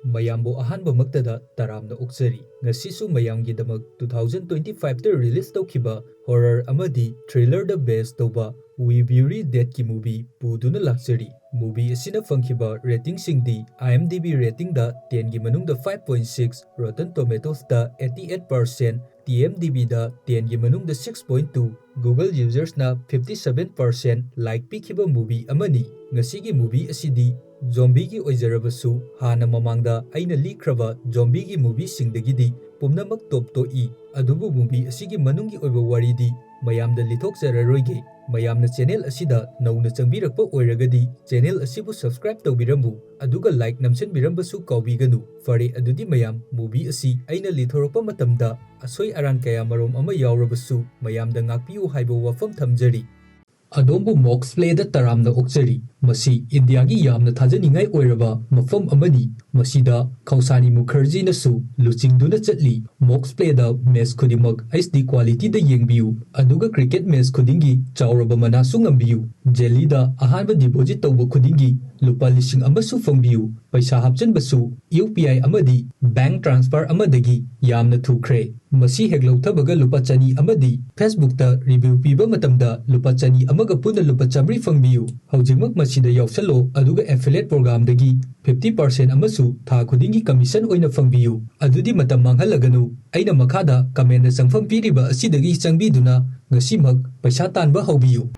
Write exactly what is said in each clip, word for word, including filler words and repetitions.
ꯃꯌꯥꯝꯕꯨ ꯑꯍꯥꯟꯕꯃꯛꯇꯗ ꯇꯔꯥꯝꯅ ꯑꯣꯛꯆꯔꯤ꯫ ꯉꯁꯤꯁꯨ ꯃꯌꯥꯝꯒꯤꯗꯃꯛ two thousand twenty five ꯇ release ꯇꯧꯈꯤꯕ horror ꯑꯃꯗꯤ thriller ꯗ base ꯇꯧꯕ We Bury Dead ꯀꯤ movie ꯄꯨꯗꯨꯅ ꯂꯥꯛꯆꯔꯤ꯫ Movie ꯑꯁꯤꯅ ꯐꯪꯈꯤꯕ rating ꯁꯤꯡꯗꯤ IMDb rating ꯗ ten ꯒꯤ ꯃꯅꯨꯡꯗ five point six, Rotten Tomatoes ꯇ eighty eight percent, IMDb ꯗ ten ꯒꯤ ꯃꯅꯨꯡꯗ six point two, Google users ꯅ fifty seven percent like ꯄꯤꯈꯤꯕ movie ꯑꯃꯅꯤ꯫ ꯉꯁꯤꯒꯤ movie ꯑꯁꯤꯗꯤ zombie ꯒꯤ ꯑꯣꯏꯖꯔꯕꯁꯨ, ꯍꯥꯟꯅ ꯃꯃꯥꯡꯗ ꯑꯩꯅ ꯂꯤꯈ꯭ꯔꯕ zombie ꯒꯤ movie ꯁꯤꯡꯗꯒꯤꯗꯤ ꯄꯨꯝꯅꯃꯛ top ꯇꯣꯛꯏ꯫ ꯑꯗꯨꯕꯨ movie ꯑꯁꯤꯒꯤ ꯃꯅꯨꯡꯒꯤ ꯑꯣꯏꯕ ꯋꯥꯔꯤꯗꯤ ꯃꯌꯥꯝꯗ ꯂꯤꯊꯣꯛꯆꯔꯔꯣꯏꯒꯦ꯫ ꯃꯌꯥꯝꯅ channel ꯑꯁꯤꯗ ꯅꯧꯅ ꯆꯪꯕꯤꯔꯛꯄ ꯑꯣꯏꯔꯒꯗꯤ channel ꯑꯁꯤꯕꯨ subscribe ꯇꯧꯕꯤꯔꯝꯃꯨ, ꯑꯗꯨꯒ like ꯅꯝꯁꯤꯟꯕꯤꯔꯝꯕꯁꯨ ꯀꯥꯎꯕꯤꯒꯅꯨ꯫ ꯐꯔꯦ, ꯑꯗꯨꯗꯤ ꯃꯌꯥꯝ, movie ꯑꯁꯤ ꯑꯩꯅ ꯂꯤꯊꯣꯔꯛꯄ ꯃꯇꯝꯗ ꯑꯁꯣꯏ ꯑꯔꯥꯟ ꯀꯌꯥ ꯃꯔꯣꯝ ꯑꯃ ꯌꯥꯎꯔꯕꯁꯨ ꯃꯌꯥꯝꯗ ꯉꯥꯛꯄꯤꯌꯨ ꯍꯥꯏꯕ ꯋꯥꯐꯝ ꯊꯝꯖꯔꯤ꯫ ꯑꯗꯣꯝꯕꯨ Mox Play ꯗ ꯇꯔꯥꯝꯅ ꯑꯣꯛꯆꯔꯤ꯫ ꯃꯁꯤ ꯏꯟꯗꯤꯌꯥꯒꯤ ꯌꯥꯝꯅ ꯊꯥꯖꯅꯤꯡꯉꯥꯏ ꯑꯣꯏꯔꯕ ꯃꯐꯝ ꯑꯃꯅꯤ꯫ ꯃꯁꯤꯗ ꯈꯧꯁꯥꯅꯤ ꯃꯨꯈꯔꯖꯤꯅꯁꯨ ꯂꯨꯆꯤꯡꯗꯨꯅ ꯆꯠꯂꯤ꯫ Mox Play ꯗ match ꯈꯨꯗꯤꯡꯃꯛ H D quality ꯗ ꯌꯦꯡꯕꯤꯌꯨ, ꯑꯗꯨꯒ cricket match ꯈꯨꯗꯤꯡꯒꯤ ꯆꯥꯎꯔꯕ ꯃꯅꯥꯁꯨ ꯉꯝꯕꯤꯌꯨ꯫ Jelly ꯗ ꯑꯍꯥꯟꯕ deposit ꯇꯧꯕ ꯈꯨꯗꯤꯡꯒꯤ ꯂꯨꯄꯥ ꯂꯤꯁꯤꯡ ꯑꯃꯁꯨ ꯐꯪꯕꯤꯌꯨ꯫ ꯄꯩꯁꯥ ꯍꯥꯞꯆꯤꯟꯕꯁꯨ U P I ꯑꯃꯗꯤ bank transfer ꯑꯃꯗꯒꯤ ꯌꯥꯝꯅ ꯊꯨꯈ꯭ꯔꯦ꯫ ꯃꯁꯤ ꯍꯦꯛ ꯂꯧꯊꯕꯒ ꯂꯨꯄꯥ ꯆꯅꯤ ꯑꯃꯗꯤ Facebook ꯇ review ꯄꯤꯕ ꯃꯇꯝꯗ ꯂꯨꯄꯥ ꯆꯅꯤ ꯑꯃꯒ ꯄꯨꯟꯅ ꯂꯨꯄꯥ ꯆꯥꯃꯔꯤ ꯐꯪꯕꯤꯌꯨ꯫ ꯍꯧꯖꯤꯛꯃꯛ ꯃꯁꯤꯗ ꯌꯥꯎꯁꯜꯂꯣ, ꯑꯗꯨꯒ affiliate program ꯗꯒꯤ fifty percent ꯑꯃꯁꯨ ꯊꯥ ꯈꯨꯗꯤꯡꯒꯤ commission ꯑꯣꯏꯅ ꯐꯪꯕꯤꯌꯨ꯫ ꯑꯗꯨꯗꯤ ꯃꯇꯝ ꯃꯥꯡꯍꯜꯂꯒꯅꯨ, ꯑꯩꯅ ꯃꯈꯥꯗ comment ꯗ ꯆꯪꯐꯝ ꯄꯤꯔꯤꯕ ꯑꯁꯤꯗꯒꯤ ꯆꯪꯕꯤꯗꯨꯅ ꯉꯁꯤꯃꯛ ꯄꯩꯁꯥ ꯇꯥꯟꯕ ꯍꯧꯕꯤꯌꯨ꯫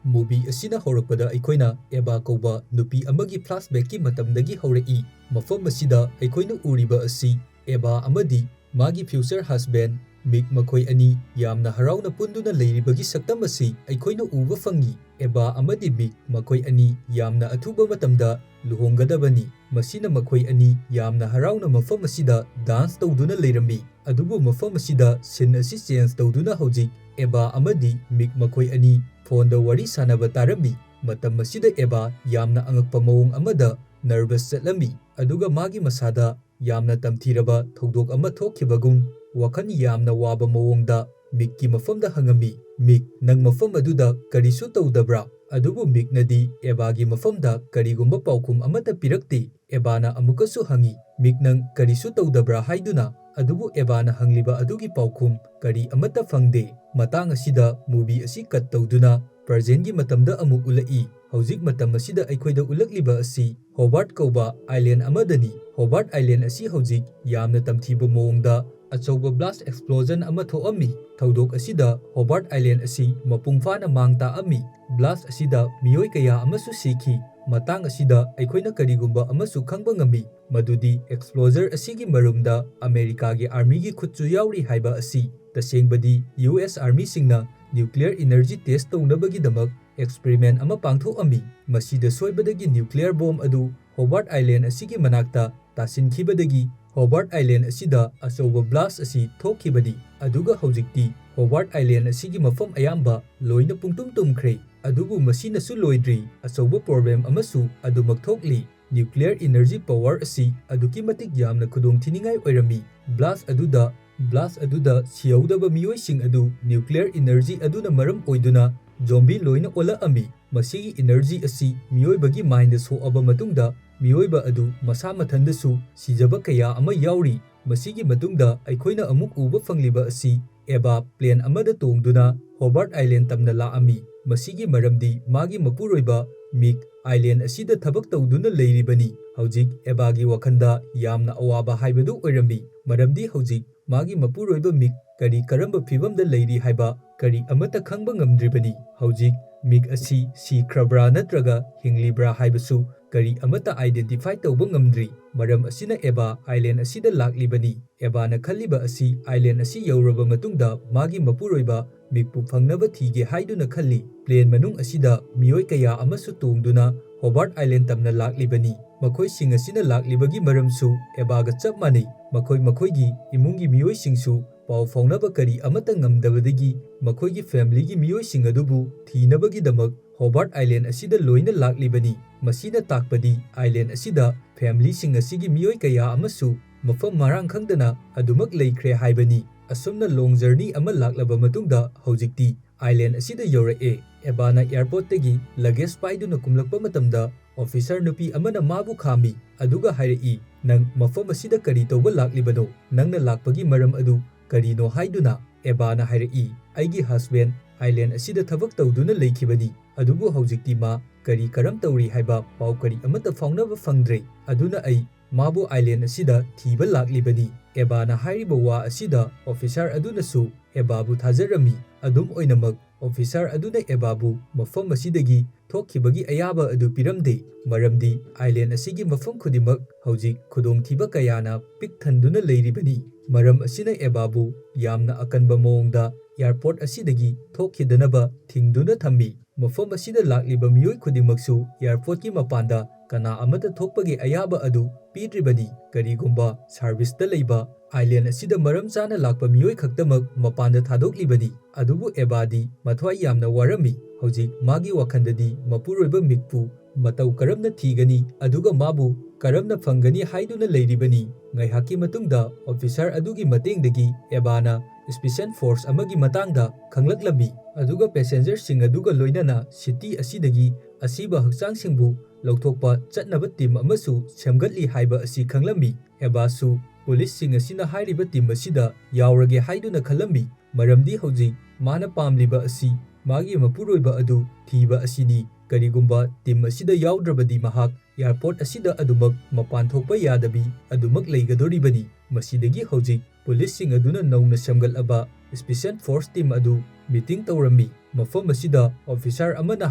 Movie ꯑꯁꯤꯅ ꯍꯧꯔꯛꯄꯗ ꯑꯩꯈꯣꯏꯅ Eva ꯀꯧꯕ ꯅꯨꯄꯤ ꯑꯃꯒꯤ flashback ꯀꯤ ꯃꯇꯝꯗꯒꯤ ꯍꯧꯔꯛꯏ꯫ ꯃꯐꯝ ꯑꯁꯤꯗ ꯑꯩꯈꯣꯏꯅ ꯎꯔꯤꯕ ꯑꯁꯤ Eva ꯑꯃꯗꯤ ꯃꯥꯒꯤ future husband Mick ꯃꯈꯣꯏ ꯑꯅꯤ ꯌꯥꯝꯅ ꯍꯔꯥꯎꯅ ꯄꯨꯟꯗꯨꯅ ꯂꯩꯔꯤꯕꯒꯤ ꯁꯛꯇꯝ ꯑꯁꯤ ꯑꯩꯈꯣꯏꯅ ꯎꯕ ꯐꯪꯏ꯫ Eva ꯑꯃꯗꯤ Mick ꯃꯈꯣꯏ ꯑꯅꯤ ꯌꯥꯝꯅ ꯑꯊꯨꯕ ꯃꯇꯝꯗ ꯂꯨꯍꯣꯡꯒꯗꯕꯅꯤ꯫ ꯃꯁꯤꯅ ꯃꯈꯣꯏ ꯑꯅꯤ ꯌꯥꯝꯅ ꯍꯔꯥꯎꯅ ꯃꯐꯝ ꯑꯁꯤꯗ dance ꯇꯧꯗꯨꯅ ꯂꯩꯔꯝꯃꯤ꯫ ꯑꯗꯨꯕꯨ ꯃꯐꯝ ꯑꯁꯤꯗ scene ꯑꯁꯤ change ꯇꯧꯗꯨꯅ ꯍꯧꯖꯤꯛ Eva ꯑꯃꯗꯤ Mick ꯃꯈꯣꯏ ꯑꯅꯤ phone ꯗ ꯋꯥꯔꯤ ꯁꯥꯟꯅꯕ ꯇꯥꯔꯝꯃꯤ꯫ ꯃꯇꯝ ꯑꯁꯤꯗ Eva ꯌꯥꯝꯅ ꯑꯉꯛꯄ ꯃꯑꯣꯡ ꯑꯃꯗ nervous ꯆꯠꯂꯝꯃꯤ, ꯑꯗꯨꯒ ꯃꯥꯒꯤ ꯃꯁꯥꯗ ꯌꯥꯝꯅ ꯇꯝꯊꯤꯔꯕ ꯊꯧꯗꯣꯛ ꯑꯃ ꯊꯣꯛꯈꯤꯕꯒꯨꯝ ꯋꯥꯈꯜ ꯌꯥꯝꯅ ꯋꯥꯕ ꯃꯑꯣꯡꯗ Mick ꯀꯤ ꯃꯐꯝꯗ ꯍꯪꯉꯝꯃꯤ꯫ "Mick, ꯅꯪ ꯃꯐꯝ ꯑꯗꯨꯗ ꯀꯔꯤꯁꯨ ꯇꯧꯗꯕ꯭ꯔꯥ?" ꯑꯗꯨꯕꯨ ꯃꯤꯛꯅꯗꯤ ꯑꯦꯕꯥꯒꯤ ꯃꯐꯝꯗ ꯀꯔꯤꯒꯨꯝꯕ ꯄꯥꯎꯈꯨꯝ ꯑꯃꯠꯇ ꯄꯤꯔꯛꯇꯦ꯫ ꯑꯦꯕꯥꯅ ꯑꯃꯨꯛꯀꯁꯨ ꯍꯪꯉꯤ, "ꯃꯤꯛ, ꯅꯪ ꯀꯔꯤꯁꯨ ꯇꯧꯗꯕ꯭ꯔꯥ?" ꯍꯥꯏꯗꯨꯅ꯫ ꯑꯗꯨꯕꯨ ꯑꯦꯕꯥꯅ ꯍꯪꯂꯤꯕ ꯑꯗꯨꯒꯤ ꯄꯥꯎꯈꯨꯝ ꯀꯔꯤ ꯑꯃꯠꯇ ꯐꯪꯗꯦ꯫ ꯃꯇꯥꯡ ꯑꯁꯤꯗ movie ꯑꯁꯤ cut ꯇꯧꯗꯨꯅ presentꯒꯤ ꯃꯇꯝꯗ ꯑꯃꯨꯛ ꯎꯠꯂꯛꯏ꯫ ꯍꯧꯖꯤꯛ ꯃꯇꯝ ꯑꯁꯤꯗ ꯑꯩꯈꯣꯏꯗ ꯎꯠꯂꯛꯂꯤꯕ ꯑꯁꯤ ꯍꯣꯕꯥꯔꯠ ꯀꯧꯕ island ꯑꯃꯗꯅꯤ꯫ ꯍꯣꯕꯥꯔꯠ island ꯑꯁꯤ ꯍꯧꯖꯤꯛ ꯌꯥꯝꯅ ꯇꯝꯊꯤꯕ ꯃꯑꯣꯡꯗ ꯑꯆꯧꯕ blast explosion ꯑꯃ ꯊꯣꯛꯑꯝꯃꯤ꯫ ꯊꯧꯗꯣꯛ ꯑꯁꯤꯗ ꯍꯣꯕꯥꯔꯠ island ꯑꯁꯤ ꯃꯄꯨꯡ ꯐꯥꯅ ꯃꯥꯡ ꯇꯥꯛꯑꯝꯃꯤ꯫ Blast ꯑꯁꯤꯗ ꯃꯤꯑꯣꯏ ꯀꯌꯥ ꯑꯃꯁꯨ ꯁꯤꯈꯤ꯫ ꯃꯇꯥꯡ ꯑꯁꯤꯗ ꯑꯩꯈꯣꯏꯅ ꯀꯔꯤꯒꯨꯝꯕ ꯑꯃꯁꯨ ꯈꯪꯕ ꯉꯝꯃꯤ, ꯃꯗꯨꯗꯤ explosion ꯑꯁꯤꯒꯤ ꯃꯔꯨꯝꯗ ꯑꯃꯦꯔꯤꯀꯥꯒꯤ armyꯒꯤ ꯈꯨꯠꯁꯨ ꯌꯥꯎꯔꯤ ꯍꯥꯏꯕ ꯑꯁꯤ꯫ ꯇꯁꯦꯡꯕꯗꯤ, U S armyꯁꯤꯡꯅ nuclear energy test ꯇꯧꯅꯕꯒꯤꯗꯃꯛ experiment ꯑꯃ ꯄꯥꯡꯊꯣꯛꯑꯝꯃꯤ꯫ ꯃꯁꯤꯗ ꯁꯣꯏꯕꯗꯒꯤ nuclear bomb ꯑꯗꯨ ꯍꯣꯕꯥꯔꯠ island ꯑꯁꯤꯒꯤ ꯃꯅꯥꯛꯇ ꯇꯥꯁꯤꯟꯈꯤꯕꯗꯒꯤ ꯍꯣꯕꯥꯔꯠ island ꯑꯁꯤꯗ ꯑꯆꯧꯕ blast ꯑꯁꯤ ꯊꯣꯛꯈꯤꯕꯅꯤ꯫ ꯑꯗꯨꯒ ꯍꯧꯖꯤꯛꯇꯤ ꯍꯣꯕꯥꯔꯠ island ꯑꯁꯤꯒꯤ ꯃꯐꯝ ꯑꯌꯥꯝꯕ ꯂꯣꯏꯅ ꯄꯨꯡꯇꯨꯝ ꯇꯨꯝꯈ꯭ꯔꯦ꯫ ꯑꯗꯨꯕꯨ ꯃꯁꯤꯅꯁꯨ ꯂꯣꯏꯗ꯭ꯔꯤ, ꯑꯆꯧꯕ problem ꯑꯃꯁꯨ ꯑꯗꯨꯃꯛ ꯊꯣꯛꯂꯤ꯫ Nuclear energy power ꯑꯁꯤ ꯑꯗꯨꯛꯀꯤ ꯃꯇꯤꯛ ꯌꯥꯝꯅ ꯈꯨꯗꯣꯡꯊꯤꯅꯤꯡꯉꯥꯏ ꯑꯣꯏꯔꯝꯃꯤ꯫ Blast ꯑꯗꯨꯗ, blast ꯑꯗꯨꯗ ꯁꯤꯍꯧꯗꯕ ꯃꯤꯑꯣꯏꯁꯤꯡ ꯑꯗꯨ nuclear energy ꯑꯗꯨꯅ ꯃꯔꯝ ꯑꯣꯏꯗꯨꯅ zombie ꯂꯣꯏꯅ ꯑꯣꯜꯂꯛꯑꯝꯃꯤ꯫ ꯃꯁꯤꯒꯤ energy ꯑꯁꯤ ꯃꯤꯑꯣꯏꯕꯒꯤ mindꯗ ꯁꯣꯛꯑꯕ ꯃꯇꯨꯡꯗ ꯃꯤꯑꯣꯏꯕ ꯑꯗꯨ ꯃꯁꯥ ꯃꯊꯟꯗꯁꯨ ꯁꯤꯖꯕ ꯀꯌꯥ ꯑꯃ ꯌꯥꯎꯔꯤ꯫ ꯃꯁꯤꯒꯤ ꯃꯇꯨꯡꯗ ꯑꯩꯈꯣꯏꯅ ꯑꯃꯨꯛ ꯎꯕ ꯐꯪꯂꯤꯕ ꯑꯁꯤ ꯑꯦꯕꯥ plane ꯑꯃꯗ ꯇꯣꯡꯗꯨꯅ ꯍꯣꯕꯥꯔꯠ island ꯇꯝꯅ ꯂꯥꯛꯑꯝꯃꯤ꯫ ꯃꯁꯤꯒꯤ ꯃꯔꯝꯗꯤ ꯃꯥꯒꯤ ꯃꯄꯨꯔꯣꯏꯕ ꯃꯤꯛ island ꯑꯁꯤꯗ ꯊꯕꯛ ꯇꯧꯗꯨꯅ ꯂꯩꯔꯤꯕꯅꯤ꯫ ꯍꯧꯖꯤꯛ ꯑꯦꯕꯥꯒꯤ ꯋꯥꯈꯜꯗ ꯌꯥꯝꯅ ꯑꯋꯥꯕ ꯍꯥꯏꯕꯗꯨ ꯑꯣꯏꯔꯝꯃꯤ, ꯃꯔꯝꯗꯤ ꯍꯧꯖꯤꯛ ꯃꯥꯒꯤ ꯃꯄꯨꯔꯣꯏꯕ ꯃꯤꯛ ꯀꯔꯤ ꯀꯔꯝꯕ ꯐꯤꯚꯝꯗ ꯂꯩꯔꯤ ꯍꯥꯏꯕ ꯀꯔꯤ ꯑꯃꯠꯇ ꯈꯪꯕ ꯉꯝꯗ꯭ꯔꯤꯕꯅꯤ꯫ ꯍꯧꯖꯤꯛ ꯃꯤꯛ ꯑꯁꯤ ꯁꯤꯈ꯭ꯔꯕ꯭ꯔꯥ ꯅꯠꯇ꯭ꯔꯒ ꯍꯤꯡꯂꯤꯕ꯭ꯔꯥ ꯍꯥꯏꯕꯁꯨ ꯀꯔꯤ ꯑꯃꯠꯇ identify ꯇꯧꯕ ꯉꯝꯗ꯭ꯔꯤ꯫ ꯃꯔꯝ ꯑꯁꯤꯅ ꯑꯦꯕꯥ island ꯑꯁꯤꯗ ꯂꯥꯛꯂꯤꯕꯅꯤ꯫ ꯑꯦꯕꯥꯅ ꯈꯜꯂꯤꯕ ꯑꯁꯤ island ꯑꯁꯤ ꯌꯧꯔꯕ ꯃꯇꯨꯡꯗ ꯃꯥꯒꯤ ꯃꯄꯨꯔꯣꯏꯕ ꯃꯤꯛꯄꯨ ꯐꯪꯅꯕ ꯊꯤꯒꯦ ꯍꯥꯏꯗꯨꯅ ꯈꯜꯂꯤ꯫ Plane ꯃꯅꯨꯡ ꯑꯁꯤꯗ ꯃꯤꯑꯣꯏ ꯀꯌꯥ ꯑꯃꯁꯨ ꯇꯣꯡꯗꯨꯅ ꯍꯣꯕꯥꯔꯠ island ꯇꯝꯅ ꯂꯥꯛꯂꯤꯕꯅꯤ꯫ ꯃꯈꯣꯏꯁꯤꯡ ꯑꯁꯤꯅ ꯂꯥꯛꯂꯤꯕꯒꯤ ꯃꯔꯝꯁꯨ ꯑꯦꯕꯥꯒ ꯆꯞ ꯃꯥꯟꯅꯩ꯫ ꯃꯈꯣꯏ ꯃꯈꯣꯏꯒꯤ ꯏꯃꯨꯡꯒꯤ ꯃꯤꯑꯣꯏꯁꯤꯡꯁꯨ ꯄꯥꯎ ꯐꯥꯎꯅꯕ ꯀꯔꯤ ꯑꯃꯠꯇ ꯉꯝꯗꯕꯗꯒꯤ ꯃꯈꯣꯏꯒꯤ familyꯒꯤ ꯃꯤꯑꯣꯏꯁꯤꯡ ꯑꯗꯨꯕꯨ ꯊꯤꯅꯕꯒꯤꯗꯃꯛ ꯍꯣꯕꯥꯔꯠ island ꯑꯁꯤꯗ ꯂꯣꯏꯅ ꯂꯥꯛꯂꯤꯕꯅꯤ꯫ ꯃꯁꯤꯅ ꯇꯥꯛꯄꯗꯤ island ꯑꯁꯤꯗ familyꯁꯤꯡ ꯑꯁꯤꯒꯤ ꯃꯤꯑꯣꯏ ꯀꯌꯥ ꯑꯃꯁꯨ ꯃꯐꯝ ꯃꯔꯥꯡ ꯈꯪꯗꯅ ꯑꯗꯨꯃꯛ ꯂꯩꯈ꯭ꯔꯦ ꯍꯥꯏꯕꯅꯤ꯫ ꯑꯁꯨꯝꯅ long journey ꯑꯃ ꯂꯥꯛꯂꯕ ꯃꯇꯨꯡꯗ ꯍꯧꯖꯤꯛꯇꯤ island ꯑꯁꯤꯗ ꯌꯧꯔꯛꯑꯦ꯫ ꯑꯦꯕꯥꯅ airportꯇꯒꯤ luggage ꯄꯥꯏꯗꯨꯅ ꯀꯨꯝꯂꯛꯄ ꯃꯇꯝꯗ officer ꯅꯨꯄꯤ ꯑꯃꯅ ꯃꯥꯕꯨ ꯈꯥꯝꯃꯤ, ꯑꯗꯨꯒ ꯍꯥꯏꯔꯛꯏ, "ꯅꯪ ꯃꯐꯝ ꯑꯁꯤꯗ ꯀꯔꯤ ꯇꯧꯕ ꯂꯥꯛꯂꯤꯕꯅꯣ? ꯅꯪꯅ ꯂꯥꯛꯄꯒꯤ ꯃꯔꯝ ꯑꯗꯨ ꯀꯔꯤꯅꯣ?" ꯍꯥꯏꯗꯨꯅ꯫ ꯑꯦꯕꯥꯅ ꯍꯥꯏꯔꯛꯏ, "ꯑꯩꯒꯤ husband island ꯑꯁꯤꯗ ꯊꯕꯛ ꯇꯧꯗꯨꯅ ꯂꯩꯈꯤꯕꯅꯤ, ꯑꯗꯨꯕꯨ ꯍꯧꯖꯤꯛꯇꯤ ꯃꯥ ꯀꯔꯤ ꯀꯔꯝ ꯇꯧꯔꯤ ꯍꯥꯏꯕ ꯄꯥꯎ ꯀꯔꯤ ꯑꯃꯠꯇ ꯐꯥꯎꯅꯕ ꯐꯪꯗ꯭ꯔꯦ꯫ ꯑꯗꯨꯅ ꯑꯩ ꯃꯥꯕꯨ island ꯑꯁꯤꯗ ꯊꯤꯕ ꯂꯥꯛꯂꯤꯕꯅꯤ꯫" ꯑꯦꯕꯥꯅ ꯍꯥꯏꯔꯤꯕ ꯋꯥ ꯑꯁꯤꯗ officer ꯑꯗꯨꯅꯁꯨ ꯑꯦꯕꯥꯕꯨ ꯊꯥꯖꯔꯝꯃꯤ꯫ ꯑꯗꯨꯝ ꯑꯣꯏꯅꯃꯛ, officer ꯑꯗꯨꯅ ꯑꯦꯕꯥꯕꯨ ꯃꯐꯝ ꯑꯁꯤꯗꯒꯤ ꯊꯣꯛꯈꯤꯕꯒꯤ ꯑꯌꯥꯕ ꯑꯗꯨ ꯄꯤꯔꯝꯗꯦ, ꯃꯔꯝꯗꯤ island ꯑꯁꯤꯒꯤ ꯃꯐꯝ ꯈꯨꯗꯤꯡꯃꯛ ꯍꯧꯖꯤꯛ ꯈꯨꯗꯣꯡꯊꯤꯕ ꯀꯌꯥꯅ ꯄꯤꯛ ꯊꯟꯗꯨꯅ ꯂꯩꯔꯤꯕꯅꯤ꯫ ꯃꯔꯝ ꯑꯁꯤꯅ ꯑꯦꯕꯥꯕꯨ ꯌꯥꯝꯅ ꯑꯀꯟꯕ ꯃꯑꯣꯡꯗ airport ꯑꯁꯤꯗꯒꯤ ꯊꯣꯛꯈꯤꯗꯅꯕ ꯊꯤꯡꯗꯨꯅ ꯊꯝꯃꯤ꯫ ꯃꯐꯝ ꯑꯁꯤꯗ ꯂꯥꯛꯂꯤꯕ ꯃꯤꯑꯣꯏ ꯈꯨꯗꯤꯡꯃꯛꯁꯨ airportꯀꯤ ꯃꯄꯥꯟꯗ ꯀꯅꯥ ꯑꯃꯠꯇ ꯊꯣꯛꯄꯒꯤ ꯑꯌꯥꯕ ꯑꯗꯨ ꯄꯤꯗ꯭ꯔꯤꯕꯅꯤ꯫ ꯀꯔꯤꯒꯨꯝꯕ serviceꯇ ꯂꯩꯕ island ꯑꯁꯤꯗ ꯃꯔꯝ ꯆꯥꯅ ꯂꯥꯛꯄ ꯃꯤꯑꯣꯏ ꯈꯛꯇꯃꯛ ꯃꯄꯥꯟꯗ ꯊꯥꯗꯣꯛꯂꯤꯕꯅꯤ꯫ ꯑꯗꯨꯕꯨ ꯑꯦꯕꯥꯗꯤ ꯃꯊ꯭ꯋꯥꯏ ꯌꯥꯝꯅ ꯋꯥꯔꯝꯃꯤ꯫ ꯍꯧꯖꯤꯛ ꯃꯥꯒꯤ ꯋꯥꯈꯜꯗꯗꯤ ꯃꯄꯨꯔꯣꯏꯕ ꯃꯤꯛꯄꯨ ꯃꯇꯧ ꯀꯔꯝꯅ ꯊꯤꯒꯅꯤ, ꯑꯗꯨꯒ ꯃꯥꯕꯨ ꯀꯔꯝꯅ ꯐꯪꯒꯅꯤ ꯍꯥꯏꯗꯨꯅ ꯂꯩꯔꯤꯕꯅꯤ꯫ ꯉꯥꯏꯍꯥꯛꯀꯤ ꯃꯇꯨꯡꯗ officer ꯑꯗꯨꯒꯤ ꯃꯇꯦꯡꯗꯒꯤ ꯑꯦꯕꯥꯅ special force ꯑꯃꯒꯤ ꯃꯇꯥꯡꯗ ꯈꯪꯂꯛꯂꯝꯃꯤ, ꯑꯗꯨꯒ passengerꯁꯤꯡ ꯑꯗꯨꯒ ꯂꯣꯏꯅꯅ city ꯑꯁꯤꯗꯒꯤ ꯑꯁꯤꯕ ꯍꯛꯆꯥꯡꯁꯤꯡꯕꯨ ꯂꯧꯊꯣꯛꯄ ꯆꯠꯅꯕ team ꯑꯃꯁꯨ ꯁꯦꯝꯒꯠꯂꯤ ꯍꯥꯏꯕ ꯑꯁꯤ ꯈꯪꯂꯝꯃꯤ꯫ ꯑꯦꯕꯥꯁꯨ policeꯁꯤꯡ ꯑꯁꯤꯅ ꯍꯥꯏꯔꯤꯕ team ꯑꯁꯤꯗ ꯌꯥꯎꯔꯒꯦ ꯍꯥꯏꯗꯨꯅ ꯈꯜꯂꯝꯃꯤ, ꯃꯔꯝꯗꯤ ꯍꯧꯖꯤꯛ ꯃꯥꯅ ꯄꯥꯝꯂꯤꯕ ꯑꯁꯤ ꯃꯥꯒꯤ ꯃꯄꯨꯔꯣꯏꯕ ꯑꯗꯨ ꯊꯤꯕ ꯑꯁꯤꯅꯤ꯫ ꯀꯔꯤꯒꯨꯝꯕ team ꯑꯁꯤꯗ ꯌꯥꯎꯗ꯭ꯔꯕꯗꯤ ꯃꯍꯥꯛ airport ꯑꯁꯤꯗ ꯑꯗꯨꯃꯛ ꯃꯄꯥꯟ ꯊꯣꯛꯄ ꯌꯥꯗꯕꯤ ꯑꯗꯨꯃꯛ ꯂꯩꯒꯗꯧꯔꯤꯕꯅꯤ꯫ ꯃꯁꯤꯗꯒꯤ ꯍꯧꯖꯤꯛ policeꯁꯤꯡ ꯑꯗꯨꯅ ꯅꯧꯅ ꯁꯦꯝꯒꯠꯂꯕ special force team ꯑꯗꯨ meeting ꯇꯧꯔꯝꯃꯤ꯫ ꯃꯐꯝ ꯑꯁꯤꯗ officer ꯑꯃꯅ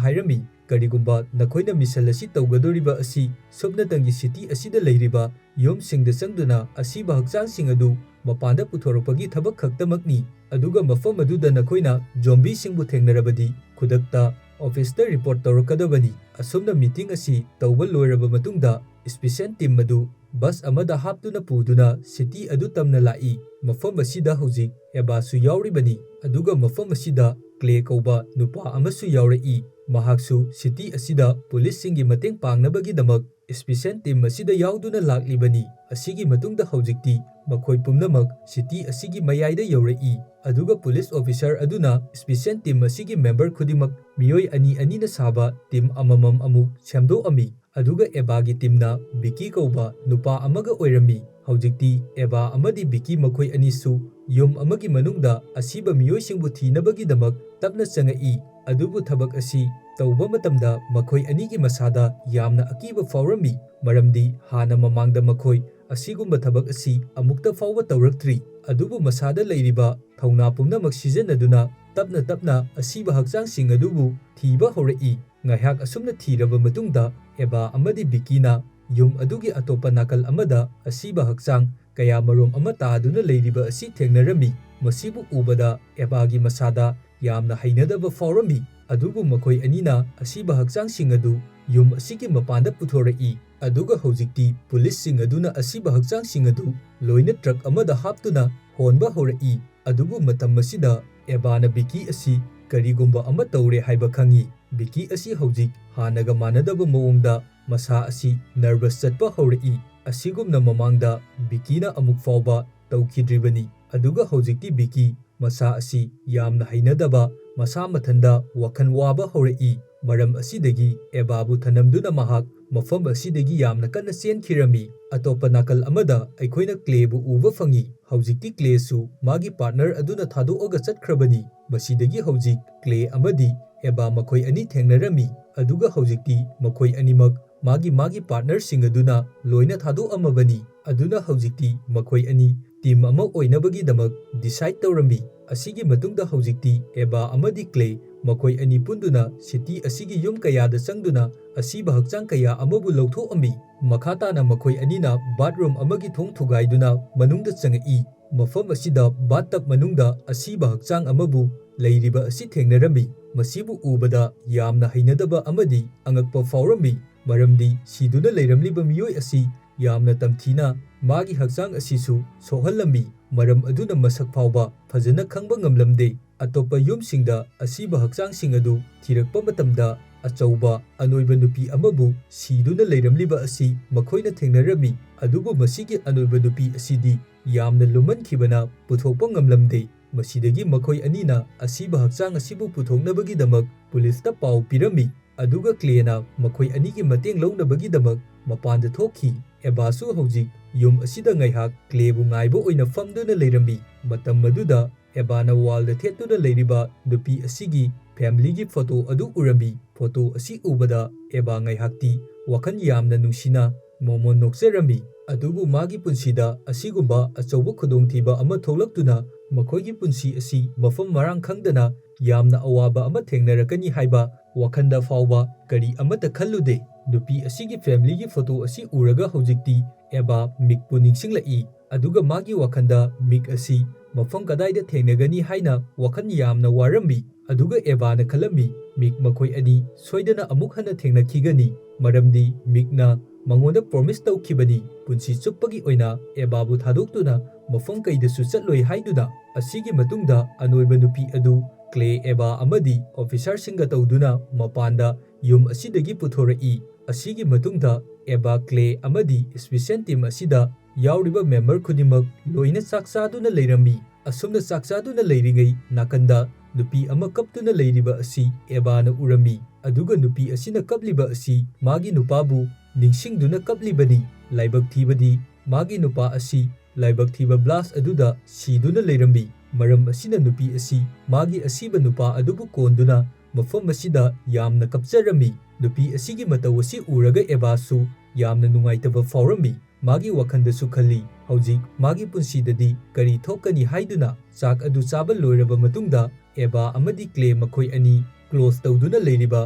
ꯍꯥꯏꯔꯝꯃꯤ, "ꯀꯔꯤꯒꯨꯝꯕ ꯅꯈꯣꯏꯅ mission ꯑꯁꯤ ꯇꯧꯒꯗꯧꯔꯤꯕ ꯑꯁꯤ ꯁꯨꯞꯅꯇꯪꯒꯤ city ꯑꯁꯤꯗ ꯂꯩꯔꯤꯕ ꯌꯨꯝꯁꯤꯡꯗ ꯆꯪꯗꯨꯅ ꯑꯁꯤꯕ ꯍꯛꯆꯥꯡꯁꯤꯡ ꯑꯗꯨ ꯃꯄꯥꯟꯗ ꯄꯨꯊꯣꯔꯛꯄꯒꯤ ꯊꯕꯛ ꯈꯛꯇꯃꯛꯅꯤ, ꯑꯗꯨꯒ ꯃꯐꯝ ꯑꯗꯨꯗ ꯅꯈꯣꯏꯅ zombieꯁꯤꯡꯕꯨ ꯊꯦꯡꯅꯔꯕꯗꯤ ꯈꯨꯗꯛꯇ officeꯇ report ꯇꯧꯔꯛꯀꯗꯕꯅꯤ꯫" ꯑꯁꯨꯝꯅ meeting ꯑꯁꯤ ꯇꯧꯕ ꯂꯣꯏꯔꯕ ꯃꯇꯨꯡꯗ special team ꯑꯗꯨ bus ꯑꯃꯗ ꯍꯥꯞꯇꯨꯅ ꯄꯨꯗꯨꯅ city ꯑꯗꯨ ꯇꯝꯅ ꯂꯥꯛꯏ꯫ ꯃꯐꯝ ꯑꯁꯤꯗ ꯍꯧꯖꯤꯛ ꯑꯦꯕꯥꯁꯨ ꯌꯥꯎꯔꯤꯕꯅꯤ, ꯑꯗꯨꯒ ꯃꯐꯝ ꯑꯁꯤꯗ ꯀ꯭ꯂꯦ ꯀꯧꯕ ꯅꯨꯄꯥ ꯑꯃꯁꯨ ꯌꯥꯎꯔꯛꯏ꯫ ꯃꯍꯥꯛꯁꯨ ꯁꯤꯇꯤ ꯑꯁꯤꯗ ꯄꯨꯂꯤꯁꯁꯤꯡꯒꯤ ꯃꯇꯦꯡ ꯄꯥꯡꯅꯕꯒꯤꯗꯃꯛ ꯁ꯭ꯄꯦꯁꯤꯌꯦꯜ ꯇꯤꯝ ꯑꯁꯤꯗ ꯌꯥꯎꯗꯨꯅ ꯂꯥꯛꯂꯤꯕꯅꯤ꯫ ꯑꯁꯤꯒꯤ ꯃꯇꯨꯡꯗ ꯍꯧꯖꯤꯛꯇꯤ ꯃꯈꯣꯏ ꯄꯨꯝꯅꯃꯛ ꯁꯤꯇꯤ ꯑꯁꯤꯒꯤ ꯃꯌꯥꯏꯗ ꯌꯧꯔꯛꯏ, ꯑꯗꯨꯒ ꯄꯨꯂꯤꯁ ꯑꯣꯐꯤꯁꯥꯔ ꯑꯗꯨꯅ ꯁ꯭ꯄꯦꯁꯤꯌꯦꯜ ꯇꯤꯝ ꯑꯁꯤꯒꯤ ꯃꯦꯝꯕꯔ ꯈꯨꯗꯤꯡꯃꯛ ꯃꯤꯑꯣꯏ ꯑꯅꯤ ꯑꯅꯤꯅ ꯁꯥꯕ ꯇꯤꯝ ꯑꯃꯃꯝ ꯑꯃꯨꯛ ꯁꯦꯝꯗꯣꯛꯑꯝꯃꯤ꯫ ꯑꯗꯨꯒ ꯑꯦꯕꯥꯒꯤ ꯇꯤꯝꯅ ꯕꯤꯀꯤ ꯀꯧꯕ ꯅꯨꯄꯥ ꯑꯃꯒ ꯑꯣꯏꯔꯝꯃꯤ꯫ ꯍꯧꯖꯤꯛꯇꯤ ꯑꯦꯕꯥ ꯑꯃꯗꯤ ꯕꯤꯀꯤ ꯃꯈꯣꯏ ꯑꯅꯤꯁꯨ ꯌꯨꯝ ꯑꯃꯒꯤ ꯃꯅꯨꯡꯗ ꯑꯁꯤꯕ ꯃꯤꯑꯣꯏꯁꯤꯡꯕꯨ ꯊꯤꯅꯕꯒꯤꯗꯃꯛ ꯇꯞꯅ ꯆꯪꯉꯛꯏ꯫ ꯑꯗꯨꯕꯨ ꯊꯕꯛ ꯑꯁꯤ ꯇꯧꯕ ꯃꯇꯝꯗ ꯃꯈꯣꯏ ꯑꯅꯤꯒꯤ ꯃꯁꯥꯗ ꯌꯥꯝꯅ ꯑꯀꯤꯕ ꯐꯥꯎꯔꯝꯃꯤ, ꯃꯔꯝꯗꯤ ꯍꯥꯟꯅ ꯃꯃꯥꯡꯗ ꯃꯈꯣꯏ ꯑꯁꯤꯒꯨꯝꯕ ꯊꯕꯛ ꯑꯁꯤ ꯑꯃꯨꯛꯇ ꯐꯥꯎꯕ ꯇꯧꯔꯛꯇ꯭ꯔꯤ꯫ ꯑꯗꯨꯕꯨ ꯃꯁꯥꯗ ꯂꯩꯔꯤꯕ ꯊꯧꯅꯥ ꯄꯨꯝꯅꯃꯛ ꯁꯤꯖꯤꯟꯅꯗꯨꯅ ꯇꯞꯅ ꯇꯞꯅ ꯑꯁꯤꯕ ꯍꯛꯆꯥꯡꯁꯤꯡ ꯑꯗꯨꯕꯨ ꯊꯤꯕ ꯍꯧꯔꯛꯏ꯫ ꯉꯥꯏꯍꯥꯛ ꯑꯁꯨꯝꯅ ꯊꯤꯔꯕ ꯃꯇꯨꯡꯗ, ꯑꯦꯕꯥ ꯑꯃꯗꯤ ꯕꯤꯀꯤꯅ ꯌꯨꯝ ꯑꯗꯨꯒꯤ ꯑꯇꯣꯞꯄ ꯅꯥꯀꯜ ꯑꯃꯗ ꯑꯁꯤꯕ ꯍꯛꯆꯥꯡ ꯀꯌꯥꯃꯔꯨꯝ ꯑꯃ ꯇꯥꯗꯨꯅ ꯂꯩꯔꯤꯕ ꯑꯁꯤ ꯊꯦꯡꯅꯔꯝꯃꯤ꯫ ꯃꯁꯤꯕꯨ ꯎꯕꯗ ꯑꯦꯕꯥꯒꯤ ꯃꯁꯥꯗ ꯌꯥꯝꯅ ꯍꯩꯅꯗꯕ ꯐꯥꯎꯔꯝꯃꯤ, ꯑꯗꯨꯕꯨ ꯃꯈꯣꯏ ꯑꯅꯤꯅ ꯑꯁꯤꯕ ꯍꯛꯆꯥꯡꯁꯤꯡ ꯑꯗꯨ ꯌꯨꯝ ꯑꯁꯤꯒꯤ ꯃꯄꯥꯟꯗ ꯄꯨꯊꯣꯔꯛꯏ꯫ ꯑꯗꯨꯒ ꯍꯧꯖꯤꯛꯇꯤ ꯄꯨꯂꯤꯁꯁꯤꯡ ꯑꯗꯨꯅ ꯑꯁꯤꯕ ꯍꯛꯆꯥꯡꯁꯤꯡ ꯑꯗꯨ ꯂꯣꯏꯅ ꯇ꯭ꯔꯛ ꯑꯃꯗ ꯍꯥꯞꯇꯨꯅ ꯍꯣꯟꯕ ꯍꯧꯔꯛꯏ꯫ ꯑꯗꯨꯕꯨ ꯃꯇꯝ ꯑꯁꯤꯗ ꯑꯦꯕꯥꯅ ꯕꯤꯀꯤ ꯑꯁꯤ ꯀꯔꯤꯒꯨꯝꯕ ꯑꯃ ꯇꯧꯔꯦ ꯍꯥꯏꯕ ꯈꯪꯏ꯫ ꯕꯤꯀꯤ ꯑꯁꯤ ꯍꯧꯖꯤꯛ ꯍꯥꯟꯅꯒ ꯃꯥꯟꯅꯗꯕ ꯃꯑꯣꯡꯗ ꯃꯁꯥ ꯑꯁꯤ ꯅꯔꯚꯁ ꯆꯠꯄ ꯍꯧꯔꯛꯏ꯫ ꯑꯁꯤꯒꯨꯝꯅ ꯃꯃꯥꯡꯗ ꯕꯤꯀꯤꯅ ꯑꯃꯨꯛ ꯐꯥꯎꯕ ꯇꯧꯈꯤꯗ꯭ꯔꯤꯕꯅꯤ꯫ ꯑꯗꯨꯒ ꯍꯧꯖꯤꯛꯇꯤ ꯕꯤꯀꯤ ꯃꯁꯥ ꯑꯁꯤ ꯌꯥꯝꯅ ꯍꯩꯅꯗꯕ, ꯃꯁꯥ ꯃꯊꯟꯗ ꯋꯥꯈꯜ ꯋꯥꯕ ꯍꯧꯔꯛꯏ꯫ ꯃꯔꯝ ꯑꯁꯤꯗꯒꯤ ꯑꯦꯕꯥꯕꯨ ꯊꯅꯝꯗꯨꯅ ꯃꯍꯥꯛ ꯃꯐꯝ ꯑꯁꯤꯗꯒꯤ ꯌꯥꯝꯅ ꯀꯟꯅ ꯆꯦꯟꯈꯤꯔꯝꯃꯤ꯫ ꯑꯇꯣꯞꯄ ꯅꯥꯀꯜ ꯑꯃꯗ ꯑꯩꯈꯣꯏꯅ ꯀ꯭ꯂꯦꯕꯨ ꯎꯕ ꯐꯪꯏ꯫ ꯍꯧꯖꯤꯛꯇꯤ ꯀ꯭ꯂꯦꯁꯨ ꯃꯥꯒꯤ ꯄꯥꯔꯠꯅꯔ ꯑꯗꯨꯅ ꯊꯥꯗꯣꯛꯑꯒ ꯆꯠꯈ꯭ꯔꯕꯅꯤ꯫ ꯃꯁꯤꯗꯒꯤ ꯍꯧꯖꯤꯛ ꯀ꯭ꯂꯦ ꯑꯃꯗꯤ ꯑꯦꯕꯥ ꯃꯈꯣꯏ ꯑꯅꯤ ꯊꯦꯡꯅꯔꯝꯃꯤ, ꯑꯗꯨꯒ ꯍꯧꯖꯤꯛꯇꯤ ꯃꯈꯣꯏ ꯑꯅꯤꯃꯛ ꯃꯥꯒꯤ ꯃꯥꯒꯤ ꯄꯥꯔꯠꯅꯔꯁꯤꯡ ꯑꯗꯨꯅ ꯂꯣꯏꯅ ꯊꯥꯗꯣꯛꯑꯝꯃꯕꯅꯤ꯫ ꯑꯗꯨꯅ ꯍꯧꯖꯤꯛꯇꯤ ꯃꯈꯣꯏ ꯑꯅꯤ ꯇꯤꯝ ꯑꯃ ꯑꯣꯏꯅꯕꯒꯤꯗꯃꯛ ꯗꯤꯁꯥꯏꯗ ꯇꯧꯔꯝꯃꯤ꯫ ꯑꯁꯤꯒꯤ ꯃꯇꯨꯡꯗ ꯍꯧꯖꯤꯛꯇꯤ ꯑꯦꯕꯥ ꯑꯃꯗꯤ ꯀ꯭ꯂꯦ ꯃꯈꯣꯏ ꯑꯅꯤ ꯄꯨꯟꯗꯨꯅ ꯁꯤꯇꯤ ꯑꯁꯤꯒꯤ ꯌꯨꯝ ꯀꯌꯥꯗ ꯆꯪꯗꯨꯅ ꯑꯁꯤꯕ ꯍꯛꯆꯥꯡ ꯀꯌꯥ ꯑꯃꯕꯨ ꯂꯧꯊꯣꯛꯑꯝꯃꯤ꯫ ꯃꯈꯥ ꯇꯥꯅ ꯃꯈꯣꯏ ꯑꯅꯤꯅ ꯕꯥꯊꯔꯨꯝ ꯑꯃꯒꯤ ꯊꯣꯡ ꯊꯨꯒꯥꯏꯗꯨꯅ ꯃꯅꯨꯡꯗ ꯆꯪꯉꯛꯏ꯫ ꯃꯐꯝ ꯑꯁꯤꯗ ꯕꯥꯊꯇꯕ ꯃꯅꯨꯡꯗ ꯑꯁꯤꯕ ꯍꯛꯆꯥꯡ ꯑꯃꯕꯨ ꯂꯩꯔꯤꯕ ꯑꯁꯤ ꯊꯦꯡꯅꯔꯝꯃꯤ꯫ ꯃꯁꯤꯕꯨ ꯎꯕꯗ ꯌꯥꯝꯅ ꯍꯩꯅꯗꯕ ꯑꯃꯗꯤ ꯑꯉꯛꯄ ꯐꯥꯎꯔꯝꯃꯤ, ꯃꯔꯝꯗꯤ ꯁꯤꯗꯨꯅ ꯂꯩꯔꯝꯂꯤꯕ ꯃꯤꯑꯣꯏ ꯑꯁꯤ ꯌꯥꯝꯅ ꯇꯝꯊꯤꯅ ꯃꯥꯒꯤ ꯍꯛꯆꯥꯡ ꯑꯁꯤꯁꯨ ꯁꯣꯛꯍꯜꯂꯝꯃꯤ, ꯃꯔꯝ ꯑꯗꯨꯅ ꯃꯁꯛ ꯐꯥꯎꯕ ꯐꯖꯅ ꯈꯪꯕ ꯉꯝꯂꯝꯗꯦ꯫ ꯑꯇꯣꯞꯄ ꯌꯨꯝꯁꯤꯡꯗ ꯑꯁꯤꯕ ꯍꯛꯆꯥꯡꯁꯤꯡ ꯑꯗꯨ ꯊꯤꯔꯛꯄ ꯃꯇꯝꯗ, ꯑꯆꯧꯕ ꯑꯅꯣꯏꯕ ꯅꯨꯄꯤ ꯑꯃꯕꯨ ꯁꯤꯗꯨꯅ ꯂꯩꯔꯝꯂꯤꯕ ꯑꯁꯤ ꯃꯈꯣꯏꯅ ꯊꯦꯡꯅꯔꯝꯃꯤ꯫ ꯑꯗꯨꯕꯨ ꯃꯁꯤꯒꯤ ꯑꯅꯣꯏꯕ ꯅꯨꯄꯤ ꯑꯁꯤꯗꯤ ꯌꯥꯝꯅ ꯂꯨꯃꯟꯈꯤꯕꯅ ꯄꯨꯊꯣꯛꯄ ꯉꯝꯂꯝꯗꯦ꯫ ꯃꯁꯤꯗꯒꯤ ꯃꯈꯣꯏ ꯑꯅꯤꯅ ꯑꯁꯤꯕ ꯍꯛꯆꯥꯡ ꯑꯁꯤꯕꯨ ꯄꯨꯊꯣꯛꯅꯕꯒꯤꯗꯃꯛ ꯄꯨꯂꯤꯁꯇ ꯄꯥꯎ ꯄꯤꯔꯝꯃꯤ꯫ ꯑꯗꯨꯒ ꯀ꯭ꯂꯦꯅ ꯃꯈꯣꯏ ꯑꯅꯤꯒꯤ ꯃꯇꯦꯡ ꯂꯧꯅꯕꯒꯤꯗꯃꯛ ꯃꯄꯥꯟꯗ ꯊꯣꯛꯈꯤ꯫ ꯑꯦꯕꯥꯁꯨ ꯍꯧꯖꯤꯛ ꯌꯨꯝ ꯑꯁꯤꯗ ꯉꯥꯏꯍꯥꯛ ꯀ꯭ꯂꯦꯕꯨ ꯉꯥꯏꯕ ꯑꯣꯏꯅ ꯐꯝꯗꯨꯅ ꯂꯩꯔꯝꯃꯤ꯫ ꯃꯇꯝ ꯑꯗꯨꯗ ꯑꯦꯕꯥꯅ ꯋꯥꯜꯗ ꯊꯦꯠꯇꯨꯅ ꯂꯩꯔꯤꯕ ꯅꯨꯄꯤ ꯑꯁꯤꯒꯤ ꯐꯦꯃꯤꯂꯤꯒꯤ ꯐꯣꯇꯣ ꯑꯗꯨ ꯎꯔꯝꯃꯤ꯫ ꯐꯣꯇꯣ ꯑꯁꯤ ꯎꯕꯗ ꯑꯦꯕꯥ ꯉꯥꯏꯍꯥꯛꯇꯤ ꯋꯥꯈꯜ ꯌꯥꯝꯅ ꯅꯨꯡꯁꯤꯅ ꯃꯣꯃꯣꯟ ꯅꯣꯛꯆꯔꯝꯃꯤ꯫ ꯑꯗꯨꯕꯨ ꯃꯥꯒꯤ ꯄꯨꯟꯁꯤꯗ ꯑꯁꯤꯒꯨꯝꯕ ꯑꯆꯧꯕ ꯈꯨꯗꯣꯡꯊꯤꯕ ꯑꯃ ꯊꯣꯛꯂꯛꯇꯨꯅ ꯃꯈꯣꯏꯒꯤ ꯄꯨꯟꯁꯤ ꯑꯁꯤ ꯃꯐꯝ ꯃꯔꯥꯡ ꯈꯪꯗꯅ ꯌꯥꯝꯅ ꯑꯋꯥꯕ ꯑꯃ ꯊꯦꯡꯅꯔꯛꯀꯅꯤ ꯍꯥꯏꯕ ꯋꯥꯈꯜꯗ ꯐꯥꯎꯕ ꯀꯔꯤ ꯑꯃꯠꯇ ꯈꯜꯂꯨꯗꯦ꯫ ꯅꯨꯄꯤ ꯑꯁꯤꯒꯤ ꯐꯦꯃꯤꯂꯤꯒꯤ ꯐꯣꯇꯣ ꯑꯁꯤ ꯎꯔꯒ ꯍꯧꯖꯤꯛꯇꯤ ꯑꯦꯕꯥ ꯃꯤꯛꯄꯨ ꯅꯤꯡꯁꯤꯡꯂꯛꯏ꯫ ꯑꯗꯨꯒ ꯃꯥꯒꯤ ꯋꯥꯈꯜꯗ ꯃꯤꯛ ꯑꯁꯤ ꯃꯐꯝ ꯀꯗꯥꯏꯗ ꯊꯦꯡꯅꯒꯅꯤ ꯍꯥꯏꯅ ꯋꯥꯈꯜ ꯌꯥꯝꯅ ꯋꯥꯔꯝꯃꯤ꯫ ꯑꯗꯨꯒ ꯑꯦꯕꯥꯅ ꯈꯜꯂꯝꯃꯤ, ꯃꯤꯛ ꯃꯈꯣꯏ ꯑꯅꯤ ꯁꯣꯏꯗꯅ ꯑꯃꯨꯛ ꯍꯟꯅ ꯊꯦꯡꯅꯈꯤꯒꯅꯤ, ꯃꯔꯝꯗꯤ ꯃꯤꯛꯅ ꯃꯉꯣꯟꯗ ꯄ꯭ꯔꯣꯃꯤꯁ ꯇꯧꯈꯤꯕꯅꯤ, ꯄꯨꯟꯁꯤ ꯆꯨꯞꯄꯒꯤ ꯑꯣꯏꯅ ꯑꯦꯕꯥꯕꯨ ꯊꯥꯗꯣꯛꯇꯨꯅ ꯃꯐꯝ ꯀꯩꯗꯁꯨ ꯆꯠꯂꯣꯏ ꯍꯥꯏꯗꯨꯅ꯫ ꯑꯁꯤꯒꯤ ꯃꯇꯨꯡꯗ ꯑꯅꯣꯏꯕ ꯅꯨꯄꯤ ꯑꯗꯨ ꯀ꯭ꯂꯦ, ꯑꯦꯕꯥ ꯑꯃꯗꯤ ꯑꯣꯐꯤꯁꯥꯔꯁꯤꯡꯒ ꯇꯧꯗꯨꯅ ꯃꯄꯥꯟꯗ ꯌꯨꯝ ꯑꯁꯤꯗꯒꯤ ꯄꯨꯊꯣꯔꯛꯏ꯫ ꯑꯁꯤꯒꯤ ꯃꯇꯨꯡꯗ ꯑꯦꯕꯥ, ꯀ꯭ꯂꯦ ꯑꯃꯗꯤ ꯁ꯭ꯄꯤꯁꯦꯜ ꯇꯤꯝ ꯑꯁꯤꯗ ꯌꯥꯎꯔꯤꯕ ꯃꯦꯝꯕꯔ ꯈꯨꯗꯤꯡꯃꯛ ꯂꯣꯏꯅ ꯆꯥꯛ ꯆꯥꯗꯨꯅ ꯂꯩꯔꯝꯃꯤ꯫ ꯑꯁꯨꯝꯅ ꯆꯥꯛ ꯆꯥꯗꯨꯅ ꯂꯩꯔꯤꯉꯩ ꯅꯥꯀꯟꯗ ꯅꯨꯄꯤ ꯑꯃ ꯀꯞꯇꯨꯅ ꯂꯩꯔꯤꯕ ꯑꯁꯤ ꯑꯦꯕꯥꯅ ꯎꯔꯝꯃꯤ꯫ ꯑꯗꯨꯒ ꯅꯨꯄꯤ ꯑꯁꯤꯅ ꯀꯞꯂꯤꯕ ꯑꯁꯤ ꯃꯥꯒꯤ ꯅꯨꯄꯥꯕꯨ ꯅꯤꯡꯁꯤꯡꯗꯨꯅ ꯀꯞꯂꯤꯕꯅꯤ꯫ ꯂꯥꯏꯕꯛ ꯊꯤꯕꯗꯤ ꯃꯥꯒꯤ ꯅꯨꯄꯥ ꯑꯁꯤ ꯂꯥꯏꯕꯛ ꯊꯤꯕ ꯕ꯭ꯂꯥꯁ ꯑꯗꯨꯗ ꯁꯤꯗꯨꯅ ꯂꯩꯔꯝꯃꯤ꯫ ꯃꯔꯝ ꯑꯁꯤꯅ ꯅꯨꯄꯤ ꯑꯁꯤ ꯃꯥꯒꯤ ꯑꯁꯤꯕ ꯅꯨꯄꯥ ꯑꯗꯨꯕꯨ ꯀꯣꯟꯗꯨꯅ ꯃꯐꯝ ꯑꯁꯤꯗ ꯌꯥꯝꯅ ꯀꯞꯆꯔꯝꯃꯤ꯫ ꯅꯨꯄꯤ ꯑꯁꯤꯒꯤ ꯃꯇꯧ ꯑꯁꯤ ꯎꯔꯒ ꯑꯦꯕꯥꯁꯨ ꯌꯥꯝꯅ ꯅꯨꯡꯉꯥꯏꯇꯕ ꯐꯥꯎꯔꯝꯃꯤ꯫ ꯃꯥꯒꯤ ꯋꯥꯈꯜꯗꯁꯨ ꯈꯜꯂꯤ, ꯍꯧꯖꯤꯛ ꯃꯥꯒꯤ ꯄꯨꯟꯁꯤꯗꯗꯤ ꯀꯔꯤ ꯊꯣꯛꯀꯅꯤ ꯍꯥꯏꯗꯨꯅ꯫ ꯆꯥꯛ ꯑꯗꯨ ꯆꯥꯕ ꯂꯣꯏꯔꯕ ꯃꯇꯨꯡꯗ ꯑꯦꯕꯥ ꯑꯃꯗꯤ ꯀ꯭ꯂꯦ ꯃꯈꯣꯏ ꯑꯅꯤ ꯀ꯭ꯂꯣꯖ ꯇꯧꯗꯨꯅ ꯂꯩꯔꯤꯕ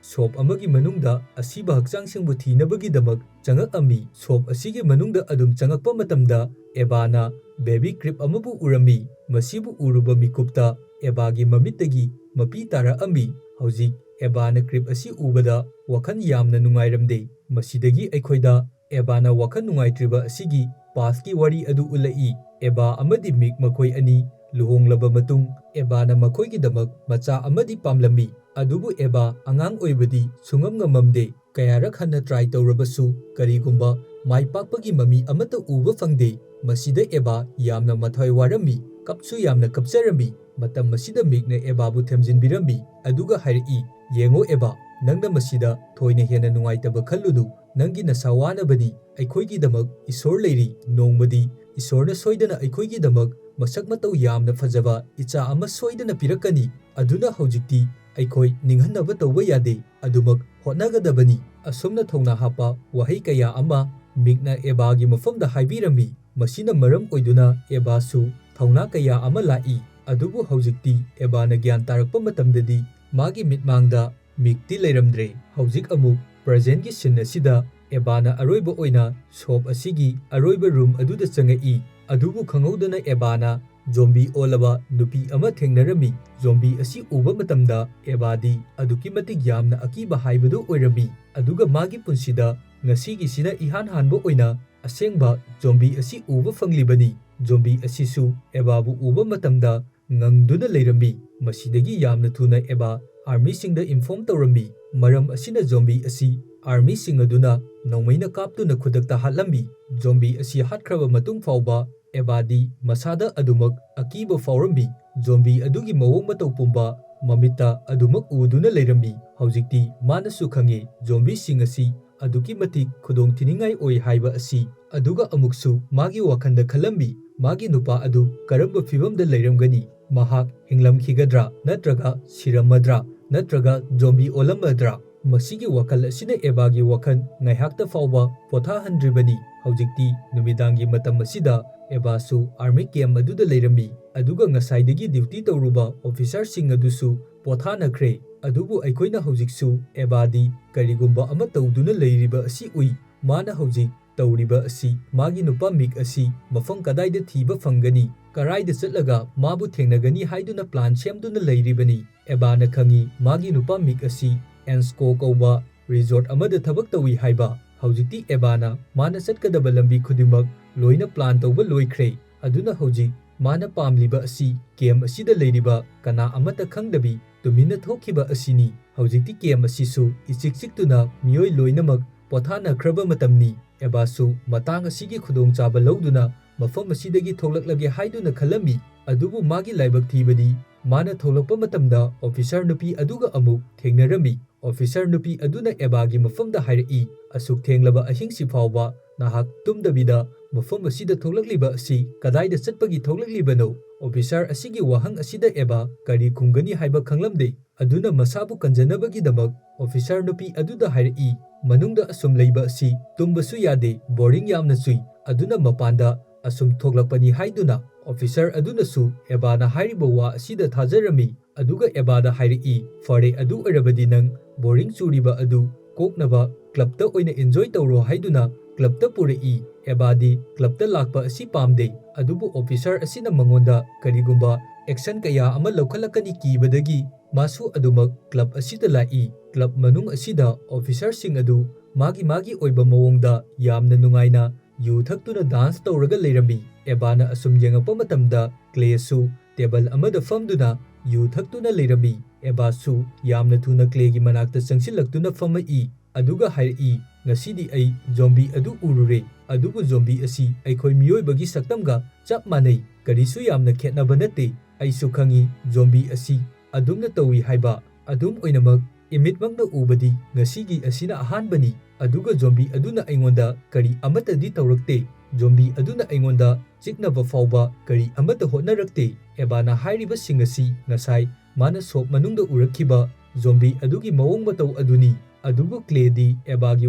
ꯁꯣꯞ ꯑꯃꯒꯤ ꯃꯅꯨꯡꯗ ꯑꯁꯤꯕ ꯍꯛꯆꯥꯡꯁꯤꯡꯕꯨ ꯊꯤꯅꯕꯒꯤꯗꯃꯛ ꯆꯪꯉꯛꯑꯝꯃꯤ꯫ ꯁꯣꯞ ꯑꯁꯤꯒꯤ ꯃꯅꯨꯡꯗ ꯑꯗꯨꯝ ꯆꯪꯉꯛꯄ ꯃꯇꯝꯗ ꯑꯦꯕꯥꯅ ꯕꯦꯕꯤ ꯀ꯭ꯔꯤꯞ ꯑꯃꯕꯨ ꯎꯔꯝꯃꯤ꯫ ꯃꯁꯤꯕꯨ ꯎꯔꯨꯕ ꯃꯤꯀꯨꯞꯇ ꯑꯦꯕꯥꯒꯤ ꯃꯃꯤꯠꯇꯒꯤ ꯃꯄꯤ ꯇꯥꯔꯛꯑꯝꯃꯤ꯫ ꯍꯧꯖꯤꯛ ꯑꯦꯕꯥꯅ ꯀ꯭ꯔꯤꯞ ꯑꯁꯤ ꯎꯕꯗ ꯋꯥꯈꯜ ꯌꯥꯝꯅ ꯅꯨꯡꯉꯥꯏꯔꯝꯗꯦ꯫ ꯃꯁꯤꯗꯒꯤ ꯑꯩꯈꯣꯏꯗ ꯑꯦꯕꯥꯅ ꯋꯥꯈꯜ ꯅꯨꯡꯉꯥꯏꯇ꯭ꯔꯤꯕ ꯑꯁꯤꯒꯤ ꯄꯥꯁꯀꯤ ꯋꯥꯔꯤ ꯑꯗꯨ ꯎꯠꯂꯛꯏ꯫ ꯑꯦꯕꯥ ꯑꯃꯗꯤ ꯃꯤꯛ ꯃꯈꯣꯏ ꯑꯅꯤ ꯂꯨꯍꯣꯡꯂꯕ ꯃꯇꯨꯡ ꯑꯦꯕꯥꯅ ꯃꯈꯣꯏꯒꯤꯗꯃꯛ ꯃꯆꯥ ꯑꯃꯗꯤ ꯄꯥꯝꯂꯝꯃꯤ꯫ ꯑꯗꯨꯕꯨ ꯑꯦꯕꯥ ꯑꯉꯥꯡ ꯑꯣꯏꯕꯗꯤ ꯁꯨꯡꯉꯝ ꯉꯝꯃꯝꯗꯦ꯫ ꯀꯌꯥꯔꯛ ꯍꯟꯅ try ꯇꯧꯔꯕꯁꯨ ꯀꯔꯤꯒꯨꯝꯕ ꯃꯥꯏ ꯄꯥꯛꯄꯒꯤ ꯃꯃꯤ ꯑꯃꯠꯇ ꯎꯕ ꯐꯪꯗꯦ꯫ ꯃꯁꯤꯗ ꯑꯦꯕꯥ ꯌꯥꯝꯅ ꯃꯊ꯭ꯋꯥꯏ ꯋꯥꯔꯝꯃꯤ, ꯀꯞꯁꯨ ꯌꯥꯝꯅ ꯀꯞꯆꯔꯝꯃꯤ꯫ ꯃꯇꯝ ꯑꯁꯤꯗ ꯃꯤꯛꯅ ꯑꯦꯕꯥꯕꯨ ꯊꯦꯝꯖꯤꯟꯕꯤꯔꯝꯃꯤ, ꯑꯗꯨꯒ ꯍꯥꯏꯔꯛꯏ, "ꯌꯦꯡꯉꯣ ꯑꯦꯕꯥ, ꯅꯪꯅ ꯃꯁꯤꯗ ꯊꯣꯏꯅ ꯍꯦꯟꯅ ꯅꯨꯡꯉꯥꯏꯇꯕ ꯈꯜꯂꯨꯅꯨ꯫ ꯅꯪꯒꯤ ꯅꯁꯥ ꯋꯥꯅꯕꯅꯤ꯫ ꯑꯩꯈꯣꯏꯒꯤꯗꯃꯛ ꯏꯁꯣꯔ ꯂꯩꯔꯤ꯫ ꯅꯣꯡꯃꯗꯤ ꯏꯁꯣꯔꯅ ꯁꯣꯏꯗꯅ ꯑꯩꯈꯣꯏꯒꯤꯗꯃꯛ ꯃꯁꯛ ꯃꯇꯧ ꯌꯥꯝꯅ ꯐꯖꯕ ꯏꯆꯥ ꯑꯃ ꯁꯣꯏꯗꯅ ꯄꯤꯔꯛꯀꯅꯤ꯫ ꯑꯗꯨꯅ ꯍꯧꯖꯤꯛꯇꯤ ꯑꯩꯈꯣꯏ ꯅꯤꯡꯍꯟꯅꯕ ꯇꯧꯕ ꯌꯥꯗꯦ꯫ ꯑꯗꯨꯃꯛ ꯍꯣꯠꯅꯒꯗꯕꯅꯤ"꯫ ꯑꯁꯨꯝꯅ ꯊꯧꯅꯥ ꯍꯥꯞꯄ ꯋꯥꯍꯩ ꯀꯌꯥ ꯑꯃ ꯃꯤꯛꯅ ꯑꯦꯕꯥꯒꯤ ꯃꯐꯝꯗ ꯍꯥꯏꯕꯤꯔꯝꯃꯤ꯫ ꯃꯁꯤꯅ ꯃꯔꯝ ꯑꯣꯏꯗꯨꯅ ꯑꯦꯕꯥꯁꯨ ꯊꯧꯅꯥ ꯀꯌꯥ ꯑꯃ ꯂꯥꯛꯏ꯫ ꯑꯗꯨꯕꯨ ꯍꯧꯖꯤꯛꯇꯤ ꯑꯦꯕꯥꯅ ꯒ꯭ꯌꯥꯟ ꯇꯥꯔꯛꯄ ꯃꯇꯝꯗꯗꯤ ꯃꯥꯒꯤ ꯃꯤꯠꯃꯥꯡꯗ ꯃꯤꯛꯇꯤ ꯂꯩꯔꯝꯗ꯭ꯔꯦ꯫ ꯍꯧꯖꯤꯛ ꯑꯃꯨꯛ presentꯀꯤ scene ꯑꯁꯤꯗ ꯑꯦꯕꯥꯅ ꯑꯔꯣꯏꯕ ꯑꯣꯏꯅ shop ꯑꯁꯤꯒꯤ ꯑꯔꯣꯏꯕ room ꯑꯗꯨꯗ ꯆꯪꯉꯛꯏ꯫ ꯑꯗꯨꯕꯨ ꯈꯪꯍꯧꯗꯅ ꯑꯦꯕꯥꯅ zombie ꯑꯣꯜꯂꯕ ꯅꯨꯄꯤ ꯑꯃ ꯊꯦꯡꯅꯔꯝꯃꯤ꯫ Zombie ꯑꯁꯤ ꯎꯕ ꯃꯇꯝꯗ ꯑꯦꯕꯥꯗꯤ ꯑꯗꯨꯛꯀꯤ ꯃꯇꯤꯛ ꯌꯥꯝꯅ ꯑꯀꯤꯕ ꯍꯥꯏꯕꯗꯨ ꯑꯣꯏꯔꯝꯃꯤ꯫ ꯑꯗꯨꯒ ꯃꯥꯒꯤ ꯄꯨꯟꯁꯤꯗ ꯉꯁꯤꯒꯤꯁꯤꯅ ꯏꯍꯥꯟ ꯍꯥꯟꯕ ꯑꯣꯏꯅ ꯑꯁꯦꯡꯕ zombie ꯑꯁꯤ ꯎꯕ ꯐꯪꯂꯤꯕꯅꯤ꯫ Zombie ꯑꯁꯤꯁꯨ ꯑꯦꯕꯥꯕꯨ ꯎꯕ ꯃꯇꯝꯗ ꯉꯪꯗꯨꯅ ꯂꯩꯔꯝꯃꯤ꯫ ꯃꯁꯤꯗꯒꯤ ꯌꯥꯝꯅ ꯊꯨꯅ ꯑꯦꯕꯥ armyꯁꯤꯡꯗ inform ꯇꯧꯔꯝꯃꯤ꯫ ꯃꯔꯝ ꯑꯁꯤꯅ zombie ꯑꯁꯤ armyꯁꯤꯡ ꯑꯗꯨꯅ ꯅꯣꯡꯃꯩꯅ ꯀꯥꯞꯇꯨꯅ ꯈꯨꯗꯛꯇ ꯍꯥꯠꯂꯝꯃꯤ꯫ Zombie ꯑꯁꯤ ꯍꯥꯠꯈ꯭ꯔꯕ ꯃꯇꯨꯡ ꯐꯥꯎꯕ ꯑꯦꯕꯥꯗꯤ ꯃꯁꯥꯗ ꯑꯗꯨꯃꯛ ꯑꯀꯤꯕ ꯐꯥꯎꯔꯝꯃꯤ꯫ Zombie ꯑꯗꯨꯒꯤ ꯃꯑꯣꯡ ꯃꯇꯧ ꯄꯨꯝꯕ ꯃꯃꯤꯠꯇ ꯑꯗꯨꯃꯛ ꯎꯗꯨꯅ ꯂꯩꯔꯝꯃꯤ꯫ ꯍꯧꯖꯤꯛꯇꯤ ꯃꯥꯅꯁꯨ ꯈꯪꯉꯤ, zombieꯁꯤꯡ ꯑꯁꯤ ꯑꯗꯨꯛꯀꯤ ꯃꯇꯤꯛ ꯈꯨꯗꯣꯡꯊꯤꯅꯤꯡꯉꯥꯏ ꯑꯣꯏ ꯍꯥꯏꯕ ꯑꯁꯤ꯫ ꯑꯗꯨꯒ ꯑꯃꯨꯛꯁꯨ ꯃꯥꯒꯤ ꯋꯥꯈꯜꯗ ꯈꯜꯂꯝꯃꯤ, ꯃꯥꯒꯤ ꯅꯨꯄꯥ ꯑꯗꯨ ꯀꯔꯝꯕ ꯐꯤꯚꯝꯗ ꯂꯩꯔꯝꯒꯅꯤ? ꯃꯍꯥꯛ ꯍꯤꯡꯂꯝꯈꯤꯒꯗ꯭ꯔꯥ, ꯅꯠꯇ꯭ꯔꯒ ꯁꯤꯔꯝꯃꯗ꯭ꯔꯥ, ꯅꯠꯇ꯭ꯔꯒ zombie ꯑꯣꯜꯂꯝꯃꯗ꯭ꯔꯥ? ꯃꯁꯤꯒꯤ ꯋꯥꯈꯜ ꯑꯁꯤꯅ ꯑꯦꯕꯥꯒꯤ ꯋꯥꯈꯜ ꯉꯥꯏꯍꯥꯛꯇ ꯐꯥꯎꯕ ꯄꯣꯊꯥꯍꯟꯗ꯭ꯔꯤꯕꯅꯤ꯫ ꯍꯧꯖꯤꯛꯇꯤ ꯅꯨꯃꯤꯗꯥꯡꯒꯤ ꯃꯇꯝ ꯑꯁꯤꯗ ꯑꯦꯕꯥꯁꯨ army camp ꯑꯗꯨꯗ ꯂꯩꯔꯝꯃꯤ꯫ ꯑꯗꯨꯒ ꯉꯁꯥꯏꯗꯒꯤ duty ꯇꯧꯔꯨꯕ officerꯁꯤꯡ ꯑꯗꯨꯁꯨ ꯄꯣꯊꯥꯅꯈ꯭ꯔꯦ꯫ ꯑꯗꯨꯕꯨ ꯑꯩꯈꯣꯏꯅ ꯍꯧꯖꯤꯛꯁꯨ ꯑꯦꯕꯥꯗꯤ ꯀꯔꯤꯒꯨꯝꯕ ꯑꯃ ꯇꯧꯗꯨꯅ ꯂꯩꯔꯤꯕ ꯑꯁꯤ ꯎꯏ꯫ ꯃꯥꯅ ꯍꯧꯖꯤꯛ ꯇꯧꯔꯤꯕ ꯑꯁꯤ ꯃꯥꯒꯤ ꯅꯨꯄꯥ ꯃꯤꯛ ꯑꯁꯤ ꯃꯐꯝ ꯀꯗꯥꯏꯗ ꯊꯤꯕ ꯐꯪꯒꯅꯤ? ꯀꯔꯥꯏꯗ ꯆꯠꯂꯒ ꯃꯥꯕꯨ ꯊꯦꯡꯅꯒꯅꯤ ꯍꯥꯏꯗꯨꯅ plan ꯁꯦꯝꯗꯨꯅ ꯂꯩꯔꯤꯕꯅꯤ꯫ ꯑꯦꯕꯥꯅ ꯈꯪꯏ ꯃꯥꯒꯤ ꯅꯨꯄꯥ ꯃꯤꯛ ꯑꯁꯤ ꯑꯦꯟꯁꯀꯣ ꯀꯧꯕ resort ꯑꯃꯗ ꯊꯕꯛ ꯇꯧꯏ ꯍꯥꯏꯕ꯫ ꯍꯧꯖꯤꯛꯇꯤ ꯑꯦꯕꯥꯅ ꯃꯥꯅ ꯆꯠꯀꯗꯕ ꯂꯝꯕꯤ ꯈꯨꯗꯤꯡꯃꯛ ꯂꯣꯏꯅ plan ꯇꯧꯕ ꯂꯣꯏꯈ꯭ꯔꯦ꯫ ꯑꯗꯨꯅ ꯍꯧꯖꯤꯛ ꯃꯥꯅ ꯄꯥꯝꯂꯤꯕ ꯑꯁꯤ ꯀꯦꯝ ꯑꯁꯤꯗ ꯂꯩꯔꯤꯕ ꯀꯅꯥ ꯑꯃꯠꯇ ꯈꯪꯗꯕꯤ ꯇꯨꯃꯤꯟꯅ ꯊꯣꯛꯈꯤꯕ ꯑꯁꯤꯅꯤ꯫ ꯍꯧꯖꯤꯛꯇꯤ ꯀꯦꯝ ꯑꯁꯤꯁꯨ ꯏꯆꯤꯛ ꯆꯤꯛꯇꯨꯅ ꯃꯤꯑꯣꯏ ꯂꯣꯏꯅꯃꯛ ꯄꯣꯊꯥꯅꯈ꯭ꯔꯕ ꯃꯇꯝꯅꯤ꯫ ꯑꯦꯕꯥꯁꯨ ꯃꯇꯥꯡ ꯑꯁꯤꯒꯤ ꯈꯨꯗꯣꯡꯆꯥꯕ ꯂꯧꯗꯨꯅ ꯃꯐꯝ ꯑꯁꯤꯗꯒꯤ ꯊꯣꯛꯂꯛꯂꯒꯦ ꯍꯥꯏꯗꯨꯅ ꯈꯜꯂꯝꯃꯤ, ꯑꯗꯨꯕꯨ ꯃꯥꯒꯤ ꯂꯥꯏꯕꯛ ꯊꯤꯕꯗꯤ ꯃꯥꯅ ꯊꯣꯛꯂꯛꯄ ꯃꯇꯝꯗ ꯑꯣꯐꯤꯁꯥꯔ ꯅꯨꯄꯤ ꯑꯗꯨꯒ ꯑꯃꯨꯛ ꯊꯦꯡꯅꯔꯝꯃꯤ꯫ ꯑꯣꯐꯤꯁꯥꯔ ꯅꯨꯄꯤ ꯑꯗꯨꯅ ꯑꯦꯕꯥꯒꯤ ꯃꯐꯝꯗ ꯍꯥꯏꯔꯛꯏ, "ꯑꯁꯨꯛ ꯊꯦꯡꯂꯕ ꯑꯍꯤꯡꯁꯤ ꯐꯥꯎꯕ ꯅꯍꯥꯛ ꯇꯨꯝꯗꯕꯤꯗ ꯃꯐꯝ ꯑꯁꯤꯗ ꯊꯣꯛꯂꯛꯂꯤꯕ ꯑꯁꯤ ꯀꯗꯥꯏꯗ ꯆꯠꯄꯒꯤ ꯊꯣꯛꯂꯛꯂꯤꯕꯅꯣ?" ꯑꯣꯐꯤꯁꯥꯔ ꯑꯁꯤꯒꯤ ꯋꯥꯍꯪ ꯑꯁꯤꯗ ꯑꯦꯕꯥ ꯀꯔꯤ ꯈꯨꯝꯒꯅꯤ ꯍꯥꯏꯕ ꯈꯪꯂꯝꯗꯦ꯫ ꯑꯗꯨꯅ ꯃꯁꯥꯕꯨ ꯀꯟꯖꯅꯕꯒꯤꯗꯃꯛ ꯑꯣꯐꯤꯁꯥꯔ ꯅꯨꯄꯤ ꯑꯗꯨꯗ ꯍꯥꯏꯔꯛꯏ, "ꯃꯅꯨꯡꯗ ꯑꯁꯨꯝ ꯂꯩꯕ ꯑꯁꯤ ꯇꯨꯝꯕꯁꯨ ꯌꯥꯗꯦ, ꯕꯣꯔꯤꯡ ꯌꯥꯝꯅ ꯆꯨꯏ, ꯑꯗꯨꯅ ꯃꯄꯥꯟꯗ ꯑꯁꯨꯝ ꯊꯣꯛꯂꯛꯄꯅꯤ" ꯍꯥꯏꯗꯨꯅ꯫ ꯑꯣꯐꯤꯁꯥꯔ ꯑꯗꯨꯅꯁꯨ ꯑꯦꯕꯥꯅ ꯍꯥꯏꯔꯤꯕ ꯋꯥ ꯑꯁꯤꯗ ꯊꯥꯖꯔꯝꯃꯤ, ꯑꯗꯨꯒ ꯑꯦꯕꯥꯗ ꯍꯥꯏꯔꯛꯏ, "ꯐꯔꯦ, ꯑꯗꯨ ꯑꯣꯏꯔꯕꯗꯤ ꯅꯪ ꯕꯣꯔꯤꯡ ꯆꯨꯔꯤꯕ ꯑꯗꯨ ꯀꯣꯛꯅꯕ ꯀ꯭ꯂꯕꯇ ꯑꯣꯏꯅ ꯏꯟꯖꯣꯏ ꯇꯧꯔꯣ" ꯍꯥꯏꯗꯨꯅ ꯀ꯭ꯂꯕꯇ ꯄꯨꯔꯛꯏ꯫ ꯑꯦꯕꯥꯗꯤ ꯀ꯭ꯂꯕꯇ ꯂꯥꯛꯄ ꯑꯁꯤ ꯄꯥꯝꯗꯦ, ꯑꯗꯨꯕꯨ ꯑꯣꯐꯤꯁꯥꯔ ꯑꯁꯤꯅ ꯃꯉꯣꯟꯗ ꯀꯔꯤꯒꯨꯝꯕ ꯑꯦꯛꯁꯟ ꯀꯌꯥ ꯑꯃ ꯂꯧꯈꯠꯂꯛꯀꯅꯤ ꯀꯤꯕꯗꯒꯤ ꯃꯥꯁꯨ ꯑꯗꯨꯃꯛ ꯀ꯭ꯂꯕ ꯑꯁꯤꯗ ꯂꯥꯛꯏ꯫ ꯀ꯭ꯂꯕ ꯃꯅꯨꯡ ꯑꯁꯤꯗ ꯑꯣꯐꯤꯁꯥꯔꯁꯤꯡ ꯑꯗꯨ ꯃꯥꯒꯤ ꯃꯥꯒꯤ ꯑꯣꯏꯕ ꯃꯑꯣꯡꯗ ꯌꯥꯝꯅ ꯅꯨꯡꯉꯥꯏꯅ ꯌꯨ ꯊꯛꯇꯨꯅ ꯗꯥꯟꯁ ꯇꯧꯔꯒ ꯂꯩꯔꯝꯃꯤ꯫ ꯑꯦꯕꯥꯅ ꯑꯁꯨꯝ ꯌꯦꯡꯉꯛꯄ ꯃꯇꯝꯗ ꯀ꯭ꯂꯦꯁꯨ ꯇꯦꯕꯜ ꯑꯃꯗ ꯐꯝꯗꯨꯅ ꯌꯨ ꯊꯛꯇꯨꯅ ꯂꯩꯔꯝꯃꯤ꯫ ꯑꯦꯕꯥꯁꯨ ꯌꯥꯝꯅ ꯊꯨꯅ ꯀ꯭ꯂꯦꯒꯤ ꯃꯅꯥꯛꯇ ꯆꯪꯁꯤꯜꯂꯛꯇꯨꯅ ꯐꯝꯃꯛꯏ, ꯑꯗꯨꯒ ꯍꯥꯏꯔꯛꯏ, "ꯉꯁꯤꯗꯤ ꯑꯩ ꯖꯣꯝꯕꯤ ꯑꯗꯨ ꯎꯔꯨꯔꯦ, ꯑꯗꯨꯕꯨ ꯖꯣꯝꯕꯤ ꯑꯁꯤ ꯑꯩꯈꯣꯏ ꯃꯤꯑꯣꯏꯕꯒꯤ ꯁꯛꯇꯝꯒ ꯆꯞ ꯃꯥꯟꯅꯩ, ꯀꯔꯤꯁꯨ ꯌꯥꯝꯅ ꯈꯦꯠꯅꯕ ꯅꯠꯇꯦ꯫ ꯑꯩꯁꯨ ꯈꯪꯏ ꯖꯣꯝꯕꯤ ꯑꯁꯤ ꯑꯗꯨꯝꯅ ꯇꯧꯏ ꯍꯥꯏꯕ꯫ ꯑꯗꯨꯝ ꯑꯣꯏꯅꯃꯛ, ꯏꯃꯤꯠꯃꯛꯅ ꯎꯕꯗꯤ ꯉꯁꯤꯒꯤ ꯑꯁꯤꯅ ꯑꯍꯥꯟꯕꯅꯤ, ꯑꯗꯨꯒ ꯖꯣꯝꯕꯤ ꯑꯗꯨꯅ ꯑꯩꯉꯣꯟꯗ ꯀꯔꯤ ꯑꯃꯠꯇꯗꯤ ꯇꯧꯔꯛꯇꯦ꯫ ꯖꯣꯝꯕꯤ ꯑꯗꯨꯅ ꯑꯩꯉꯣꯟꯗ ꯆꯤꯛꯅꯕ ꯐꯥꯎꯕ ꯀꯔꯤ ꯑꯃꯠꯇ ꯍꯣꯠꯅꯔꯛꯇꯦ꯫" ꯑꯦꯕꯥꯅ ꯍꯥꯏꯔꯤꯕꯁꯤꯡ ꯑꯁꯤ ꯉꯁꯥꯏ ꯃꯥꯅ ꯁꯣꯞ ꯃꯅꯨꯡꯗ ꯎꯔꯛꯈꯤꯕ ꯖꯣꯝꯕꯤ ꯑꯗꯨꯒꯤ ꯃꯑꯣꯡ ꯃꯇꯧ ꯑꯗꯨꯅꯤ꯫ ꯑꯗꯨꯕꯨ ꯀ꯭ꯂꯦꯗꯤ ꯑꯦꯕꯥꯒꯤ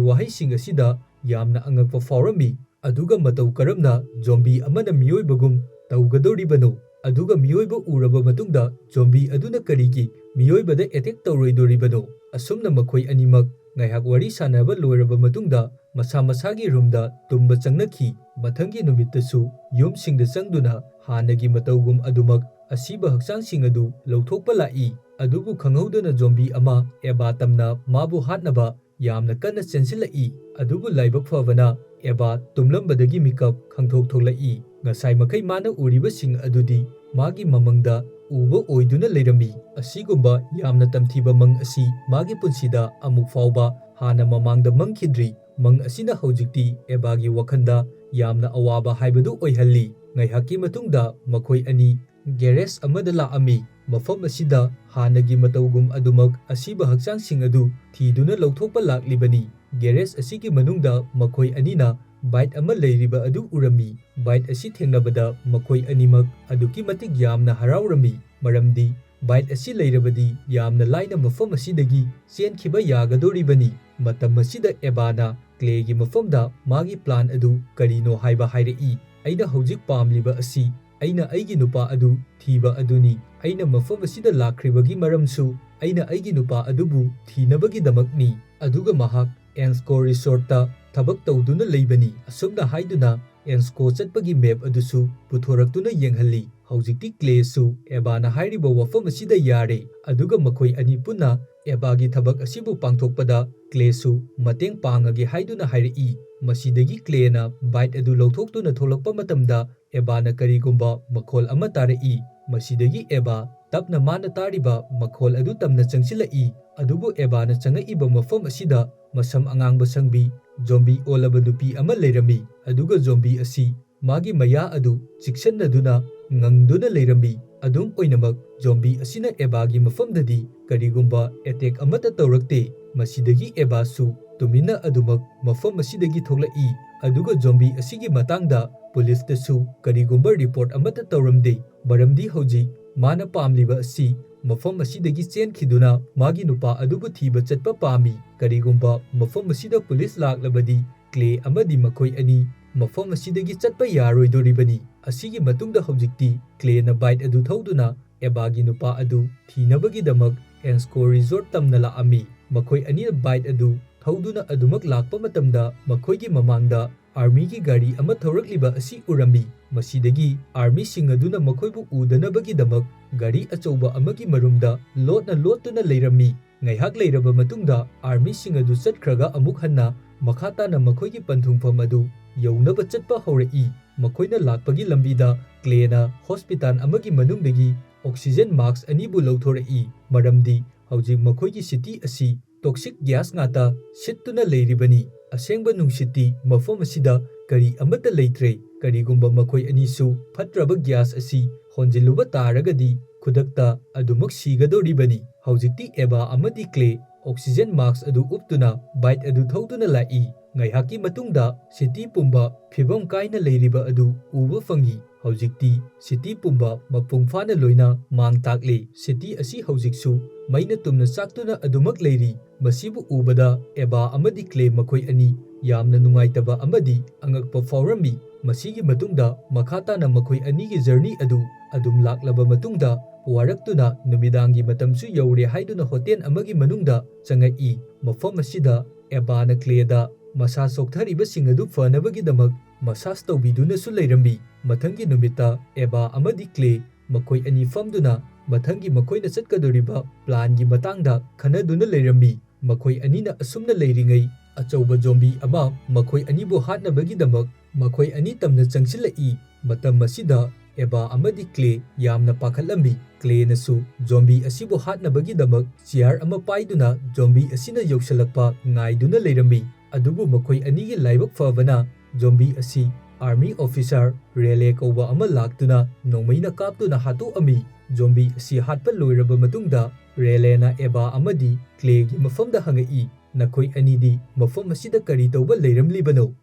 ꯋꯥꯍꯩꯁꯤꯡ ꯑꯁꯤꯗ ꯌꯥꯝꯅ ꯑꯉꯛꯄ ꯐꯥꯎꯔꯝꯃꯤ꯫ ꯑꯗꯨꯒ ꯃꯇꯧ ꯀꯔꯝꯅ ꯖꯣꯝꯕꯤ ꯑꯃꯅ ꯃꯤꯑꯣꯏꯕꯒꯨꯝ ꯇꯧꯒꯗꯧꯔꯤꯕꯅꯣ? ꯑꯗꯨꯒ ꯃꯤꯑꯣꯏꯕ ꯎꯔꯕ ꯃꯇꯨꯡꯗ ꯖꯣꯝꯕꯤ ꯑꯗꯨꯅ ꯀꯔꯤꯒꯤ ꯃꯤꯑꯣꯏꯕꯗ ꯑꯦꯇꯦꯛ ꯇꯧꯔꯣꯏꯗꯣꯔꯤꯕꯅꯣ? ꯑꯁꯨꯝꯅ ꯃꯈꯣꯏ ꯑꯅꯤꯃꯛ ꯉꯥꯏꯍꯥꯛ ꯋꯥꯔꯤ ꯁꯥꯟꯅꯕ ꯂꯣꯏꯔꯕ ꯃꯇꯨꯡꯗ ꯃꯁꯥ ꯃꯁꯥꯒꯤ ꯔꯨꯝꯗ ꯇꯨꯝꯕ ꯆꯪꯅꯈꯤ꯫ ꯃꯊꯪꯒꯤ ꯅꯨꯃꯤꯠꯇꯁꯨ ꯌꯨꯝꯁꯤꯡꯗ ꯆꯪꯗꯨꯅ ꯍꯥꯟꯅꯒꯤ ꯃꯇꯧꯒꯨꯝ ꯑꯗꯨꯃꯛ ꯑꯁꯤꯕ ꯍꯛꯆꯥꯡꯁꯤꯡ ꯑꯗꯨ ꯂꯧꯊꯣꯛꯄ ꯂꯥꯛꯏ꯫ ꯑꯗꯨꯕꯨ ꯈꯪꯍꯧꯗꯅ ꯖꯣꯝꯕꯤ ꯑꯃ ꯑꯦꯕꯥ ꯇꯝꯅ ꯃꯥꯕꯨ ꯍꯥꯠꯅꯕ ꯌꯥꯝꯅ ꯀꯟꯅ ꯆꯦꯟꯁꯤꯜꯂꯛꯏ꯫ ꯑꯗꯨꯕꯨ ꯂꯥꯏꯕꯛ ꯐꯕꯅ, ꯑꯦꯕꯥ ꯇꯨꯝꯂꯝꯕꯗꯒꯤ ꯃꯤꯀꯞ ꯈꯪꯊꯣꯛ ꯊꯣꯛꯂꯛꯏ꯫ ꯉꯁꯥꯏ ꯃꯈꯩ ꯃꯥꯅ ꯎꯔꯤꯕꯁꯤꯡ ꯑꯗꯨꯗꯤ ꯃꯥꯒꯤ ꯃꯃꯪꯗ ꯎꯕ ꯑꯣꯏꯗꯨꯅ ꯂꯩꯔꯝꯃꯤ꯫ ꯑꯁꯤꯒꯨꯝꯕ ꯌꯥꯝꯅ ꯇꯝꯊꯤꯕ ꯃꯪ ꯑꯁꯤ ꯃꯥꯒꯤ ꯄꯨꯟꯁꯤꯗ ꯑꯃꯨꯛ ꯐꯥꯎꯕ ꯍꯥꯟꯅ ꯃꯃꯥꯡꯗ ꯃꯪꯈꯤꯗ꯭ꯔꯤ꯫ ꯃꯪ ꯑꯁꯤꯅ ꯍꯧꯖꯤꯛꯇꯤ ꯑꯦꯕꯥꯒꯤ ꯋꯥꯈꯜꯗ ꯌꯥꯝꯅ ꯑꯋꯥꯕ ꯍꯥꯏꯕꯗꯨ ꯑꯣꯏꯍꯜꯂꯤ꯫ ꯉꯥꯏꯍꯥꯛꯀꯤ ꯃꯇꯨꯡꯗ ꯃꯈꯣꯏ ꯑꯅꯤ ꯒꯦꯔꯦꯖ ꯑꯃꯗ ꯂꯥꯛꯑꯝꯃꯤ꯫ ꯃꯐꯝ ꯑꯁꯤꯗ ꯍꯥꯟꯅꯒꯤ ꯃꯇꯧꯒꯨꯝ ꯑꯗꯨꯃꯛ ꯑꯁꯤꯕ ꯍꯛꯆꯥꯡꯁꯤꯡ ꯑꯗꯨ ꯊꯤꯗꯨꯅ ꯂꯧꯊꯣꯛꯄ ꯂꯥꯛꯂꯤꯕꯅꯤ꯫ ꯒꯦꯔꯦꯖ ꯑꯁꯤꯒꯤ ꯃꯅꯨꯡꯗ ꯃꯈꯣꯏ ꯑꯅꯤꯅ ꯕꯥꯏꯛ ꯑꯃ ꯂꯩꯔꯤꯕ ꯑꯗꯨ ꯎꯔꯝꯃꯤ꯫ ꯕꯥꯏꯛ ꯑꯁꯤ ꯊꯦꯡꯅꯕꯗ ꯃꯈꯣꯏ ꯑꯅꯤꯃꯛ ꯑꯗꯨꯛꯀꯤ ꯃꯇꯤꯛ ꯌꯥꯝꯅ ꯍꯔꯥꯎꯔꯝꯃꯤ, ꯃꯔꯝꯗꯤ ꯕꯥꯏꯛ ꯑꯁꯤ ꯂꯩꯔꯕꯗꯤ ꯌꯥꯝꯅ ꯂꯥꯏꯅ ꯃꯐꯝ ꯑꯁꯤꯗꯒꯤ ꯆꯦꯟꯈꯤꯕ ꯌꯥꯒꯗꯧꯔꯤꯕꯅꯤ꯫ ꯃꯇꯝ ꯑꯁꯤꯗ ꯑꯦꯕꯥꯅ ꯀ꯭ꯂꯦꯒꯤ ꯃꯐꯝꯗ ꯃꯥꯒꯤ ꯄ꯭ꯂꯥꯟ ꯑꯗꯨ ꯀꯔꯤꯅꯣ ꯍꯥꯏꯕ ꯍꯥꯏꯔꯛꯏ꯫ "ꯑꯩꯅ ꯍꯧꯖꯤꯛ ꯄꯥꯝꯂꯤꯕ ꯑꯁꯤ ꯑꯩꯅ ꯑꯩꯒꯤ ꯅꯨꯄꯥ ꯑꯗꯨ ꯊꯤꯕ ꯑꯗꯨꯅꯤ꯫ ꯑꯩꯅ ꯃꯐꯝ ꯑꯁꯤꯗ ꯂꯥꯛꯈ꯭ꯔꯤꯕꯒꯤ ꯃꯔꯝꯁꯨ ꯑꯩꯅ ꯑꯩꯒꯤ ꯅꯨꯄꯥ ꯑꯗꯨꯕꯨ ꯊꯤꯅꯕꯒꯤꯗꯃꯛꯅꯤ꯫" ꯑꯗꯨꯒ ꯃꯍꯥꯛ ꯑꯦꯟꯁꯀꯣ ꯔꯤꯁꯣꯔꯠꯇ ꯊꯕꯛ ꯇꯧꯗꯨꯅ ꯂꯩꯕꯅꯤ꯫ ꯑꯁꯨꯝꯅ ꯍꯥꯏꯗꯨꯅ ꯑꯦꯟꯁꯀꯣ ꯆꯠꯄꯒꯤ ꯃꯦꯞ ꯑꯗꯨꯁꯨ ꯄꯨꯊꯣꯔꯛꯇꯨꯅ ꯌꯦꯡꯍꯜꯂꯤ꯫ ꯍꯧꯖꯤꯛꯇꯤ ꯀ꯭ꯂꯦꯁꯨ ꯑꯦꯕꯥꯅ ꯍꯥꯏꯔꯤꯕ ꯋꯥꯐꯝ ꯑꯁꯤꯗ ꯌꯥꯔꯦ, ꯑꯗꯨꯒ ꯃꯈꯣꯏ ꯑꯅꯤ ꯄꯨꯟꯅ ꯑꯦꯕꯥꯒꯤ ꯊꯕꯛ ꯑꯁꯤꯕꯨ ꯄꯥꯡꯊꯣꯛꯄꯗ ꯀ꯭ꯂꯦꯁꯨ ꯃꯇꯦꯡ ꯄꯥꯡꯉꯒꯦ ꯍꯥꯏꯗꯨꯅ ꯍꯥꯏꯔꯛꯏ꯫ ꯃꯁꯤꯗꯒꯤ ꯀ꯭ꯂꯦꯅ ꯕꯥꯏꯛ ꯑꯗꯨ ꯂꯧꯊꯣꯛꯇꯨꯅ ꯊꯣꯛꯂꯛꯄ ꯃꯇꯝꯗ ꯑꯦꯕꯥꯅ ꯀꯔꯤꯒꯨꯝꯕ ꯃꯈꯣꯜ ꯑꯃ ꯇꯥꯔꯛꯏ꯫ ꯃꯁꯤꯗꯒꯤ ꯑꯦꯕꯥ ꯇꯞꯅ ꯃꯥꯅ ꯇꯥꯔꯤꯕ ꯃꯈꯣꯜ ꯑꯗꯨ ꯇꯝꯅ ꯆꯪꯁꯤꯜꯂꯛꯏ꯫ ꯑꯗꯨꯕꯨ ꯑꯦꯕꯥꯅ ꯆꯪꯉꯛꯏꯕ ꯃꯐꯝ ꯑꯁꯤꯗ ꯃꯁꯝ ꯑꯉꯥꯡꯕ ꯁꯪꯕꯤ, ꯖꯣꯝꯕꯤ ꯑꯣꯜꯂꯕ ꯅꯨꯄꯤ ꯑꯃ ꯂꯩꯔꯝꯃꯤ꯫ ꯑꯗꯨꯒ ꯖꯣꯝꯕꯤ ꯑꯁꯤ ꯃꯥꯒꯤ ꯃꯌꯥ ꯑꯗꯨ ꯆꯤꯛꯁꯟꯅꯗꯨꯅ ꯉꯪꯗꯨꯅ ꯂꯩꯔꯝꯃꯤ꯫ ꯑꯗꯨꯝ ꯑꯣꯏꯅꯃꯛ, ꯖꯣꯝꯕꯤ ꯑꯁꯤꯅ ꯑꯦꯕꯥꯒꯤ ꯃꯐꯝꯗꯗꯤ ꯀꯔꯤꯒꯨꯝꯕ ꯑꯦꯇꯦꯛ ꯑꯃꯠꯇ ꯇꯧꯔꯛꯇꯦ꯫ ꯃꯁꯤꯗꯒꯤ ꯑꯦꯕꯥꯁꯨ ꯇꯨꯃꯤꯟꯅ ꯑꯗꯨꯃꯛ ꯃꯐꯝ ꯑꯁꯤꯗꯒꯤ ꯊꯣꯛꯂꯛꯏ꯫ ꯑꯗꯨꯒ ꯖꯣꯝꯕꯤ ꯑꯁꯤꯒꯤ ꯃꯇꯥꯡꯗ ꯄꯨꯂꯤꯁꯇꯁꯨ ꯀꯔꯤꯒꯨꯝꯕ ꯔꯤꯄꯣꯔꯠ ꯑꯃꯠꯇ ꯇꯧꯔꯝꯗꯦ, ꯃꯔꯝꯗꯤ ꯍꯧꯖꯤꯛ ꯃꯥꯅ ꯄꯥꯝꯂꯤꯕ ꯑꯁꯤ ꯃꯐꯝ ꯑꯁꯤꯗꯒꯤ ꯆꯦꯟꯈꯤꯗꯨꯅ ꯃꯥꯒꯤ ꯅꯨꯄꯥ ꯑꯗꯨꯕꯨ ꯊꯤꯕ ꯆꯠꯄ ꯄꯥꯝꯃꯤ꯫ ꯀꯔꯤꯒꯨꯝꯕ ꯃꯐꯝ ꯑꯁꯤꯗ ꯄꯨꯂꯤꯁ ꯂꯥꯛꯂꯕꯗꯤ ꯀ꯭ꯂꯦ ꯑꯃꯗꯤ ꯃꯈꯣꯏ ꯑꯅꯤ ꯃꯐꯝ ꯑꯁꯤꯗꯒꯤ ꯆꯠꯄ ꯌꯥꯔꯣꯏꯗꯣꯔꯤꯕꯅꯤ꯫ ꯑꯁꯤꯒꯤ ꯃꯇꯨꯡꯗ ꯍꯧꯖꯤꯛꯇꯤ ꯀ꯭ꯂꯦꯅ ꯕꯥꯏꯛ ꯑꯗꯨ ꯊꯧꯗꯨꯅ ꯑꯦꯕꯥꯒꯤ ꯅꯨꯄꯥ ꯑꯗꯨ ꯊꯤꯅꯕꯒꯤꯗꯃꯛ ꯑꯦꯟꯁꯀꯣ ꯔꯤꯖꯣꯔꯠ ꯇꯝꯅ ꯂꯥꯛꯑꯝꯃꯤ꯫ ꯃꯈꯣꯏ ꯑꯅꯤꯅ ꯕꯥꯏꯛ ꯑꯗꯨ ꯊꯧꯗꯨꯅ ꯑꯗꯨꯃꯛ ꯂꯥꯛꯄ ꯃꯇꯝꯗ ꯃꯈꯣꯏꯒꯤ ꯃꯃꯥꯡꯗ ꯑꯥꯔꯃꯤꯒꯤ ꯒꯥꯔꯤ ꯑꯃ ꯊꯧꯔꯛꯂꯤꯕ ꯑꯁꯤ ꯎꯔꯝꯃꯤ꯫ ꯃꯁꯤꯗꯒꯤ ꯑꯥꯔꯃꯤꯁꯤꯡ ꯑꯗꯨꯅ ꯃꯈꯣꯏꯕꯨ ꯎꯗꯅꯕꯒꯤꯗꯃꯛ ꯒꯥꯔꯤ ꯑꯆꯧꯕ ꯑꯃꯒꯤ ꯃꯔꯨꯝꯗ ꯂꯣꯠꯅ ꯂꯣꯠꯇꯨꯅ ꯂꯩꯔꯝꯃꯤ꯫ ꯉꯥꯏꯍꯥꯛ ꯂꯩꯔꯕ ꯃꯇꯨꯡꯗ ꯑꯥꯔꯃꯤꯁꯤꯡ ꯑꯗꯨ ꯆꯠꯈ꯭ꯔꯒ ꯑꯃꯨꯛ ꯍꯟꯅ ꯃꯈꯥ ꯇꯥꯅ ꯃꯈꯣꯏꯒꯤ ꯄꯟꯊꯨꯡꯐꯝ ꯑꯗꯨ ꯌꯧꯅꯕ ꯆꯠꯄ ꯍꯧꯔꯛꯏ꯫ ꯃꯈꯣꯏꯅ ꯂꯥꯛꯄꯒꯤ ꯂꯝꯕꯤꯗ ꯀ꯭ꯂꯦꯅ ꯍꯣꯁꯄꯤꯇꯥꯜ ꯑꯃꯒꯤ ꯃꯅꯨꯡꯗꯒꯤ ꯑꯣꯛꯁꯤꯖꯦꯟ ꯃꯥꯁ꯭ꯛ ꯑꯅꯤꯕꯨ ꯂꯧꯊꯣꯔꯛꯏ, ꯃꯔꯝꯗꯤ ꯍꯧꯖꯤꯛ ꯃꯈꯣꯏꯒꯤ ꯁꯤꯇꯤ ꯑꯁꯤ ꯇꯣꯛꯁꯤꯛ ꯒ꯭ꯌꯥꯁ ꯉꯥꯛꯇ ꯁꯤꯠꯇꯨꯅ ꯂꯩꯔꯤꯕꯅꯤ꯫ ꯑꯁꯦꯡꯕ ꯅꯨꯡꯁꯤꯠꯇꯤ ꯃꯐꯝ ꯑꯁꯤꯗ ꯀꯔꯤ ꯑꯃꯠꯇ ꯂꯩꯇ꯭ꯔꯦ꯫ ꯀꯔꯤꯒꯨꯝꯕ ꯃꯈꯣꯏ ꯑꯅꯤꯁꯨ ꯐꯠꯇ꯭ꯔꯕ ꯒ꯭ꯌꯥꯁ ꯑꯁꯤ ꯍꯣꯟꯖꯤꯜꯂꯨꯕ ꯇꯥꯔꯒꯗꯤ ꯈꯨꯗꯛꯇ ꯑꯗꯨꯃꯛ ꯁꯤꯒꯗꯧꯔꯤꯕꯅꯤ꯫ ꯍꯧꯖꯤꯛꯇꯤ ꯑꯦꯕꯥ ꯑꯃꯗꯤ ꯀ꯭ꯂꯦ ꯑꯣꯛꯁꯤꯖꯦꯟ ꯃꯥꯁ꯭ꯛ ꯑꯗꯨ ꯎꯞꯇꯨꯅ ꯕꯥꯏꯛ ꯑꯗꯨ ꯊꯧꯗꯨꯅ ꯂꯥꯛꯏ꯫ ꯉꯥꯏꯍꯥꯛꯀꯤ ꯃꯇꯨꯡꯗ ꯁꯤꯇꯤ ꯄꯨꯝꯕ ꯐꯤꯕꯝ ꯀꯥꯏꯅ ꯂꯩꯔꯤꯕ ꯑꯗꯨ ꯎꯕ ꯐꯪꯏ꯫ ꯍꯧꯖꯤꯛꯇꯤ ꯁꯤꯇꯤ ꯄꯨꯝꯕ ꯃꯄꯨꯡ ꯐꯥꯅ ꯂꯣꯏꯅ ꯃꯥꯡ ꯇꯥꯛꯂꯦ꯫ ꯁꯤꯇꯤ ꯑꯁꯤ ꯍꯧꯖꯤꯛꯁꯨ ꯃꯩꯅ ꯇꯨꯝꯅ ꯆꯥꯛꯇꯨꯅ ꯑꯗꯨꯃꯛ ꯂꯩꯔꯤ꯫ ꯃꯁꯤꯕꯨ ꯎꯕꯗ ꯑꯦꯕꯥ ꯑꯃꯗꯤ ꯀ꯭ꯂꯦ ꯃꯈꯣꯏ ꯑꯅꯤ ꯌꯥꯝꯅ ꯅꯨꯡꯉꯥꯏꯇꯕ ꯑꯃꯗꯤ ꯑꯉꯛꯄ ꯐꯥꯎꯔꯝꯃꯤ꯫ ꯃꯁꯤꯒꯤ ꯃꯇꯨꯡꯗ ꯃꯈꯥ ꯇꯥꯅ ꯃꯈꯣꯏ ꯑꯅꯤꯒꯤ ꯖꯔꯅꯤ ꯑꯗꯨ ꯑꯗꯨꯝ ꯂꯥꯛꯂꯕ ꯃꯇꯨꯡꯗ, ꯋꯥꯔꯛꯇꯨꯅ ꯅꯨꯃꯤꯗꯥꯡꯒꯤ ꯃꯇꯝꯁꯨ ꯌꯧꯔꯦ ꯍꯥꯏꯗꯨꯅ ꯍꯣꯇꯦꯜ ꯑꯃꯒꯤ ꯃꯅꯨꯡꯗ ꯆꯪꯉꯛꯏ꯫ ꯃꯐꯝ ꯑꯁꯤꯗ ꯑꯦꯕꯥꯅ ꯀ꯭ꯂꯦꯗ ꯃꯁꯥ ꯁꯣꯛꯊꯔꯤꯕꯁꯤꯡ ꯑꯗꯨ ꯐꯅꯕꯒꯤꯗꯃꯛ ꯃꯁꯥꯖ ꯇꯧꯕꯤꯗꯨꯅꯁꯨ ꯂꯩꯔꯝꯃꯤ꯫ ꯃꯊꯪꯒꯤ ꯅꯨꯃꯤꯠꯇ ꯑꯦꯕꯥ ꯑꯃꯗꯤ ꯀ꯭ꯂꯦ ꯃꯈꯣꯏ ꯑꯅꯤ ꯐꯝꯗꯨꯅ ꯃꯊꯪꯒꯤ ꯃꯈꯣꯏꯅ ꯆꯠꯀꯗꯧꯔꯤꯕ ꯄ꯭ꯂꯥꯟꯒꯤ ꯃꯇꯥꯡꯗ ꯈꯟꯅꯗꯨꯅ ꯂꯩꯔꯝꯃꯤ꯫ ꯃꯈꯣꯏ ꯑꯅꯤꯅ ꯑꯁꯨꯝꯅ ꯂꯩꯔꯤꯉꯩ, ꯑꯆꯧꯕ ꯖꯣꯝꯕꯤ ꯑꯃ ꯃꯈꯣꯏ ꯑꯅꯤꯕꯨ ꯍꯥꯠꯅꯕꯒꯤꯗꯃꯛ ꯃꯈꯣꯏ ꯑꯅꯤ ꯇꯝꯅ ꯆꯪꯁꯤꯜꯂꯛꯏ꯫ ꯃꯇꯝ ꯑꯁꯤꯗ ꯑꯦꯕꯥ ꯑꯃꯗꯤ ꯀ꯭ꯂꯦ ꯌꯥꯝꯅ ꯄꯥꯈꯠꯂꯝꯃꯤ꯫ ꯀ꯭ꯂꯦꯅꯁꯨ ꯖꯣꯝꯕꯤ ꯑꯁꯤꯕꯨ ꯍꯥꯠꯅꯕꯒꯤꯗꯃꯛ ꯆꯤꯌꯥꯔ ꯑꯃ ꯄꯥꯏꯗꯨꯅ ꯖꯣꯝꯕꯤ ꯑꯁꯤꯅ ꯌꯧꯁꯤꯜꯂꯛꯄ ꯉꯥꯏꯗꯨꯅ ꯂꯩꯔꯝꯃꯤ꯫ ꯑꯗꯨꯕꯨ ꯃꯈꯣꯏ ꯑꯅꯤꯒꯤ ꯂꯥꯏꯕꯛ ꯐꯕꯅ ꯖꯣꯝꯕꯤ ꯑꯁꯤ ꯑꯥꯔꯃꯤ ꯑꯣꯐꯤꯁꯥꯔ ꯔꯦꯂꯦ ꯀꯧꯕ ꯑꯃ ꯂꯥꯛꯇꯨꯅ ꯅꯣꯡꯃꯩꯅ ꯀꯥꯞꯇꯨꯅ ꯍꯥꯠꯇꯣꯛꯑꯝꯃꯤ꯫ ꯖꯣꯝꯕꯤ ꯑꯁꯤ ꯍꯥꯠꯄ ꯂꯣꯏꯔꯕ ꯃꯇꯨꯡꯗ ꯔꯦꯂꯦꯅ ꯑꯦꯕꯥ ꯑꯃꯗꯤ ꯀ꯭ꯂꯦꯒꯤ ꯃꯐꯝꯗ ꯍꯪꯉꯛꯏ, "ꯅꯈꯣꯏ ꯑꯅꯤꯗꯤ ꯃꯐꯝ ꯑꯁꯤꯗ ꯀꯔꯤ ꯇꯧꯕ ꯂꯩꯔꯝꯂꯤꯕꯅꯣ?"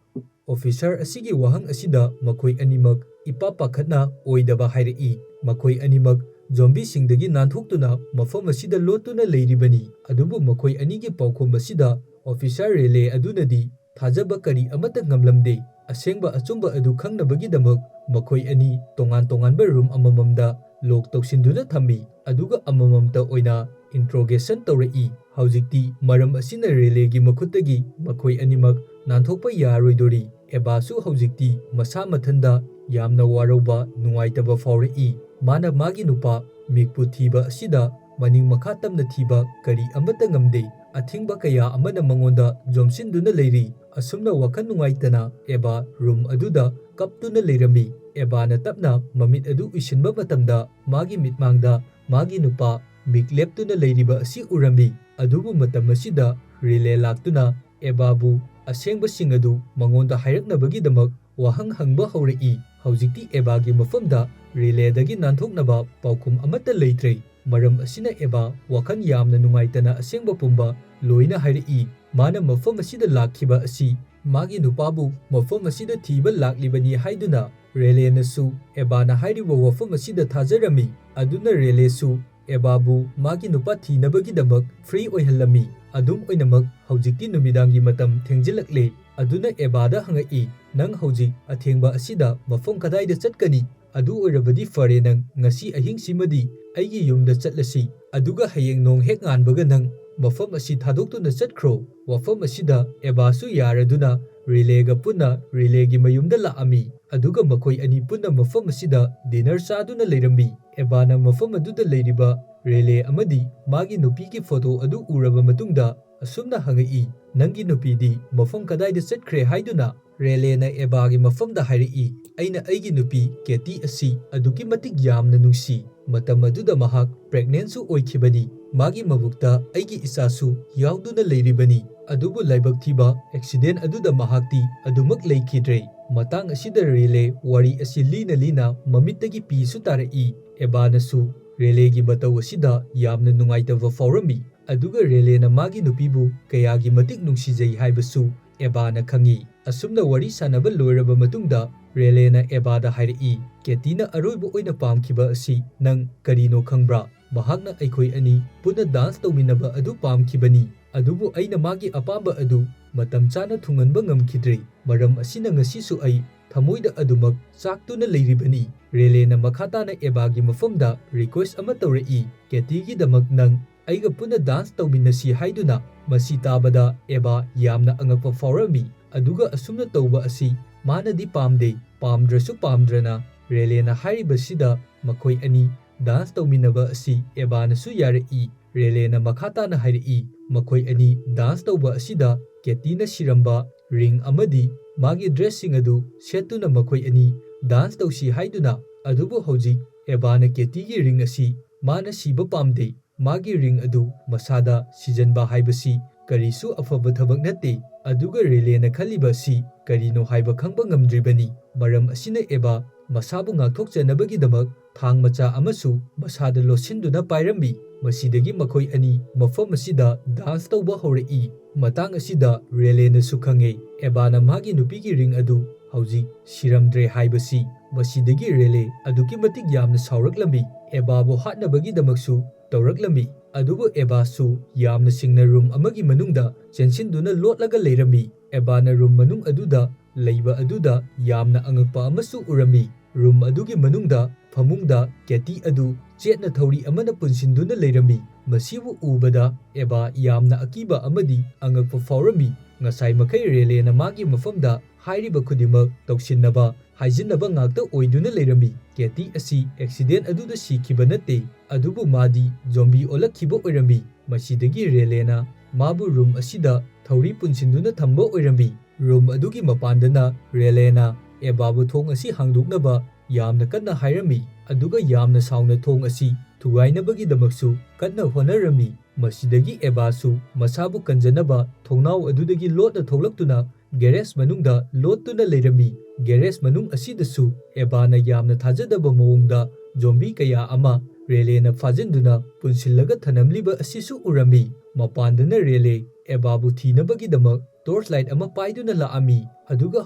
ꯑꯣꯐꯤꯁꯥꯔ ꯑꯁꯤꯒꯤ ꯋꯥꯍꯪ ꯑꯁꯤꯗ ꯃꯈꯣꯏ ꯑꯅꯤꯃꯛ ꯏꯄꯥ ꯄꯥꯈꯠꯅ ꯑꯣꯏꯗꯕ ꯍꯥꯏꯔꯛꯏ꯫ ꯃꯈꯣꯏ ꯑꯅꯤꯃꯛ ꯖꯣꯝꯕꯤꯁꯤꯡꯗꯒꯤ ꯅꯥꯟꯊꯣꯛꯇꯨꯅ ꯃꯐꯝ ꯑꯁꯤꯗ ꯂꯣꯠꯇꯨꯅ ꯂꯩꯔꯤꯕꯅꯤ꯫ ꯑꯗꯨꯕꯨ ꯃꯈꯣꯏ ꯑꯅꯤꯒꯤ ꯄꯥꯎꯈꯨꯝ ꯑꯁꯤꯗ ꯑꯣꯐꯤꯁꯥꯔ ꯔꯦꯂꯦ ꯑꯗꯨꯅꯗꯤ ꯊꯥꯖꯕ ꯀꯔꯤ ꯑꯃꯠꯇ ꯉꯝꯂꯝꯗꯦ꯫ ꯑꯁꯦꯡꯕ ꯑꯆꯨꯝꯕ ꯑꯗꯨ ꯈꯪꯅꯕꯒꯤꯗꯃꯛ ꯃꯈꯣꯏ ꯑꯅꯤ ꯇꯣꯉꯥꯟ ꯇꯣꯉꯥꯟꯕ ꯔꯨꯝ ꯑꯃꯃꯝꯗ ꯂꯣꯛ ꯇꯧꯁꯤꯟꯗꯨꯅ ꯊꯝꯃꯤ, ꯑꯗꯨꯒ ꯑꯃꯃꯝꯇ ꯑꯣꯏꯅ ꯏꯟꯇ꯭ꯔꯣꯒꯦꯁꯟ ꯇꯧꯔꯛꯏ꯫ ꯍꯧꯖꯤꯛꯇꯤ ꯃꯔꯝ ꯑꯁꯤꯅ ꯔꯦꯂꯦꯒꯤ ꯃꯈꯨꯠꯇꯒꯤ ꯃꯈꯣꯏ ꯑꯅꯤꯃꯛ ꯅꯥꯟꯊꯣꯛꯄ ꯌꯥꯔꯣꯏꯗꯣꯔꯤ꯫ ꯑꯦꯕꯥꯁꯨ ꯍꯧꯖꯤꯛꯇꯤ ꯃꯁꯥ ꯃꯊꯟꯗ ꯌꯥꯝꯅ ꯋꯥꯔꯧꯕ, ꯅꯨꯡꯉꯥꯏꯇꯕ ꯐꯥꯎꯔꯛꯏ꯫ ꯃꯥꯅ ꯃꯥꯒꯤ ꯅꯨꯄꯥ ꯃꯤꯛꯄꯨ ꯊꯤꯕ ꯑꯁꯤꯗ ꯃꯅꯤꯡ ꯃꯈꯥ ꯇꯝꯅ ꯊꯤꯕ ꯀꯔꯤ ꯑꯃꯠꯇ ꯉꯝꯗꯦ꯫ ꯑꯊꯤꯡꯕ ꯀꯌꯥ ꯑꯃꯅ ꯃꯉꯣꯟꯗ ꯌꯣꯝꯁꯤꯟꯗꯨꯅ ꯂꯩꯔꯤ꯫ ꯑꯁꯨꯝꯅ ꯋꯥꯈꯜ ꯅꯨꯡꯉꯥꯏꯇꯅ ꯑꯦꯕꯥ ꯔꯨꯝ ꯑꯗꯨꯗ ꯀꯞꯇꯨꯅ ꯂꯩꯔꯝꯃꯤ꯫ ꯑꯦꯕꯥꯅ ꯇꯞꯅ ꯃꯃꯤꯠ ꯑꯗꯨ ꯎꯏꯁꯤꯟꯕ ꯃꯇꯝꯗ ꯃꯥꯒꯤ ꯃꯤꯠꯃꯥꯡꯗ ꯃꯥꯒꯤ ꯅꯨꯄꯥ ꯃꯤꯛ ꯂꯦꯞꯇꯨꯅ ꯂꯩꯔꯤꯕ ꯑꯁꯤ ꯎꯔꯝꯃꯤ꯫ ꯑꯗꯨꯕꯨ ꯃꯇꯝ ꯑꯁꯤꯗ ꯔꯦꯂꯦ ꯂꯥꯛꯇꯨꯅ ꯑꯦꯕꯥꯕꯨ ꯑꯁꯦꯡꯕꯁꯤꯡ ꯑꯗꯨ ꯃꯉꯣꯟꯗ ꯍꯥꯏꯔꯛꯅꯕꯒꯤꯗꯃꯛ ꯋꯥꯍꯪ ꯍꯪꯕ ꯍꯧꯔꯛꯏ꯫ ꯍꯧꯖꯤꯛꯇꯤ ꯑꯦꯕꯥꯒꯤ ꯃꯐꯝꯗ ꯔꯦꯂꯦꯗꯒꯤ ꯅꯥꯟꯊꯣꯛꯅꯕ ꯄꯥꯎꯈꯨꯝ ꯑꯃꯠꯇ ꯂꯩꯇ꯭ꯔꯦ꯫ ꯃꯔꯝ ꯑꯁꯤꯅ ꯑꯦꯕꯥ ꯋꯥꯈꯜ ꯌꯥꯝꯅ ꯅꯨꯡꯉꯥꯏꯇꯅ ꯑꯁꯦꯡꯕ ꯄꯨꯝꯕ ꯂꯣꯏꯅ ꯍꯥꯏꯔꯛꯏ꯫ ꯃꯥꯅ ꯃꯐꯝ ꯑꯁꯤꯗ ꯂꯥꯛꯈꯤꯕ ꯑꯁꯤ ꯃꯥꯒꯤ ꯅꯨꯄꯥꯕꯨ ꯃꯐꯝ ꯑꯁꯤꯗ ꯊꯤꯕ ꯂꯥꯛꯂꯤꯕꯅꯤ ꯍꯥꯏꯗꯨꯅ ꯔꯦꯂꯦꯅꯁꯨ ꯑꯦꯕꯥꯅ ꯍꯥꯏꯔꯤꯕ ꯋꯥꯐꯝ ꯑꯁꯤꯗ ꯊꯥꯖꯔꯝꯃꯤ꯫ ꯑꯗꯨꯅ ꯔꯦꯂꯦꯁꯨ ꯑꯦꯕꯥꯕꯨ ꯃꯥꯒꯤ ꯅꯨꯄꯥ ꯊꯤꯅꯕꯒꯤꯗꯃꯛ ꯐ꯭ꯔꯤ ꯑꯣꯏꯍꯜꯂꯝꯃꯤ꯫ ꯑꯗꯨꯝ ꯑꯣꯏꯅꯃꯛ, ꯍꯧꯖꯤꯛꯇꯤ ꯅꯨꯃꯤꯗꯥꯡꯒꯤ ꯃꯇꯝ ꯊꯦꯡꯖꯤꯜꯂꯛꯂꯦ꯫ ꯑꯗꯨꯅ ꯑꯦꯕꯥꯗ ꯍꯪꯉꯛꯏ, "ꯅꯪ ꯍꯧꯖꯤꯛ ꯑꯊꯦꯡꯕ ꯑꯁꯤꯗ ꯃꯐꯝ ꯀꯗꯥꯏꯗ ꯆꯠꯀꯅꯤ? ꯑꯗꯨ ꯑꯣꯏꯔꯕꯗꯤ ꯐꯔꯦ, ꯅꯪ ꯉꯁꯤ ꯑꯍꯤꯡꯁꯤꯃꯗꯤ ꯑꯩꯒꯤ ꯌꯨꯝꯗ ꯆꯠꯂꯁꯤ, ꯑꯗꯨꯒ ꯍꯌꯦꯡ ꯅꯣꯡ ꯍꯦꯛ ꯉꯥꯟꯕꯒ ꯅꯪ ꯃꯐꯝ ꯑꯁꯤ ꯊꯥꯗꯣꯛꯇꯨꯅ ꯆꯠꯈ꯭ꯔꯣ꯫" ꯋꯥꯐꯝ ꯑꯁꯤꯗ ꯑꯦꯕꯥꯁꯨ ꯌꯥꯔꯗꯨꯅ ꯔꯦꯂꯦꯒ ꯄꯨꯟꯅ ꯔꯦꯂꯦꯒꯤ ꯃꯌꯨꯝꯗ ꯂꯥꯛꯑꯝꯃꯤ꯫ ꯑꯗꯨꯒ ꯃꯈꯣꯏ ꯑꯅꯤ ꯄꯨꯟꯅ ꯃꯐꯝ ꯑꯁꯤꯗ ꯗꯤꯅꯔ ꯆꯥꯗꯨꯅ ꯂꯩꯔꯝꯃꯤ꯫ ꯑꯦꯕꯥꯅ ꯃꯐꯝ ꯑꯗꯨꯗ ꯂꯩꯔꯤꯕ ꯔꯦꯂꯦ ꯑꯃꯗꯤ ꯃꯥꯒꯤ ꯅꯨꯄꯤꯒꯤ ꯐꯣꯇꯣ ꯑꯗꯨ ꯎꯔꯕ ꯃꯇꯨꯡꯗ ꯑꯁꯨꯝꯅ ꯍꯪꯉꯛꯏ, "ꯅꯪꯒꯤ ꯅꯨꯄꯤꯗꯤ ꯃꯐꯝ ꯀꯗꯥꯏꯗ ꯆꯠꯈ꯭ꯔꯦ ꯍꯥꯏꯗꯨꯅ?" ꯔꯦꯂꯦꯅ ꯑꯦꯕꯥꯒꯤ ꯃꯐꯝꯗ ꯍꯥꯏꯔꯛꯏ, "ꯑꯩꯅ ꯑꯩꯒꯤ ꯅꯨꯄꯤ ꯀꯦꯇꯤ ꯑꯁꯤ ꯑꯗꯨꯛꯀꯤ ꯃꯇꯤꯛ ꯌꯥꯝꯅ ꯅꯨꯡꯁꯤ꯫ ꯃꯇꯝ ꯑꯗꯨꯗ ꯃꯍꯥꯛ ꯄ꯭ꯔꯦꯒꯅꯦꯟꯁꯨ ꯑꯣꯏꯈꯤꯕꯅꯤ꯫ ꯃꯥꯒꯤ ꯃꯕꯨꯛꯇ ꯑꯩꯒꯤ ꯏꯆꯥꯁꯨ ꯌꯥꯎꯗꯨꯅ ꯂꯩꯔꯤꯕꯅꯤ꯫ ꯑꯗꯨꯕꯨ ꯂꯥꯏꯕꯛ ꯊꯤꯕ ꯑꯦꯛꯁꯤꯗꯦꯟ ꯑꯗꯨꯗ ꯃꯍꯥꯛꯇꯤ ꯑꯗꯨꯃꯛ ꯂꯩꯈꯤꯗ꯭ꯔꯦ꯫" ꯃꯇꯥꯡ ꯑꯁꯤꯗ ꯔꯦꯂꯦ ꯋꯥꯔꯤ ꯑꯁꯤ ꯂꯤꯅ ꯂꯤꯅ ꯃꯃꯤꯠꯇꯒꯤ ꯄꯤꯁꯨ ꯇꯥꯔꯛꯏ꯫ ꯑꯦꯕꯥꯅꯁꯨ ꯔꯦꯂꯦꯒꯤ ꯃꯇꯧ ꯑꯁꯤꯗ ꯌꯥꯝꯅ ꯅꯨꯡꯉꯥꯏꯇꯕ ꯐꯥꯎꯔꯝꯃꯤ꯫ ꯑꯗꯨꯒ ꯔꯦꯂꯦꯅ ꯃꯥꯒꯤ ꯅꯨꯄꯤꯕꯨ ꯀꯌꯥꯒꯤ ꯃꯇꯤꯛ ꯅꯨꯡꯁꯤꯖꯩ ꯍꯥꯏꯕꯁꯨ ꯑꯦꯕꯥꯅ ꯈꯪꯏ꯫ ꯑꯁꯨꯝꯅ ꯋꯥꯔꯤ ꯁꯥꯟꯅꯕ ꯂꯣꯏꯔꯕ ꯃꯇꯨꯡꯗ ꯔꯦꯂꯦꯅ ꯑꯦꯕꯥꯗ ꯍꯥꯏꯔꯛꯏ, "ꯀꯦꯇꯤꯅ ꯑꯔꯣꯏꯕ ꯑꯣꯏꯅ ꯄꯥꯝꯈꯤꯕ ꯑꯁꯤ ꯅꯪ ꯀꯔꯤꯅꯣ ꯈꯪꯕ꯭ꯔꯥ? ꯃꯍꯥꯛꯅ ꯑꯩꯈꯣꯏ ꯑꯅꯤ ꯄꯨꯟꯅ ꯗꯥꯟꯁ ꯇꯧꯃꯤꯟꯅꯕ ꯑꯗꯨ ꯄꯥꯝꯈꯤꯕꯅꯤ꯫ ꯑꯗꯨꯕꯨ ꯑꯩꯅ ꯃꯥꯒꯤ ꯑꯄꯥꯝꯕ ꯑꯗꯨ ꯃꯇꯝ ꯆꯥꯅ ꯊꯨꯡꯍꯟꯕ ꯉꯝꯈꯤꯗ꯭ꯔꯦ꯫ ꯃꯔꯝ ꯑꯁꯤꯅ ꯉꯁꯤꯁꯨ ꯑꯩ ꯊꯃꯣꯏꯗ ꯑꯗꯨꯃꯛ ꯆꯥꯛꯇꯨꯅ ꯂꯩꯔꯤꯕꯅꯤ꯫" ꯔꯦꯂꯦꯅ ꯃꯈꯥ ꯇꯥꯅ ꯑꯦꯕꯥꯒꯤ ꯃꯐꯝꯗ ꯔꯤꯀ꯭ꯋꯦꯁ ꯑꯃ ꯇꯧꯔꯛꯏ, "ꯀꯦꯇꯤꯒꯤꯗꯃꯛ ꯅꯪ ꯑꯩꯒ ꯄꯨꯟꯅ ꯗꯥꯟꯁ ꯇꯧꯃꯤꯟꯅꯁꯤ" ꯍꯥꯏꯗꯨꯅ꯫ ꯃꯁꯤ ꯇꯥꯕꯗ ꯑꯦꯕꯥ ꯌꯥꯝꯅ ꯑꯉꯛꯄ ꯐꯥꯎꯔꯝꯃꯤ꯫ ꯑꯗꯨꯒ ꯑꯁꯨꯝꯅ ꯇꯧꯕ ꯑꯁꯤ ꯃꯥꯅꯗꯤ ꯄꯥꯝꯗꯦ꯫ ꯄꯥꯝꯗ꯭ꯔꯁꯨ ꯄꯥꯝꯗ꯭ꯔꯅ ꯔꯦꯂꯦꯅ ꯍꯥꯏꯔꯤꯕꯁꯤꯗ ꯃꯈꯣꯏ ꯑꯅꯤ ꯗꯥꯟꯁ ꯇꯧꯃꯤꯟꯅꯕ ꯑꯁꯤ ꯑꯦꯕꯥꯅꯁꯨ ꯌꯥꯔꯛꯏ꯫ ꯔꯦꯂꯦꯅ ꯃꯈꯥ ꯇꯥꯅ ꯍꯥꯏꯔꯛꯏ, ꯃꯈꯣꯏ ꯑꯅꯤ ꯗꯥꯟꯁ ꯇꯧꯕ ꯑꯁꯤꯗ ꯀꯦꯇꯤꯅ ꯁꯤꯔꯝꯕ ꯔꯤꯡ ꯑꯃꯗꯤ ꯃꯥꯒꯤ ꯗ꯭ꯔꯦꯁꯁꯤꯡ ꯑꯗꯨ ꯁꯦꯠꯇꯨꯅ ꯃꯈꯣꯏ ꯑꯅꯤ ꯗꯥꯟꯁ ꯇꯧꯁꯤ ꯍꯥꯏꯗꯨꯅ, ꯑꯗꯨꯕꯨ ꯍꯧꯖꯤꯛ ꯑꯦꯕꯥꯅ ꯀꯦꯇꯤꯒꯤ ꯔꯤꯡ ꯑꯁꯤ ꯃꯥꯅ ꯁꯤꯕ ꯄꯥꯝꯗꯦ, ꯃꯥꯒꯤ ꯔꯤꯡ ꯑꯗꯨ ꯃꯁꯥꯗ ꯁꯤꯖꯟꯕ ꯍꯥꯏꯕꯁꯤ ꯀꯔꯤꯁꯨ ꯑꯐꯕ ꯊꯕꯛ ꯅꯠꯇꯦ꯫ ꯑꯗꯨꯒ ꯔꯦꯂꯦꯅ ꯈꯜꯂꯤꯕ ꯑꯁꯤ ꯀꯔꯤꯅꯣ ꯍꯥꯏꯕ ꯈꯪꯕ ꯉꯝꯗ꯭ꯔꯤꯕꯅꯤ꯫ ꯃꯔꯝ ꯑꯁꯤꯅ ꯑꯦꯕꯥ ꯃꯁꯥꯕꯨ ꯉꯥꯛꯊꯣꯛꯆꯅꯕꯒꯤꯗꯃꯛ ꯊꯥꯡ ꯃꯆꯥ ꯑꯃꯁꯨ ꯃꯁꯥꯗ ꯂꯣꯠꯁꯤꯟꯗꯨꯅ ꯄꯥꯏꯔꯝꯃꯤ꯫ ꯃꯁꯤꯗꯒꯤ ꯃꯈꯣꯏ ꯑꯅꯤ ꯃꯐꯝ ꯑꯁꯤꯗ ꯗꯥꯟꯁ ꯇꯧꯕ ꯍꯧꯔꯛꯏ꯫ ꯃꯇꯥꯡ ꯑꯁꯤꯗ ꯔꯦꯂꯦꯅꯁꯨ ꯈꯪꯉꯦ, ꯑꯦꯕꯥꯅ ꯃꯥꯒꯤ ꯅꯨꯄꯤꯒꯤ ꯔꯤꯡ ꯑꯗꯨ ꯍꯧꯖꯤꯛ ꯁꯤꯔꯝꯗ꯭ꯔꯦ ꯍꯥꯏꯕꯁꯤ꯫ ꯃꯁꯤꯗꯒꯤ ꯔꯦꯂꯦ ꯑꯗꯨꯛꯀꯤ ꯃꯇꯤꯛ ꯌꯥꯝꯅ ꯁꯥꯎꯔꯛꯂꯝꯃꯤ, ꯑꯦꯕꯥꯕꯨ ꯍꯥꯠꯅꯕꯒꯤꯗꯃꯛꯁꯨ ꯇꯧꯔꯛꯂꯝꯃꯤ꯫ ꯑꯗꯨꯕꯨ ꯑꯦꯕꯥꯁꯨ ꯌꯥꯝꯅ ꯁꯤꯡꯅ ꯔꯨꯝ ꯑꯃꯒꯤ ꯃꯅꯨꯡꯗ ꯆꯦꯟꯁꯤꯟꯗꯨꯅ ꯂꯣꯠꯂꯒ ꯂꯩꯔꯝꯃꯤ꯫ ꯑꯦꯕꯥꯅ ꯔꯨꯝ ꯃꯅꯨꯡ ꯑꯗꯨꯗ ꯂꯩꯕ ꯑꯗꯨꯗ ꯌꯥꯝꯅ ꯑꯉꯛꯄ ꯑꯃꯁꯨ ꯎꯔꯝꯃꯤ꯫ ꯔꯨꯝ ꯑꯗꯨꯒꯤ ꯃꯅꯨꯡꯗ ꯐꯃꯨꯡꯗ ꯀꯦꯇꯤ ꯑꯗꯨ ꯆꯦꯠꯅ ꯊꯧꯔꯤ ꯑꯃꯅ ꯄꯨꯟꯁꯤꯟꯗꯨꯅ ꯂꯩꯔꯝꯃꯤ꯫ ꯃꯁꯤꯕꯨ ꯎꯕꯗ ꯑꯦꯕꯥ ꯌꯥꯝꯅ ꯑꯀꯤꯕ ꯑꯃꯗꯤ ꯑꯉꯛꯄ ꯐꯥꯎꯔꯝꯃꯤ꯫ ꯉꯁꯥꯏ ꯃꯈꯩ ꯔꯦꯂꯦꯅ ꯃꯥꯒꯤ ꯃꯐꯝꯗ ꯍꯥꯏꯔꯤꯕ ꯈꯨꯗꯤꯡꯃꯛ ꯇꯧꯁꯤꯟꯅꯕ, ꯍꯥꯏꯖꯤꯟꯅꯕ ꯉꯥꯛꯇ ꯑꯣꯏꯗꯨꯅ ꯂꯩꯔꯝꯃꯤ꯫ ꯀꯦꯇꯤ ꯑꯁꯤ ꯑꯦꯛꯁꯤꯗꯦꯟ ꯑꯗꯨꯗ ꯁꯤꯈꯤꯕ ꯅꯠꯇꯦ, ꯑꯗꯨꯕꯨ ꯃꯥꯗꯤ ꯖꯣꯝꯕꯤ ꯑꯣꯜꯂꯛꯈꯤꯕ ꯑꯣꯏꯔꯝꯃꯤ꯫ ꯃꯁꯤꯗꯒꯤ ꯔꯦꯂꯦꯅ ꯃꯥꯕꯨ ꯔꯨꯝ ꯑꯁꯤꯗ ꯊꯧꯔꯤ ꯄꯨꯟꯁꯤꯟꯗꯨꯅ ꯊꯝꯕ ꯑꯣꯏꯔꯝꯃꯤ꯫ ꯔꯨꯝ ꯑꯗꯨꯒꯤ ꯃꯄꯥꯟꯗꯅ ꯔꯦꯂꯦꯅ ꯑꯦꯕꯥꯕꯨ ꯊꯣꯡ ꯑꯁꯤ ꯍꯥꯡꯗꯣꯛꯅꯕ ꯌꯥꯝꯅ ꯀꯟꯅ ꯍꯥꯏꯔꯝꯃꯤ, ꯑꯗꯨꯒ ꯌꯥꯝꯅ ꯁꯥꯎꯅ ꯊꯣꯡ ꯑꯁꯤ ꯊꯨꯒꯥꯏꯅꯕꯒꯤꯗꯃꯛꯁꯨ ꯀꯟꯅ ꯍꯣꯠꯅꯔꯝꯃꯤ꯫ ꯃꯁꯤꯗꯒꯤ ꯑꯦꯕꯥꯁꯨ ꯃꯁꯥꯕꯨ ꯀꯟꯖꯅꯕ ꯊꯣꯡꯅꯥꯎ ꯑꯗꯨꯗꯒꯤ ꯂꯣꯠꯅ ꯊꯣꯛꯂꯛꯇꯨꯅ ꯒꯦꯔꯦꯖ ꯃꯅꯨꯡꯗ ꯂꯣꯠꯇꯨꯅ ꯂꯩꯔꯝꯃꯤ꯫ ꯒꯦꯔꯦꯖ ꯃꯅꯨꯡ ꯑꯁꯤꯗꯁꯨ ꯑꯦꯕꯥꯅ ꯌꯥꯝꯅ ꯊꯥꯖꯗꯕ ꯃꯑꯣꯡꯗ ꯖꯣꯝꯕꯤ ꯀꯌꯥ ꯑꯃ ꯔꯦꯂꯦꯅ ꯐꯥꯖꯤꯟꯗꯨꯅ ꯄꯨꯟꯁꯤꯜꯂꯒ ꯊꯅꯝꯂꯤꯕ ꯑꯁꯤꯁꯨ ꯎꯔꯝꯃꯤ꯫ ꯃꯄꯥꯟꯗꯅ ꯔꯦꯂꯦ ꯑꯦꯕꯥꯕꯨ ꯊꯤꯅꯕꯒꯤꯗꯃꯛ ꯇꯣꯔꯆ ꯂꯥꯏꯠ ꯑꯃ ꯄꯥꯏꯗꯨꯅ ꯂꯥꯛꯑꯝꯃꯤ, ꯑꯗꯨꯒ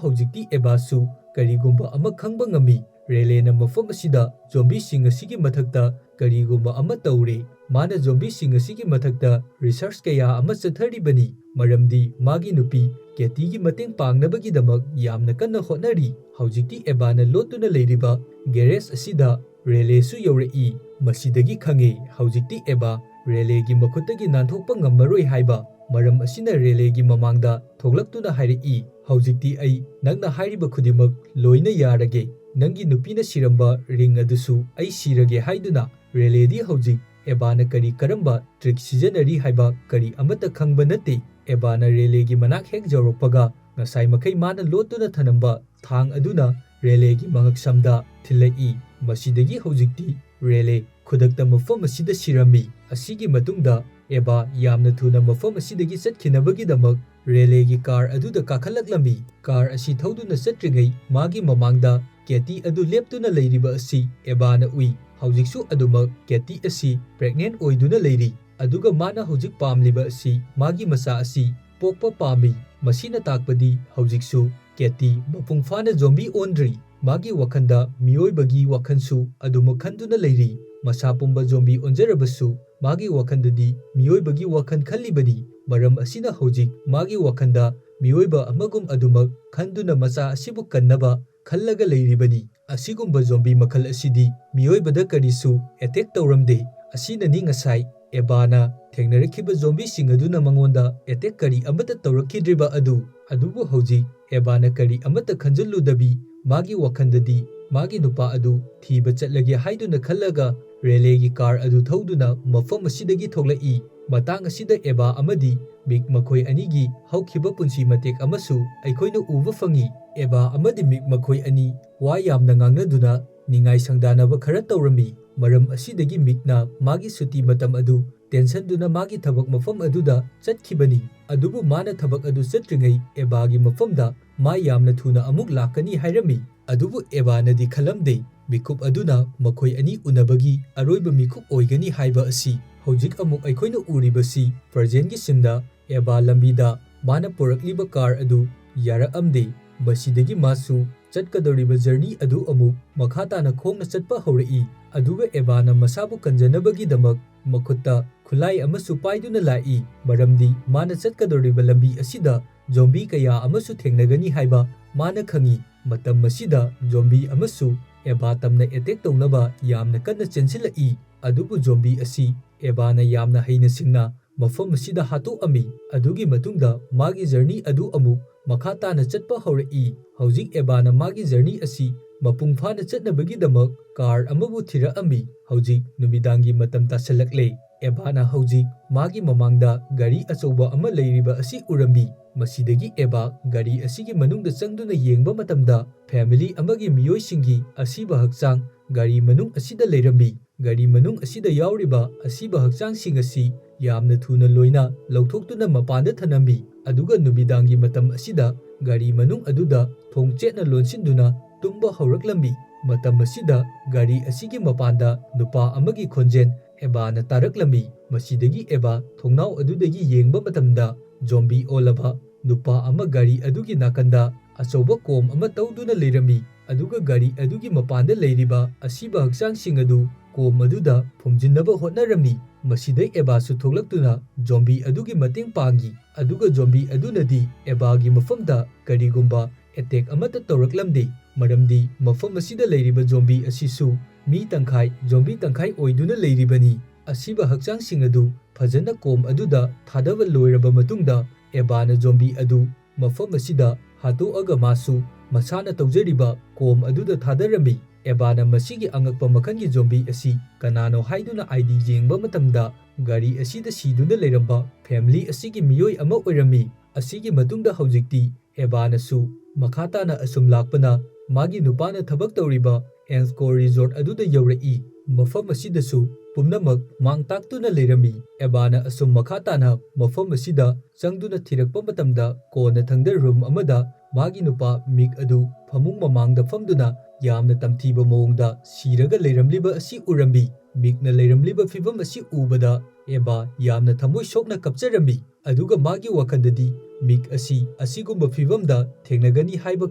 ꯍꯧꯖꯤꯛꯇꯤ ꯑꯦꯕꯥꯁꯨ ꯀꯔꯤꯒꯨꯝꯕ ꯑꯃ ꯈꯪꯕ ꯉꯝꯃꯤ꯫ ꯔꯦꯂꯦꯅ ꯃꯐꯝ ꯑꯁꯤꯗ ꯖꯣꯝꯕꯤꯁꯤꯡ ꯑꯁꯤꯒꯤ ꯃꯊꯛꯇ ꯀꯔꯤꯒꯨꯝꯕ ꯑꯃ ꯇꯧꯔꯦ꯫ ꯃꯥꯅ ꯖꯣꯝꯕꯤꯁꯤꯡ ꯑꯁꯤꯒꯤ ꯃꯊꯛꯇ ꯔꯤꯁꯔꯆ ꯀꯌꯥ ꯑꯃ ꯆꯠꯊꯔꯤꯕꯅꯤ, ꯃꯔꯝꯗꯤ ꯃꯥꯒꯤ ꯅꯨꯄꯤ ꯀꯦꯇꯤꯒꯤ ꯃꯇꯦꯡ ꯄꯥꯡꯅꯕꯒꯤꯗꯃꯛ ꯌꯥꯝꯅ ꯀꯟꯅ ꯍꯣꯠꯅꯔꯤ꯫ ꯍꯧꯖꯤꯛꯇꯤ ꯑꯦꯕꯥꯅ ꯂꯣꯠꯇꯨꯅ ꯂꯩꯔꯤꯕ ꯒꯦꯔꯦꯖ ꯑꯁꯤꯗ ꯔꯦꯂꯦꯁꯨ ꯌꯧꯔꯛꯏ꯫ ꯃꯁꯤꯗꯒꯤ ꯈꯪꯉꯦ, ꯍꯧꯖꯤꯛꯇꯤ ꯑꯦꯕꯥ ꯔꯦꯂꯦꯒꯤ ꯃꯈꯨꯠꯇꯒꯤ ꯅꯥꯟꯊꯣꯛꯄ ꯉꯝꯃꯔꯣꯏ ꯍꯥꯏꯕ꯫ ꯃꯔꯝ ꯑꯁꯤꯅ ꯔꯦꯂꯦꯒꯤ ꯃꯃꯥꯡꯗ ꯊꯣꯛꯂꯛꯇꯨꯅ ꯍꯥꯏꯔꯛꯏ, "ꯍꯧꯖꯤꯛꯇꯤ ꯑꯩ ꯅꯪꯅ ꯍꯥꯏꯔꯤꯕ ꯈꯨꯗꯤꯡꯃꯛ ꯂꯣꯏꯅ ꯌꯥꯔꯒꯦ꯫ ꯅꯪꯒꯤ ꯅꯨꯄꯤꯅ ꯁꯤꯔꯝꯕ ring ꯑꯗꯨꯁꯨ ꯑꯩ ꯁꯤꯔꯒꯦ" ꯍꯥꯏꯗꯨꯅ ꯔꯦꯂꯦꯗꯤ ꯍꯧꯖꯤꯛ ꯑꯦꯕꯥꯅ ꯀꯔꯤ ꯀꯔꯝꯕ trick ꯁꯤꯖꯤꯟꯅꯔꯤ ꯍꯥꯏꯕ ꯀꯔꯤ ꯑꯃꯠꯇ ꯈꯪꯕ ꯅꯠꯇꯦ꯫ ꯑꯦꯕꯥꯅ ꯔꯦꯂꯦꯒꯤ ꯃꯅꯥꯛ ꯍꯦꯛ ꯌꯧꯔꯛꯄꯒ ꯉꯁꯥꯏ ꯃꯈꯩ ꯃꯥꯅ ꯂꯣꯠꯇꯨꯅ ꯊꯅꯝꯕ ꯊꯥꯡ ꯑꯗꯨꯅ ꯔꯦꯂꯦꯒꯤ ꯃꯉꯛꯁꯝꯗ ꯊꯤꯜꯂꯛꯏ꯫ ꯃꯁꯤꯗꯒꯤ ꯍꯧꯖꯤꯛꯇꯤ ꯔꯦꯂꯦ ꯈꯨꯗꯛꯇ ꯃꯐꯝ ꯑꯁꯤꯗ ꯁꯤꯔꯝꯃꯤ꯫ ꯑꯁꯤꯒꯤ ꯃꯇꯨꯡꯗ ꯑꯦꯕꯥ ꯌꯥꯝꯅ ꯊꯨꯅ ꯃꯐꯝ ꯑꯁꯤꯗꯒꯤ ꯆꯠꯈꯤꯅꯕꯒꯤꯗꯃꯛ ꯔꯦꯂꯦꯒꯤ car ꯑꯗꯨꯗ ꯀꯥꯈꯠꯂꯛꯂꯝꯃꯤ꯫ Car ꯑꯁꯤ ꯊꯧꯗꯨꯅ ꯆꯠꯇ꯭ꯔꯤꯉꯩ ꯃꯥꯒꯤ ꯃꯃꯥꯡꯗ ꯀꯦꯇꯤ ꯑꯗꯨ ꯂꯦꯞꯇꯨꯅ ꯂꯩꯔꯤꯕ ꯑꯁꯤ ꯑꯦꯕꯥꯅ ꯎꯏ꯫ ꯍꯧꯖꯤꯛꯁꯨ ꯑꯗꯨꯃꯛ ꯀꯦꯇꯤ ꯑꯁꯤ pregnant ꯑꯣꯏꯗꯨꯅ ꯂꯩꯔꯤ, ꯑꯗꯨꯒ ꯃꯥꯅ ꯍꯧꯖꯤꯛ ꯄꯥꯝꯂꯤꯕ ꯑꯁꯤ ꯃꯥꯒꯤ ꯃꯆꯥ ꯑꯁꯤ ꯄꯣꯛꯄ ꯄꯥꯝꯃꯤ꯫ ꯃꯁꯤꯅ ꯇꯥꯛꯄꯗꯤ ꯍꯧꯖꯤꯛꯁꯨ ꯀꯦꯇꯤ ꯃꯄꯨꯡ ꯐꯥꯅ zombie ꯑꯣꯟꯗ꯭ꯔꯤ꯫ ꯃꯥꯒꯤ ꯋꯥꯈꯜꯗ ꯃꯤꯑꯣꯏꯕꯒꯤ ꯋꯥꯈꯜꯁꯨ ꯑꯗꯨꯃꯛ ꯈꯟꯗꯨꯅ ꯂꯩꯔꯤ꯫ ꯃꯁꯥ ꯄꯨꯝꯕ zombie ꯑꯣꯟꯖꯔꯕꯁꯨ ꯃꯥꯒꯤ ꯋꯥꯈꯜꯗꯗꯤ ꯃꯤꯑꯣꯏꯕꯒꯤ ꯋꯥꯈꯜ ꯈꯜꯂꯤꯕꯅꯤ꯫ ꯃꯔꯝ ꯑꯁꯤꯅ ꯍꯧꯖꯤꯛ ꯃꯥꯒꯤ ꯋꯥꯈꯜꯗ ꯃꯤꯑꯣꯏꯕ ꯑꯃꯒꯨꯝ ꯑꯗꯨꯃꯛ ꯈꯟꯗꯨꯅ ꯃꯆꯥ ꯑꯁꯤꯕꯨ ꯀꯟꯅꯕ ꯈꯜꯂꯒ ꯂꯩꯔꯤꯕꯅꯤ꯫ ꯑꯁꯤꯒꯨꯝꯕ zombie ꯃꯈꯜ ꯑꯁꯤꯗꯤ ꯃꯤꯑꯣꯏꯕꯗ ꯀꯔꯤꯁꯨ attack ꯇꯧꯔꯝꯗꯦ꯫ ꯑꯁꯤꯅꯅꯤ ꯉꯁꯥꯏ ꯑꯦꯕꯥꯅ ꯊꯦꯡꯅꯔꯛꯈꯤꯕ zombieꯁꯤꯡ ꯑꯗꯨꯅ ꯃꯉꯣꯟꯗ attack ꯀꯔꯤ ꯑꯃꯠꯇ ꯇꯧꯔꯛꯈꯤꯗ꯭ꯔꯤꯕ ꯑꯗꯨ꯫ ꯑꯗꯨꯕꯨ ꯍꯧꯖꯤꯛ ꯑꯦꯕꯥꯅ ꯀꯔꯤ ꯑꯃꯠꯇ ꯈꯟꯖꯤꯜꯂꯨꯗꯕꯤ ꯃꯥꯒꯤ ꯋꯥꯈꯜꯗꯗꯤ ꯃꯥꯒꯤ ꯅꯨꯄꯥ ꯑꯗꯨ ꯊꯤꯕ ꯆꯠꯂꯒꯦ ꯍꯥꯏꯗꯨꯅ ꯈꯜꯂꯒ ꯔꯦꯂꯦꯒꯤ car ꯑꯗꯨ ꯊꯧꯗꯨꯅ ꯃꯐꯝ ꯑꯁꯤꯗꯒꯤ ꯊꯣꯛꯂꯛꯏ꯫ ꯃꯇꯥꯡ ꯑꯁꯤꯗ ꯑꯦꯕꯥ ꯑꯃꯗꯤ ꯃꯤꯛ ꯃꯈꯣꯏ ꯑꯅꯤꯒꯤ ꯍꯧꯈꯤꯕ ꯄꯨꯟꯁꯤ ꯃꯇꯦꯛ ꯑꯃꯁꯨ ꯑꯩꯈꯣꯏꯅ ꯎꯕ ꯐꯪꯏ꯫ ꯑꯦꯕꯥ ꯑꯃꯗꯤ ꯃꯤꯛ ꯃꯈꯣꯏ ꯑꯅꯤ ꯋꯥ ꯌꯥꯝꯅ ꯉꯥꯡꯅꯗꯨꯅ ꯅꯤꯡꯉꯥꯏ ꯁꯪꯗꯥꯅꯕ ꯈꯔ ꯇꯧꯔꯝꯃꯤ꯫ ꯃꯔꯝ ꯑꯁꯤꯗꯒꯤ ꯃꯤꯛꯅ ꯃꯥꯒꯤ ꯁꯨꯇꯤ ꯃꯇꯝ ꯑꯗꯨ ꯇꯦꯟꯁꯟꯗꯨꯅ ꯃꯥꯒꯤ ꯊꯕꯛ ꯃꯐꯝ ꯑꯗꯨꯗ ꯆꯠꯈꯤꯕꯅꯤ꯫ ꯑꯗꯨꯕꯨ ꯃꯥꯅ ꯊꯕꯛ ꯑꯗꯨ ꯆꯠꯇ꯭ꯔꯤꯉꯩ ꯑꯦꯕꯥꯒꯤ ꯃꯐꯝꯗ ꯃꯥ ꯌꯥꯝꯅ ꯊꯨꯅ ꯑꯃꯨꯛ ꯂꯥꯛꯀꯅꯤ ꯍꯥꯏꯔꯝꯃꯤ꯫ ꯑꯗꯨꯕꯨ ꯑꯦꯕꯥꯅꯗꯤ ꯈꯜꯂꯝꯗꯦ, ꯃꯤꯀꯨꯞ ꯑꯗꯨꯅ ꯃꯈꯣꯏ ꯑꯅꯤ ꯎꯅꯕꯒꯤ ꯑꯔꯣꯏꯕ ꯃꯤꯀꯨꯞ ꯑꯣꯏꯒꯅꯤ ꯍꯥꯏꯕ ꯑꯁꯤ꯫ ꯍꯧꯖꯤꯛ ꯑꯃꯨꯛ ꯑꯩꯈꯣꯏꯅ ꯎꯔꯤꯕꯁꯤ presentꯒꯤ sceneꯗ ꯑꯦꯕꯥ ꯂꯝꯕꯤꯗ ꯃꯥꯅ ꯄꯨꯔꯛꯂꯤꯕ car ꯑꯗꯨ ꯌꯥꯔꯛꯑꯝꯗꯦ꯫ ꯃꯁꯤꯗꯒꯤ ꯃꯥꯁꯨ ꯆꯠꯀꯗꯧꯔꯤꯕ journey ꯑꯗꯨ ꯑꯃꯨꯛ ꯃꯈꯥ ꯇꯥꯅ ꯈꯣꯡꯅ ꯆꯠꯄ ꯍꯧꯔꯛꯏ꯫ ꯑꯗꯨꯒ ꯑꯦꯕꯥꯅ ꯃꯁꯥꯕꯨ ꯀꯟꯖꯅꯕꯒꯤꯗꯃꯛ ꯃꯈꯨꯠꯇ ꯈꯨꯠꯂꯥꯏ ꯑꯃꯁꯨ ꯄꯥꯏꯗꯨꯅ ꯂꯥꯛꯏ, ꯃꯔꯝꯗꯤ ꯃꯥꯅ ꯆꯠꯀꯗꯧꯔꯤꯕ ꯂꯝꯕꯤ ꯑꯁꯤꯗ zombie ꯀꯌꯥ ꯑꯃꯁꯨ ꯊꯦꯡꯅꯒꯅꯤ ꯍꯥꯏꯕ ꯃꯥꯅ ꯈꯪꯏ꯫ ꯃꯇꯝ ꯑꯁꯤꯗ zombie ꯑꯃꯁꯨ ꯑꯦꯕꯥ ꯇꯝꯅ attack ꯇꯧꯅꯕ ꯌꯥꯝꯅ ꯀꯟꯅ ꯆꯦꯟꯁꯤꯜꯂꯛꯏ꯫ ꯑꯗꯨꯕꯨ zombie ꯑꯁꯤ ꯑꯦꯕꯥꯅ ꯌꯥꯝꯅ ꯍꯩꯅ ꯁꯤꯡꯅ ꯃꯐꯝ ꯑꯁꯤꯗ ꯍꯥꯠꯇꯣꯛꯑꯝꯃꯤ꯫ ꯑꯗꯨꯒꯤ ꯃꯇꯨꯡꯗ ꯃꯥꯒꯤ journey ꯑꯗꯨ ꯑꯃꯨꯛ ꯃꯈꯥ ꯇꯥꯅ ꯆꯠꯄ ꯍꯧꯔꯛꯏ꯫ ꯍꯧꯖꯤꯛ ꯑꯦꯕꯥꯅ ꯃꯥꯒꯤ ꯖꯔꯅꯤ ꯑꯁꯤ ꯃꯄꯨꯡ ꯐꯥꯅ ꯆꯠꯅꯕꯒꯤꯗꯃꯛ ꯀꯥꯔ ꯑꯃꯕꯨ ꯊꯤꯔꯛꯑꯝꯃꯤ꯫ ꯍꯧꯖꯤꯛ ꯅꯨꯃꯤꯗꯥꯡꯒꯤ ꯃꯇꯝ ꯇꯥꯁꯜꯂꯛꯂꯦ꯫ ꯑꯦꯕꯥꯅ ꯍꯧꯖꯤꯛ ꯃꯥꯒꯤ ꯃꯃꯥꯡꯗ ꯒꯥꯔꯤ ꯑꯆꯧꯕ ꯑꯃ ꯂꯩꯔꯤꯕ ꯑꯁꯤ ꯎꯔꯝꯃꯤ꯫ ꯃꯁꯤꯗꯒꯤ ꯑꯦꯕꯥ ꯒꯥꯔꯤ ꯑꯁꯤꯒꯤ ꯃꯅꯨꯡꯗ ꯆꯪꯗꯨꯅ ꯌꯦꯡꯕ ꯃꯇꯝꯗ, ꯐꯦꯃꯤꯂꯤ ꯑꯃꯒꯤ ꯃꯤꯑꯣꯏꯁꯤꯡꯒꯤ ꯑꯁꯤꯕ ꯍꯛꯆꯥꯡ ꯒꯥꯔꯤ ꯃꯅꯨꯡ ꯑꯁꯤꯗ ꯂꯩꯔꯝꯃꯤ꯫ ꯒꯥꯔꯤ ꯃꯅꯨꯡ ꯑꯁꯤꯗ ꯌꯥꯎꯔꯤꯕ ꯑꯁꯤꯕ ꯍꯛꯆꯥꯡꯁꯤꯡ ꯑꯁꯤ ꯌꯥꯝꯅ ꯊꯨꯅ ꯂꯣꯏꯅ ꯂꯧꯊꯣꯛꯇꯨꯅ ꯃꯄꯥꯟꯗ ꯊꯅꯝꯃꯤ꯫ ꯑꯗꯨꯒ ꯅꯨꯃꯤꯗꯥꯡꯒꯤ ꯃꯇꯝ ꯑꯁꯤꯗ ꯒꯥꯔꯤ ꯃꯅꯨꯡ ꯑꯗꯨꯗ ꯊꯣꯡ ꯆꯦꯠꯅ ꯂꯣꯟꯁꯤꯟꯗꯨꯅ ꯇꯨꯝꯕ ꯍꯧꯔꯛꯂꯝꯃꯤ꯫ ꯃꯇꯝ ꯑꯁꯤꯗ ꯒꯥꯔꯤ ꯑꯁꯤꯒꯤ ꯃꯄꯥꯟꯗ ꯅꯨꯄꯥ ꯑꯃꯒꯤ ꯈꯣꯟꯖꯦꯜ ꯑꯦꯕꯥꯅ ꯇꯥꯔꯛꯂꯝꯃꯤ꯫ ꯃꯁꯤꯗꯒꯤ ꯑꯦꯕꯥ ꯊꯣꯡꯅꯥꯎ ꯑꯗꯨꯗꯒꯤ ꯌꯦꯡꯕ ꯃꯇꯝꯗ, ꯖꯣꯝꯕꯤ ꯑꯣꯜꯂꯕ ꯅꯨꯄꯥ ꯑꯃ ꯒꯥꯔꯤ ꯑꯗꯨꯒꯤ ꯅꯥꯀꯟꯗ ꯑꯆꯧꯕ ꯀꯣꯝ ꯑꯃ ꯇꯧꯗꯨꯅ ꯂꯩꯔꯝꯃꯤ꯫ ꯑꯗꯨꯒ ꯒꯥꯔꯤ ꯑꯗꯨꯒꯤ ꯃꯄꯥꯟꯗ ꯂꯩꯔꯤꯕ ꯑꯁꯤꯕ ꯍꯛꯆꯥꯡꯁꯤꯡ ꯑꯗꯨ ꯀꯣꯝ ꯑꯗꯨꯗ ꯐꯨꯝꯖꯤꯟꯅꯕ ꯍꯣꯠꯅꯔꯝꯃꯤ꯫ ꯃꯁꯤꯗ ꯑꯦꯕꯥꯁꯨ ꯊꯣꯛꯂꯛꯇꯨꯅ ꯖꯣꯝꯕꯤ ꯑꯗꯨꯒꯤ ꯃꯇꯦꯡ ꯄꯥꯡꯈꯤ꯫ ꯑꯗꯨꯒ ꯖꯣꯝꯕꯤ ꯑꯗꯨꯅꯗꯤ ꯑꯦꯕꯥꯒꯤ ꯃꯐꯝꯗ ꯀꯔꯤꯒꯨꯝꯕ ꯑꯦꯇꯦꯛ ꯑꯃꯠꯇ ꯇꯧꯔꯛꯂꯝꯗꯦ, ꯃꯔꯝꯗꯤ ꯃꯐꯝ ꯑꯁꯤꯗ ꯂꯩꯔꯤꯕ ꯖꯣꯝꯕꯤ ꯑꯁꯤꯁꯨ ꯃꯤ ꯇꯪꯈꯥꯏ, ꯖꯣꯝꯕꯤ ꯇꯪꯈꯥꯏ ꯑꯣꯏꯗꯨꯅ ꯂꯩꯔꯤꯕꯅꯤ꯫ ꯑꯁꯤꯕ ꯍꯛꯆꯥꯡꯁꯤꯡ ꯑꯗꯨ ꯐꯖꯅ ꯀꯣꯝ ꯑꯗꯨꯗ ꯊꯥꯗꯕ ꯂꯣꯏꯔꯕ ꯃꯇꯨꯡꯗ, ꯑꯦꯕꯥꯅ ꯖꯣꯝꯕꯤ ꯑꯗꯨ ꯃꯐꯝ ꯑꯁꯤꯗ ꯍꯥꯠꯇꯣꯛꯑꯒ ꯃꯥꯁꯨ ꯃꯁꯥꯅ ꯇꯧꯖꯔꯤꯕ ꯀꯣꯝ ꯑꯗꯨꯗ ꯊꯥꯗꯔꯝꯃꯤ꯫ ꯑꯦꯕꯥꯅ ꯃꯁꯤꯒꯤ ꯑꯉꯛꯄ ꯃꯈꯜꯒꯤ ꯖꯣꯝꯕꯤ ꯑꯁꯤ ꯀꯅꯥꯅꯣ ꯍꯥꯏꯗꯨꯅ ꯑꯥꯏ ꯗꯤ ꯌꯦꯡꯕ ꯃꯇꯝꯗ, ꯒꯥꯔꯤ ꯑꯁꯤꯗ ꯁꯤꯗꯨꯅ ꯂꯩꯔꯝꯕ ꯐꯦꯃꯤꯂꯤ ꯑꯁꯤꯒꯤ ꯃꯤꯑꯣꯏ ꯑꯃ ꯑꯣꯏꯔꯝꯃꯤ꯫ ꯑꯁꯤꯒꯤ ꯃꯇꯨꯡꯗ ꯍꯧꯖꯤꯛꯇꯤ ꯑꯦꯕꯥꯅꯁꯨ ꯃꯈꯥ ꯇꯥꯅ ꯑꯁꯨꯝ ꯂꯥꯛꯄꯅ ꯃꯥꯒꯤ ꯅꯨꯄꯥꯅ ꯊꯕꯛ ꯇꯧꯔꯤꯕ ꯑꯦꯟꯁꯀꯣ ꯔꯤꯖꯣꯔꯠ ꯑꯗꯨꯗ ꯌꯧꯔꯛꯏ꯫ ꯃꯐꯝ ꯑꯁꯤꯗꯁꯨ ꯄꯨꯝꯅꯃꯛ ꯃꯥꯡ ꯇꯥꯛꯇꯨꯅ ꯂꯩꯔꯝꯃꯤ꯫ ꯑꯦꯕꯥꯅ ꯑꯁꯨꯝ ꯃꯈꯥ ꯇꯥꯅ ꯃꯐꯝ ꯑꯁꯤꯗ ꯆꯪꯗꯨꯅ ꯊꯤꯔꯛꯄ ꯃꯇꯝꯗ, ꯀꯣꯟꯅꯊꯪꯗ ꯔꯨꯝ ꯑꯃꯗ ꯃꯥꯒꯤ ꯅꯨꯄꯥ ꯃꯤꯛ ꯑꯗꯨ ꯐꯃꯨꯡ ꯃꯃꯥꯡꯗ ꯐꯝꯗꯨꯅ ꯌꯥꯝꯅ ꯇꯝꯊꯤꯕ ꯃꯑꯣꯡꯗ ꯁꯤꯔꯒ ꯂꯩꯔꯝꯂꯤꯕ ꯑꯁꯤ ꯎꯔꯝꯃꯤ꯫ ꯃꯤꯛꯅ ꯂꯩꯔꯝꯂꯤꯕ ꯐꯤꯚꯝ ꯑꯁꯤ ꯎꯕꯗ ꯑꯦꯕꯥ ꯌꯥꯝꯅ ꯊꯃꯣꯏ ꯁꯣꯛꯅ ꯀꯞꯆꯔꯝꯃꯤ꯫ ꯑꯗꯨꯒ ꯃꯥꯒꯤ ꯋꯥꯈꯜꯗꯗꯤ ꯃꯤꯛ ꯑꯁꯤ ꯑꯁꯤꯒꯨꯝꯕ ꯐꯤꯚꯝꯗ ꯊꯦꯡꯅꯒꯅꯤ ꯍꯥꯏꯕ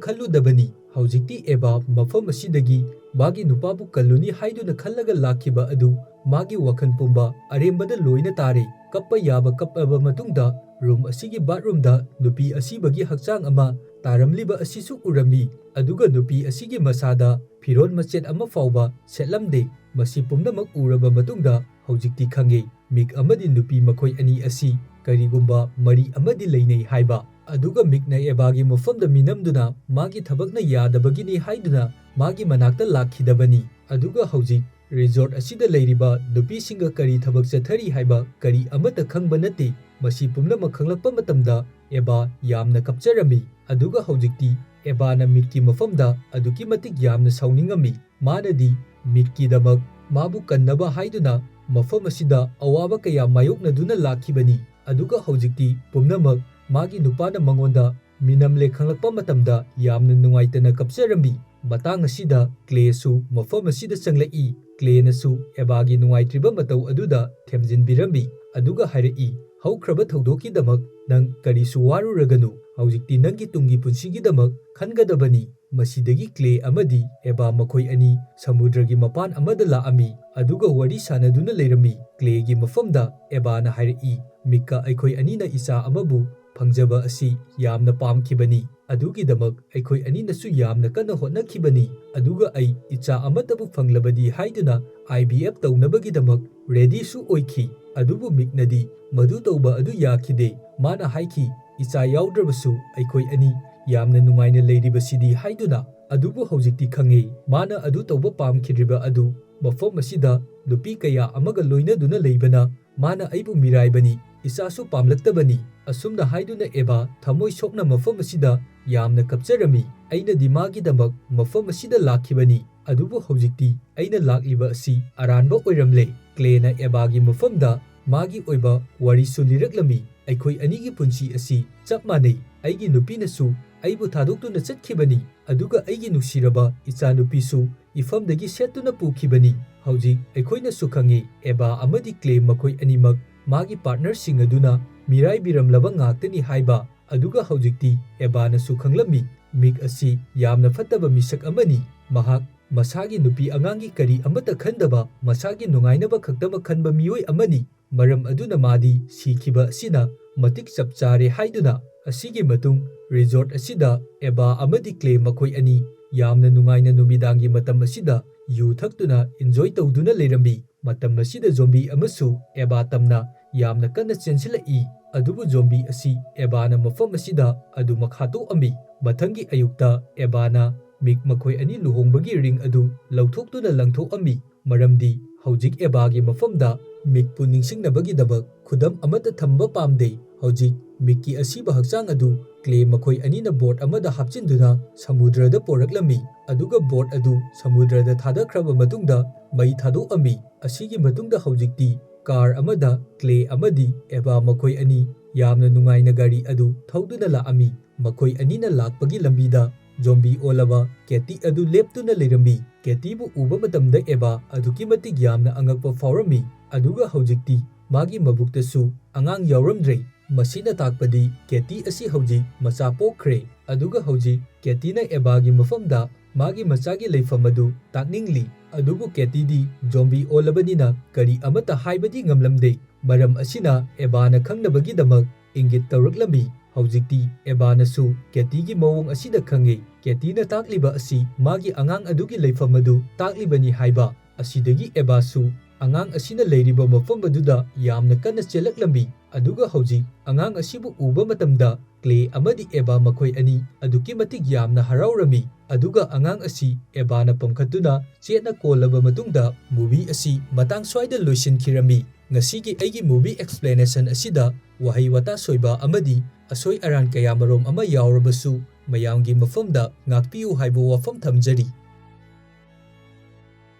ꯈꯜꯂꯨꯗꯕꯅꯤ꯫ ꯍꯧꯖꯤꯛꯇꯤ ꯑꯦꯕꯥ ꯃꯐꯝ ꯑꯁꯤꯗꯒꯤ ꯃꯥꯒꯤ ꯅꯨꯄꯥꯕꯨ ꯀꯜꯂꯨꯅꯤ ꯍꯥꯏꯗꯨꯅ ꯈꯜꯂꯒ ꯂꯥꯛꯈꯤꯕ ꯑꯗꯨ ꯃꯥꯒꯤ ꯋꯥꯈꯜ ꯄꯨꯝꯕ ꯑꯔꯦꯝꯕꯗ ꯂꯣꯏꯅ ꯇꯥꯔꯦ꯫ ꯀꯞꯄ ꯌꯥꯕ ꯀꯞꯂꯕ ꯃꯇꯨꯡꯗ, ꯔꯨꯝ ꯑꯁꯤꯒꯤ ꯕꯥꯠꯔꯨꯝꯗ ꯅꯨꯄꯤ ꯑꯁꯤꯕꯒꯤ ꯍꯛꯆꯥꯡ ꯑꯃ ꯇꯥꯔꯝꯂꯤꯕ ꯑꯁꯤꯁꯨ ꯎꯔꯝꯃꯤ꯫ ꯑꯗꯨꯒ ꯅꯨꯄꯤ ꯑꯁꯤꯒꯤ ꯃꯁꯥꯗ ꯐꯤꯔꯣꯜ ꯃꯆꯦꯠ ꯑꯃ ꯐꯥꯎꯕ ꯁꯦꯠꯂꯝꯗꯦ꯫ ꯃꯁꯤ ꯄꯨꯝꯅꯃꯛ ꯎꯔꯕ ꯃꯇꯨꯡꯗ ꯍꯧꯖꯤꯛꯇꯤ ꯈꯪꯉꯦ, ꯃꯤꯛ ꯑꯃꯗꯤ ꯅꯨꯄꯤ ꯃꯈꯣꯏ ꯑꯅꯤ ꯑꯁꯤ ꯀꯔꯤꯒꯨꯝꯕ ꯃꯔꯤ ꯑꯃꯗꯤ ꯂꯩꯅꯩ ꯍꯥꯏꯕ꯫ ꯑꯗꯨꯒ ꯃꯤꯛꯅ ꯑꯦꯕꯥꯒꯤ ꯃꯐꯝꯗ ꯃꯤꯅꯝꯗꯨꯅ ꯃꯥꯒꯤ ꯊꯕꯛꯅ ꯌꯥꯗꯕꯒꯤꯅꯤ ꯍꯥꯏꯗꯨꯅ ꯃꯥꯒꯤ ꯃꯅꯥꯛꯇ ꯂꯥꯛꯈꯤꯗꯕꯅꯤ꯫ ꯑꯗꯨꯒ ꯍꯧꯖꯤꯛ ꯔꯤꯖꯣꯔꯠ ꯑꯁꯤꯗ ꯂꯩꯔꯤꯕ ꯅꯨꯄꯤꯁꯤꯡꯒ ꯀꯔꯤ ꯊꯕꯛ ꯆꯠꯊꯔꯤ ꯍꯥꯏꯕ ꯀꯔꯤ ꯑꯃꯠꯇ ꯈꯪꯕ ꯅꯠꯇꯦ꯫ ꯃꯁꯤ ꯄꯨꯝꯅꯃꯛ ꯈꯪꯂꯛꯄ ꯃꯇꯝꯗ ꯑꯦꯕꯥ ꯌꯥꯝꯅ ꯀꯞꯆꯔꯝꯃꯤ꯫ ꯑꯗꯨꯒ ꯍꯧꯖꯤꯛꯇꯤ ꯑꯦꯕꯥꯅ ꯃꯤꯛꯀꯤ ꯃꯐꯝꯗ ꯑꯗꯨꯛꯀꯤ ꯃꯇꯤꯛ ꯌꯥꯝꯅ ꯁꯥꯎꯅꯤꯡꯉꯝꯃꯤ꯫ ꯃꯥꯅꯗꯤ ꯃꯤꯛꯀꯤꯗꯃꯛ ꯃꯥꯕꯨ ꯀꯟꯅꯕ ꯍꯥꯏꯗꯨꯅ ꯃꯐꯝ ꯑꯁꯤꯗ ꯑꯋꯥꯕ ꯀꯌꯥ ꯃꯥꯌꯣꯛꯅꯗꯨꯅ ꯂꯥꯛꯈꯤꯕꯅꯤ꯫ ꯑꯗꯨꯒ ꯍꯧꯖꯤꯛꯇꯤ ꯄꯨꯝꯅꯃꯛ ꯃꯥꯒꯤ ꯅꯨꯄꯥꯅ ꯃꯉꯣꯟꯗ ꯃꯤꯅꯝꯂꯦ ꯈꯪꯂꯛꯄ ꯃꯇꯝꯗ ꯌꯥꯝꯅ ꯅꯨꯡꯉꯥꯏꯇꯅ ꯀꯞꯆꯔꯝꯃꯤ꯫ ꯃꯇꯥꯡ ꯑꯁꯤꯗ ꯀ꯭ꯂꯦꯁꯨ ꯃꯐꯝ ꯑꯁꯤꯗ ꯆꯪꯂꯛꯏ꯫ ꯀ꯭ꯂꯦꯅꯁꯨ ꯑꯦꯕꯥꯒꯤ ꯅꯨꯡꯉꯥꯏꯇ꯭ꯔꯤꯕ ꯃꯇꯧ ꯑꯗꯨꯗ ꯊꯦꯝꯖꯤꯟꯕꯤꯔꯝꯃꯤ꯫ ꯑꯗꯨꯒ ꯍꯥꯏꯔꯛꯏ, "ꯍꯧꯈ꯭ꯔꯕ ꯊꯧꯗꯣꯛꯀꯤꯗꯃꯛ ꯅꯪ ꯀꯔꯤꯁꯨ ꯋꯥꯔꯨꯔꯒꯅꯨ꯫ ꯍꯧꯖꯤꯛꯇꯤ ꯅꯪꯒꯤ ꯇꯨꯡꯒꯤ ꯄꯨꯟꯁꯤꯒꯤꯗꯃꯛ ꯈꯟꯒꯗꯕꯅꯤ꯫" ꯃꯁꯤꯗꯒꯤ ꯀ꯭ꯂꯦ ꯑꯃꯗꯤ ꯑꯦꯕꯥ ꯃꯈꯣꯏ ꯑꯅꯤ ꯁꯃꯨꯗ꯭ꯔꯒꯤ ꯃꯄꯥꯟ ꯑꯃꯗ ꯂꯥꯛꯑꯝꯃꯤ꯫ ꯑꯗꯨꯒ ꯋꯥꯔꯤ ꯁꯥꯟꯅꯗꯨꯅ ꯂꯩꯔꯝꯃꯤ꯫ ꯀ꯭ꯂꯦꯒꯤ ꯃꯐꯝꯗ ꯑꯦꯕꯥꯅ ꯍꯥꯏꯔꯛꯏ, "ꯃꯤꯛꯀ ꯑꯩꯈꯣꯏ ꯑꯅꯤꯅ ꯏꯆꯥ ꯑꯃꯕꯨ ꯐꯪꯖꯕ ꯑꯁꯤ ꯌꯥꯝꯅ ꯄꯥꯝꯈꯤꯕꯅꯤ꯫ ꯑꯗꯨꯒꯤꯗꯃꯛ ꯑꯩꯈꯣꯏ ꯑꯅꯤꯅꯁꯨ ꯌꯥꯝꯅ ꯀꯟꯅ ꯍꯣꯠꯅꯈꯤꯕꯅꯤ꯫ ꯑꯗꯨꯒ ꯑꯩ ꯏꯆꯥ ꯑꯃꯠꯇꯕꯨ ꯐꯪꯂꯕꯗꯤ ꯍꯥꯏꯗꯨꯅ ꯑꯥꯏ ꯚꯤ ꯑꯦꯐ ꯇꯧꯅꯕꯒꯤꯗꯃꯛ ꯔꯦꯗꯤꯁꯨ ꯑꯣꯏꯈꯤ꯫ ꯑꯗꯨꯕꯨ ꯃꯤꯛꯅꯗꯤ ꯃꯗꯨ ꯇꯧꯕ ꯑꯗꯨ ꯌꯥꯈꯤꯗꯦ꯫ ꯃꯥꯅ ꯍꯥꯏꯈꯤ, 'ꯏꯆꯥ ꯌꯥꯎꯗ꯭ꯔꯕꯁꯨ ꯑꯩꯈꯣꯏ ꯑꯅꯤ ꯌꯥꯝꯅ ꯅꯨꯡꯉꯥꯏꯅ ꯂꯩꯔꯤꯕꯁꯤꯗꯤ' ꯍꯥꯏꯗꯨꯅ꯫ ꯑꯗꯨꯕꯨ ꯍꯧꯖꯤꯛꯇꯤ ꯈꯪꯉꯦ, ꯃꯥꯅ ꯑꯗꯨ ꯇꯧꯕ ꯄꯥꯝꯈꯤꯗ꯭ꯔꯤꯕ ꯑꯗꯨ ꯃꯐꯝ ꯑꯁꯤꯗ ꯅꯨꯄꯤ ꯀꯌꯥ ꯑꯃꯒ ꯂꯣꯏꯅꯗꯨꯅ ꯂꯩꯕꯅ꯫ "ꯃꯥꯅ ꯑꯩꯕꯨ ꯃꯤꯔꯥꯏꯕꯅꯤ, ꯏꯆꯥꯁꯨ ꯄꯥꯝꯂꯛꯇꯕꯅꯤ꯫" ꯑꯁꯨꯝꯅ ꯍꯥꯏꯗꯨꯅ ꯑꯦꯕꯥ ꯊꯃꯣꯏ ꯁꯣꯛꯅ ꯃꯐꯝ ꯑꯁꯤꯗ ꯌꯥꯝꯅ ꯀꯞꯆꯔꯝꯃꯤ꯫ "ꯑꯩꯅꯗꯤ ꯃꯥꯒꯤꯗꯃꯛ ꯃꯐꯝ ꯑꯁꯤꯗ ꯂꯥꯛꯈꯤꯕꯅꯤ, ꯑꯗꯨꯕꯨ ꯍꯧꯖꯤꯛꯇꯤ ꯑꯩꯅ ꯂꯥꯛꯂꯤꯕ ꯑꯁꯤ ꯑꯔꯥꯟꯕ ꯑꯣꯏꯔꯝꯂꯦ꯫" ꯀ꯭ꯂꯦꯅ ꯑꯦꯕꯥꯒꯤ ꯃꯐꯝꯗ ꯃꯥꯒꯤ ꯑꯣꯏꯕ ꯋꯥꯔꯤꯁꯨ ꯂꯤꯔꯛꯂꯝꯃꯤ꯫ "ꯑꯩꯈꯣꯏ ꯑꯅꯤꯒꯤ ꯄꯨꯟꯁꯤ ꯑꯁꯤ ꯆꯞ ꯃꯥꯟꯅꯩ꯫ ꯑꯩꯒꯤ ꯅꯨꯄꯤꯅꯁꯨ ꯑꯩꯕꯨ ꯊꯥꯗꯣꯛꯇꯨꯅ ꯆꯠꯈꯤꯕꯅꯤ, ꯑꯗꯨꯒ ꯑꯩꯒꯤ ꯅꯨꯡꯁꯤꯔꯕ ꯏꯆꯥꯅꯨꯄꯤꯁꯨ ꯏꯐꯝꯗꯒꯤ ꯁꯦꯠꯇꯨꯅ ꯄꯨꯈꯤꯕꯅꯤ꯫ ꯍꯧꯖꯤꯛ ꯑꯩꯈꯣꯏꯅꯁꯨ ꯈꯪꯉꯤ, ꯑꯦꯕꯥ ꯑꯃꯗꯤ ꯀ꯭ꯂꯦ ꯃꯈꯣꯏ ꯑꯅꯤꯃꯛ ꯃꯥꯒꯤ ꯄꯥꯔꯠꯅꯔꯁꯤꯡ ꯑꯗꯨꯅ ꯃꯤꯔꯥꯏꯕꯤꯔꯝꯂꯕ ꯉꯥꯛꯇꯅꯤ" ꯍꯥꯏꯕ꯫ ꯑꯗꯨꯒ ꯍꯧꯖꯤꯛꯇꯤ ꯑꯦꯕꯥꯅꯁꯨ ꯈꯪꯂꯝꯃꯤ, ꯃꯤꯛ ꯑꯁꯤ ꯌꯥꯝꯅ ꯐꯠꯇꯕ ꯃꯤꯁꯛ ꯑꯃꯅꯤ꯫ ꯃꯍꯥꯛ ꯃꯁꯥꯒꯤ ꯅꯨꯄꯤ ꯑꯉꯥꯡꯒꯤ ꯀꯔꯤ ꯑꯃꯠꯇ ꯈꯟꯗꯕ, ꯃꯁꯥꯒꯤ ꯅꯨꯡꯉꯥꯏꯅꯕ ꯈꯛꯇꯃꯛ ꯈꯟꯕ ꯃꯤꯑꯣꯏ ꯑꯃꯅꯤ꯫ ꯃꯔꯝ ꯑꯗꯨꯅ ꯃꯥꯗꯤ ꯁꯤꯈꯤꯕ ꯑꯁꯤꯅ ꯃꯇꯤꯛ ꯆꯞ ꯆꯥꯔꯦ ꯍꯥꯏꯗꯨꯅ꯫ ꯑꯁꯤꯒꯤ ꯃꯇꯨꯡ ꯔꯤꯖꯣꯔꯠ ꯑꯁꯤꯗ ꯑꯦꯕꯥ ꯑꯃꯗꯤ ꯀ꯭ꯂꯦ ꯃꯈꯣꯏ ꯑꯅꯤ ꯌꯥꯝꯅ ꯅꯨꯡꯉꯥꯏꯅ ꯅꯨꯃꯤꯗꯥꯡꯒꯤ ꯃꯇꯝ ꯑꯁꯤꯗ ꯌꯨ ꯊꯛꯇꯨꯅ ꯏꯟꯖꯣꯏ ꯇꯧꯗꯨꯅ ꯂꯩꯔꯝꯃꯤ꯫ ꯃꯇꯝ ꯑꯁꯤꯗ ꯖꯣꯝꯕꯤ ꯑꯃꯁꯨ ꯑꯦꯕꯥ ꯇꯝꯅ ꯌꯥꯝꯅ ꯀꯟꯅ ꯆꯦꯟꯁꯤꯜꯂꯛꯏ꯫ ꯑꯗꯨꯕꯨ ꯖꯣꯝꯕꯤ ꯑꯁꯤ ꯑꯦꯕꯥꯅ ꯃꯐꯝ ꯑꯁꯤꯗ ꯑꯗꯨꯃꯛ ꯍꯥꯠꯇꯣꯛꯑꯝꯃꯤ꯫ ꯃꯊꯪꯒꯤ ꯑꯌꯨꯛꯇ ꯑꯦꯕꯥꯅ ꯃꯤꯛ ꯃꯈꯣꯏ ꯑꯅꯤ ꯂꯨꯍꯣꯡꯕꯒꯤ ring ꯑꯗꯨ ꯂꯧꯊꯣꯛꯇꯨꯅ ꯂꯪꯊꯣꯛꯑꯝꯃꯤ, ꯃꯔꯝꯗꯤ ꯍꯧꯖꯤꯛ ꯑꯦꯕꯥꯒꯤ ꯃꯐꯝꯗ ꯃꯤꯛꯄꯨ ꯅꯤꯡꯁꯤꯡꯅꯕꯒꯤꯗꯃꯛ ꯈꯨꯗꯝ ꯑꯃꯠꯇ ꯊꯝꯕ ꯄꯥꯝꯗꯦ꯫ ꯍꯧꯖꯤꯛ ꯃꯤꯛꯀꯤ ꯑꯁꯤꯕ ꯍꯛꯆꯥꯡ ꯑꯗꯨ ꯀ꯭ꯂꯦ ꯃꯈꯣꯏ ꯑꯅꯤꯅ boat ꯑꯃꯗ ꯍꯥꯞꯆꯤꯟꯗꯨꯅ ꯁꯃꯨꯗ꯭ꯔꯗ ꯄꯣꯔꯛꯂꯝꯃꯤ, ꯑꯗꯨꯒ boat ꯑꯗꯨ ꯁꯃꯨꯗ꯭ꯔꯗ ꯊꯥꯗꯈ꯭ꯔꯕ ꯃꯇꯨꯡꯗ ꯃꯩ ꯊꯥꯗꯣꯛꯑꯝꯃꯤ꯫ ꯑꯁꯤꯒꯤ ꯃꯇꯨꯡꯗ ꯍꯧꯖꯤꯛꯇꯤ car ꯑꯃꯗ ꯀ꯭ꯂꯦ ꯑꯃꯗꯤ ꯑꯦꯕꯥ ꯃꯈꯣꯏ ꯑꯅꯤ ꯌꯥꯝꯅ ꯅꯨꯡꯉꯥꯏꯅ ꯒꯥꯔꯤ ꯑꯗꯨ ꯊꯧꯗꯨꯅ ꯂꯥꯛꯑꯝꯃꯤ꯫ ꯃꯈꯣꯏ ꯑꯅꯤꯅ ꯂꯥꯛꯄꯒꯤ ꯂꯝꯕꯤꯗ ꯖꯣꯝꯕꯤ ꯑꯣꯜꯂꯕ ꯀꯦꯇꯤ ꯑꯗꯨ ꯂꯦꯞꯇꯨꯅ ꯂꯩꯔꯝꯃꯤ꯫ ꯀꯦꯇꯤꯕꯨ ꯎꯕ ꯃꯇꯝꯗ ꯑꯦꯕꯥ ꯑꯗꯨꯛꯀꯤ ꯃꯇꯤꯛ ꯌꯥꯝꯅ ꯑꯉꯛꯄ ꯐꯥꯎꯔꯝꯃꯤ, ꯑꯗꯨꯒ ꯍꯧꯖꯤꯛꯇꯤ ꯃꯥꯒꯤ ꯃꯕꯨꯛꯇꯁꯨ ꯑꯉꯥꯡ ꯌꯥꯎꯔꯝꯗ꯭ꯔꯦ꯫ ꯃꯁꯤꯅ ꯇꯥꯛꯄꯗꯤ ꯀꯦꯇꯤ ꯑꯁꯤ ꯍꯧꯖꯤꯛ ꯃꯆꯥ ꯄꯣꯛꯈ꯭ꯔꯦ꯫ ꯑꯗꯨꯒ ꯍꯧꯖꯤꯛ ꯀꯦꯇꯤꯅ ꯑꯦꯕꯥꯒꯤ ꯃꯐꯝꯗ ꯃꯥꯒꯤ ꯃꯆꯥꯒꯤ ꯂꯩꯐꯝ ꯑꯗꯨ ꯇꯥꯛꯅꯤꯡꯂꯤ꯫ ꯑꯗꯨꯕꯨ ꯀꯦꯇꯤꯗꯤ ꯖꯣꯝꯕꯤ ꯑꯣꯜꯂꯕꯅꯤꯅ ꯀꯔꯤ ꯑꯃꯠꯇ ꯍꯥꯏꯕꯗꯤ ꯉꯝꯂꯝꯗꯦ꯫ ꯃꯔꯝ ꯑꯁꯤꯅ ꯑꯦꯕꯥꯅ ꯈꯪꯅꯕꯒꯤꯗꯃꯛ ꯏꯪꯒꯤꯠ ꯇꯧꯔꯛꯂꯝꯃꯤ꯫ ꯍꯧꯖꯤꯛꯇꯤ ꯑꯦꯕꯥꯅꯁꯨ ꯀꯦꯇꯤꯒꯤ ꯃꯑꯣꯡ ꯑꯁꯤꯗ ꯈꯪꯉꯤ꯫ ꯀꯦꯇꯤꯅ ꯇꯥꯛꯂꯤꯕ ꯑꯁꯤ ꯃꯥꯒꯤ ꯑꯉꯥꯡ ꯑꯗꯨꯒꯤ ꯂꯩꯐꯝ ꯑꯗꯨ ꯇꯥꯛꯂꯤꯕꯅꯤ ꯍꯥꯏꯕ꯫ ꯑꯁꯤꯗꯒꯤ ꯑꯦꯕꯥꯁꯨ ꯑꯉꯥꯡ ꯑꯁꯤꯅ ꯂꯩꯔꯤꯕ ꯃꯐꯝ ꯑꯗꯨꯗ ꯌꯥꯝꯅ ꯀꯟꯅ ꯆꯦꯜꯂꯛꯂꯝꯃꯤ꯫ ꯑꯗꯨꯒ ꯍꯧꯖꯤꯛ ꯑꯉꯥꯡ ꯑꯁꯤꯕꯨ ꯎꯕ ꯃꯇꯝꯗ ꯀ꯭ꯂꯦ ꯑꯃꯗꯤ ꯑꯦꯕꯥ ꯃꯈꯣꯏ ꯑꯅꯤ ꯑꯗꯨꯛꯀꯤ ꯃꯇꯤꯛ ꯌꯥꯝꯅ ꯍꯔꯥꯎꯔꯝꯃꯤ꯫ ꯑꯗꯨꯒ ꯑꯉꯥꯡ ꯑꯁꯤ ꯑꯦꯕꯥꯅ ꯄꯝꯈꯠꯇꯨꯅ ꯆꯦꯠꯅ ꯀꯣꯜꯂꯕ ꯃꯇꯨꯡꯗ movie ꯑꯁꯤ ꯃꯇꯥꯡ ꯁ꯭ꯋꯥꯏꯗ ꯂꯣꯏꯁꯤꯟꯈꯤꯔꯝꯃꯤ꯫ ꯉꯁꯤꯒꯤ ꯑꯩꯒꯤ movie explanation ꯑꯁꯤꯗ ꯋꯥꯍꯩ ꯋꯥꯇꯥ ꯁꯣꯏꯕ ꯑꯃꯗꯤ ꯑꯁꯣꯏ ꯑꯔꯥꯟ ꯀꯌꯥꯃꯔꯣꯝ ꯑꯃ ꯌꯥꯎꯔꯕꯁꯨ ꯃꯌꯥꯝꯒꯤ ꯃꯐꯝꯗ ꯉꯥꯛꯄꯤꯌꯨ ꯍꯥꯏꯕ ꯋꯥꯐꯝ ꯊꯝꯖꯔꯤ꯫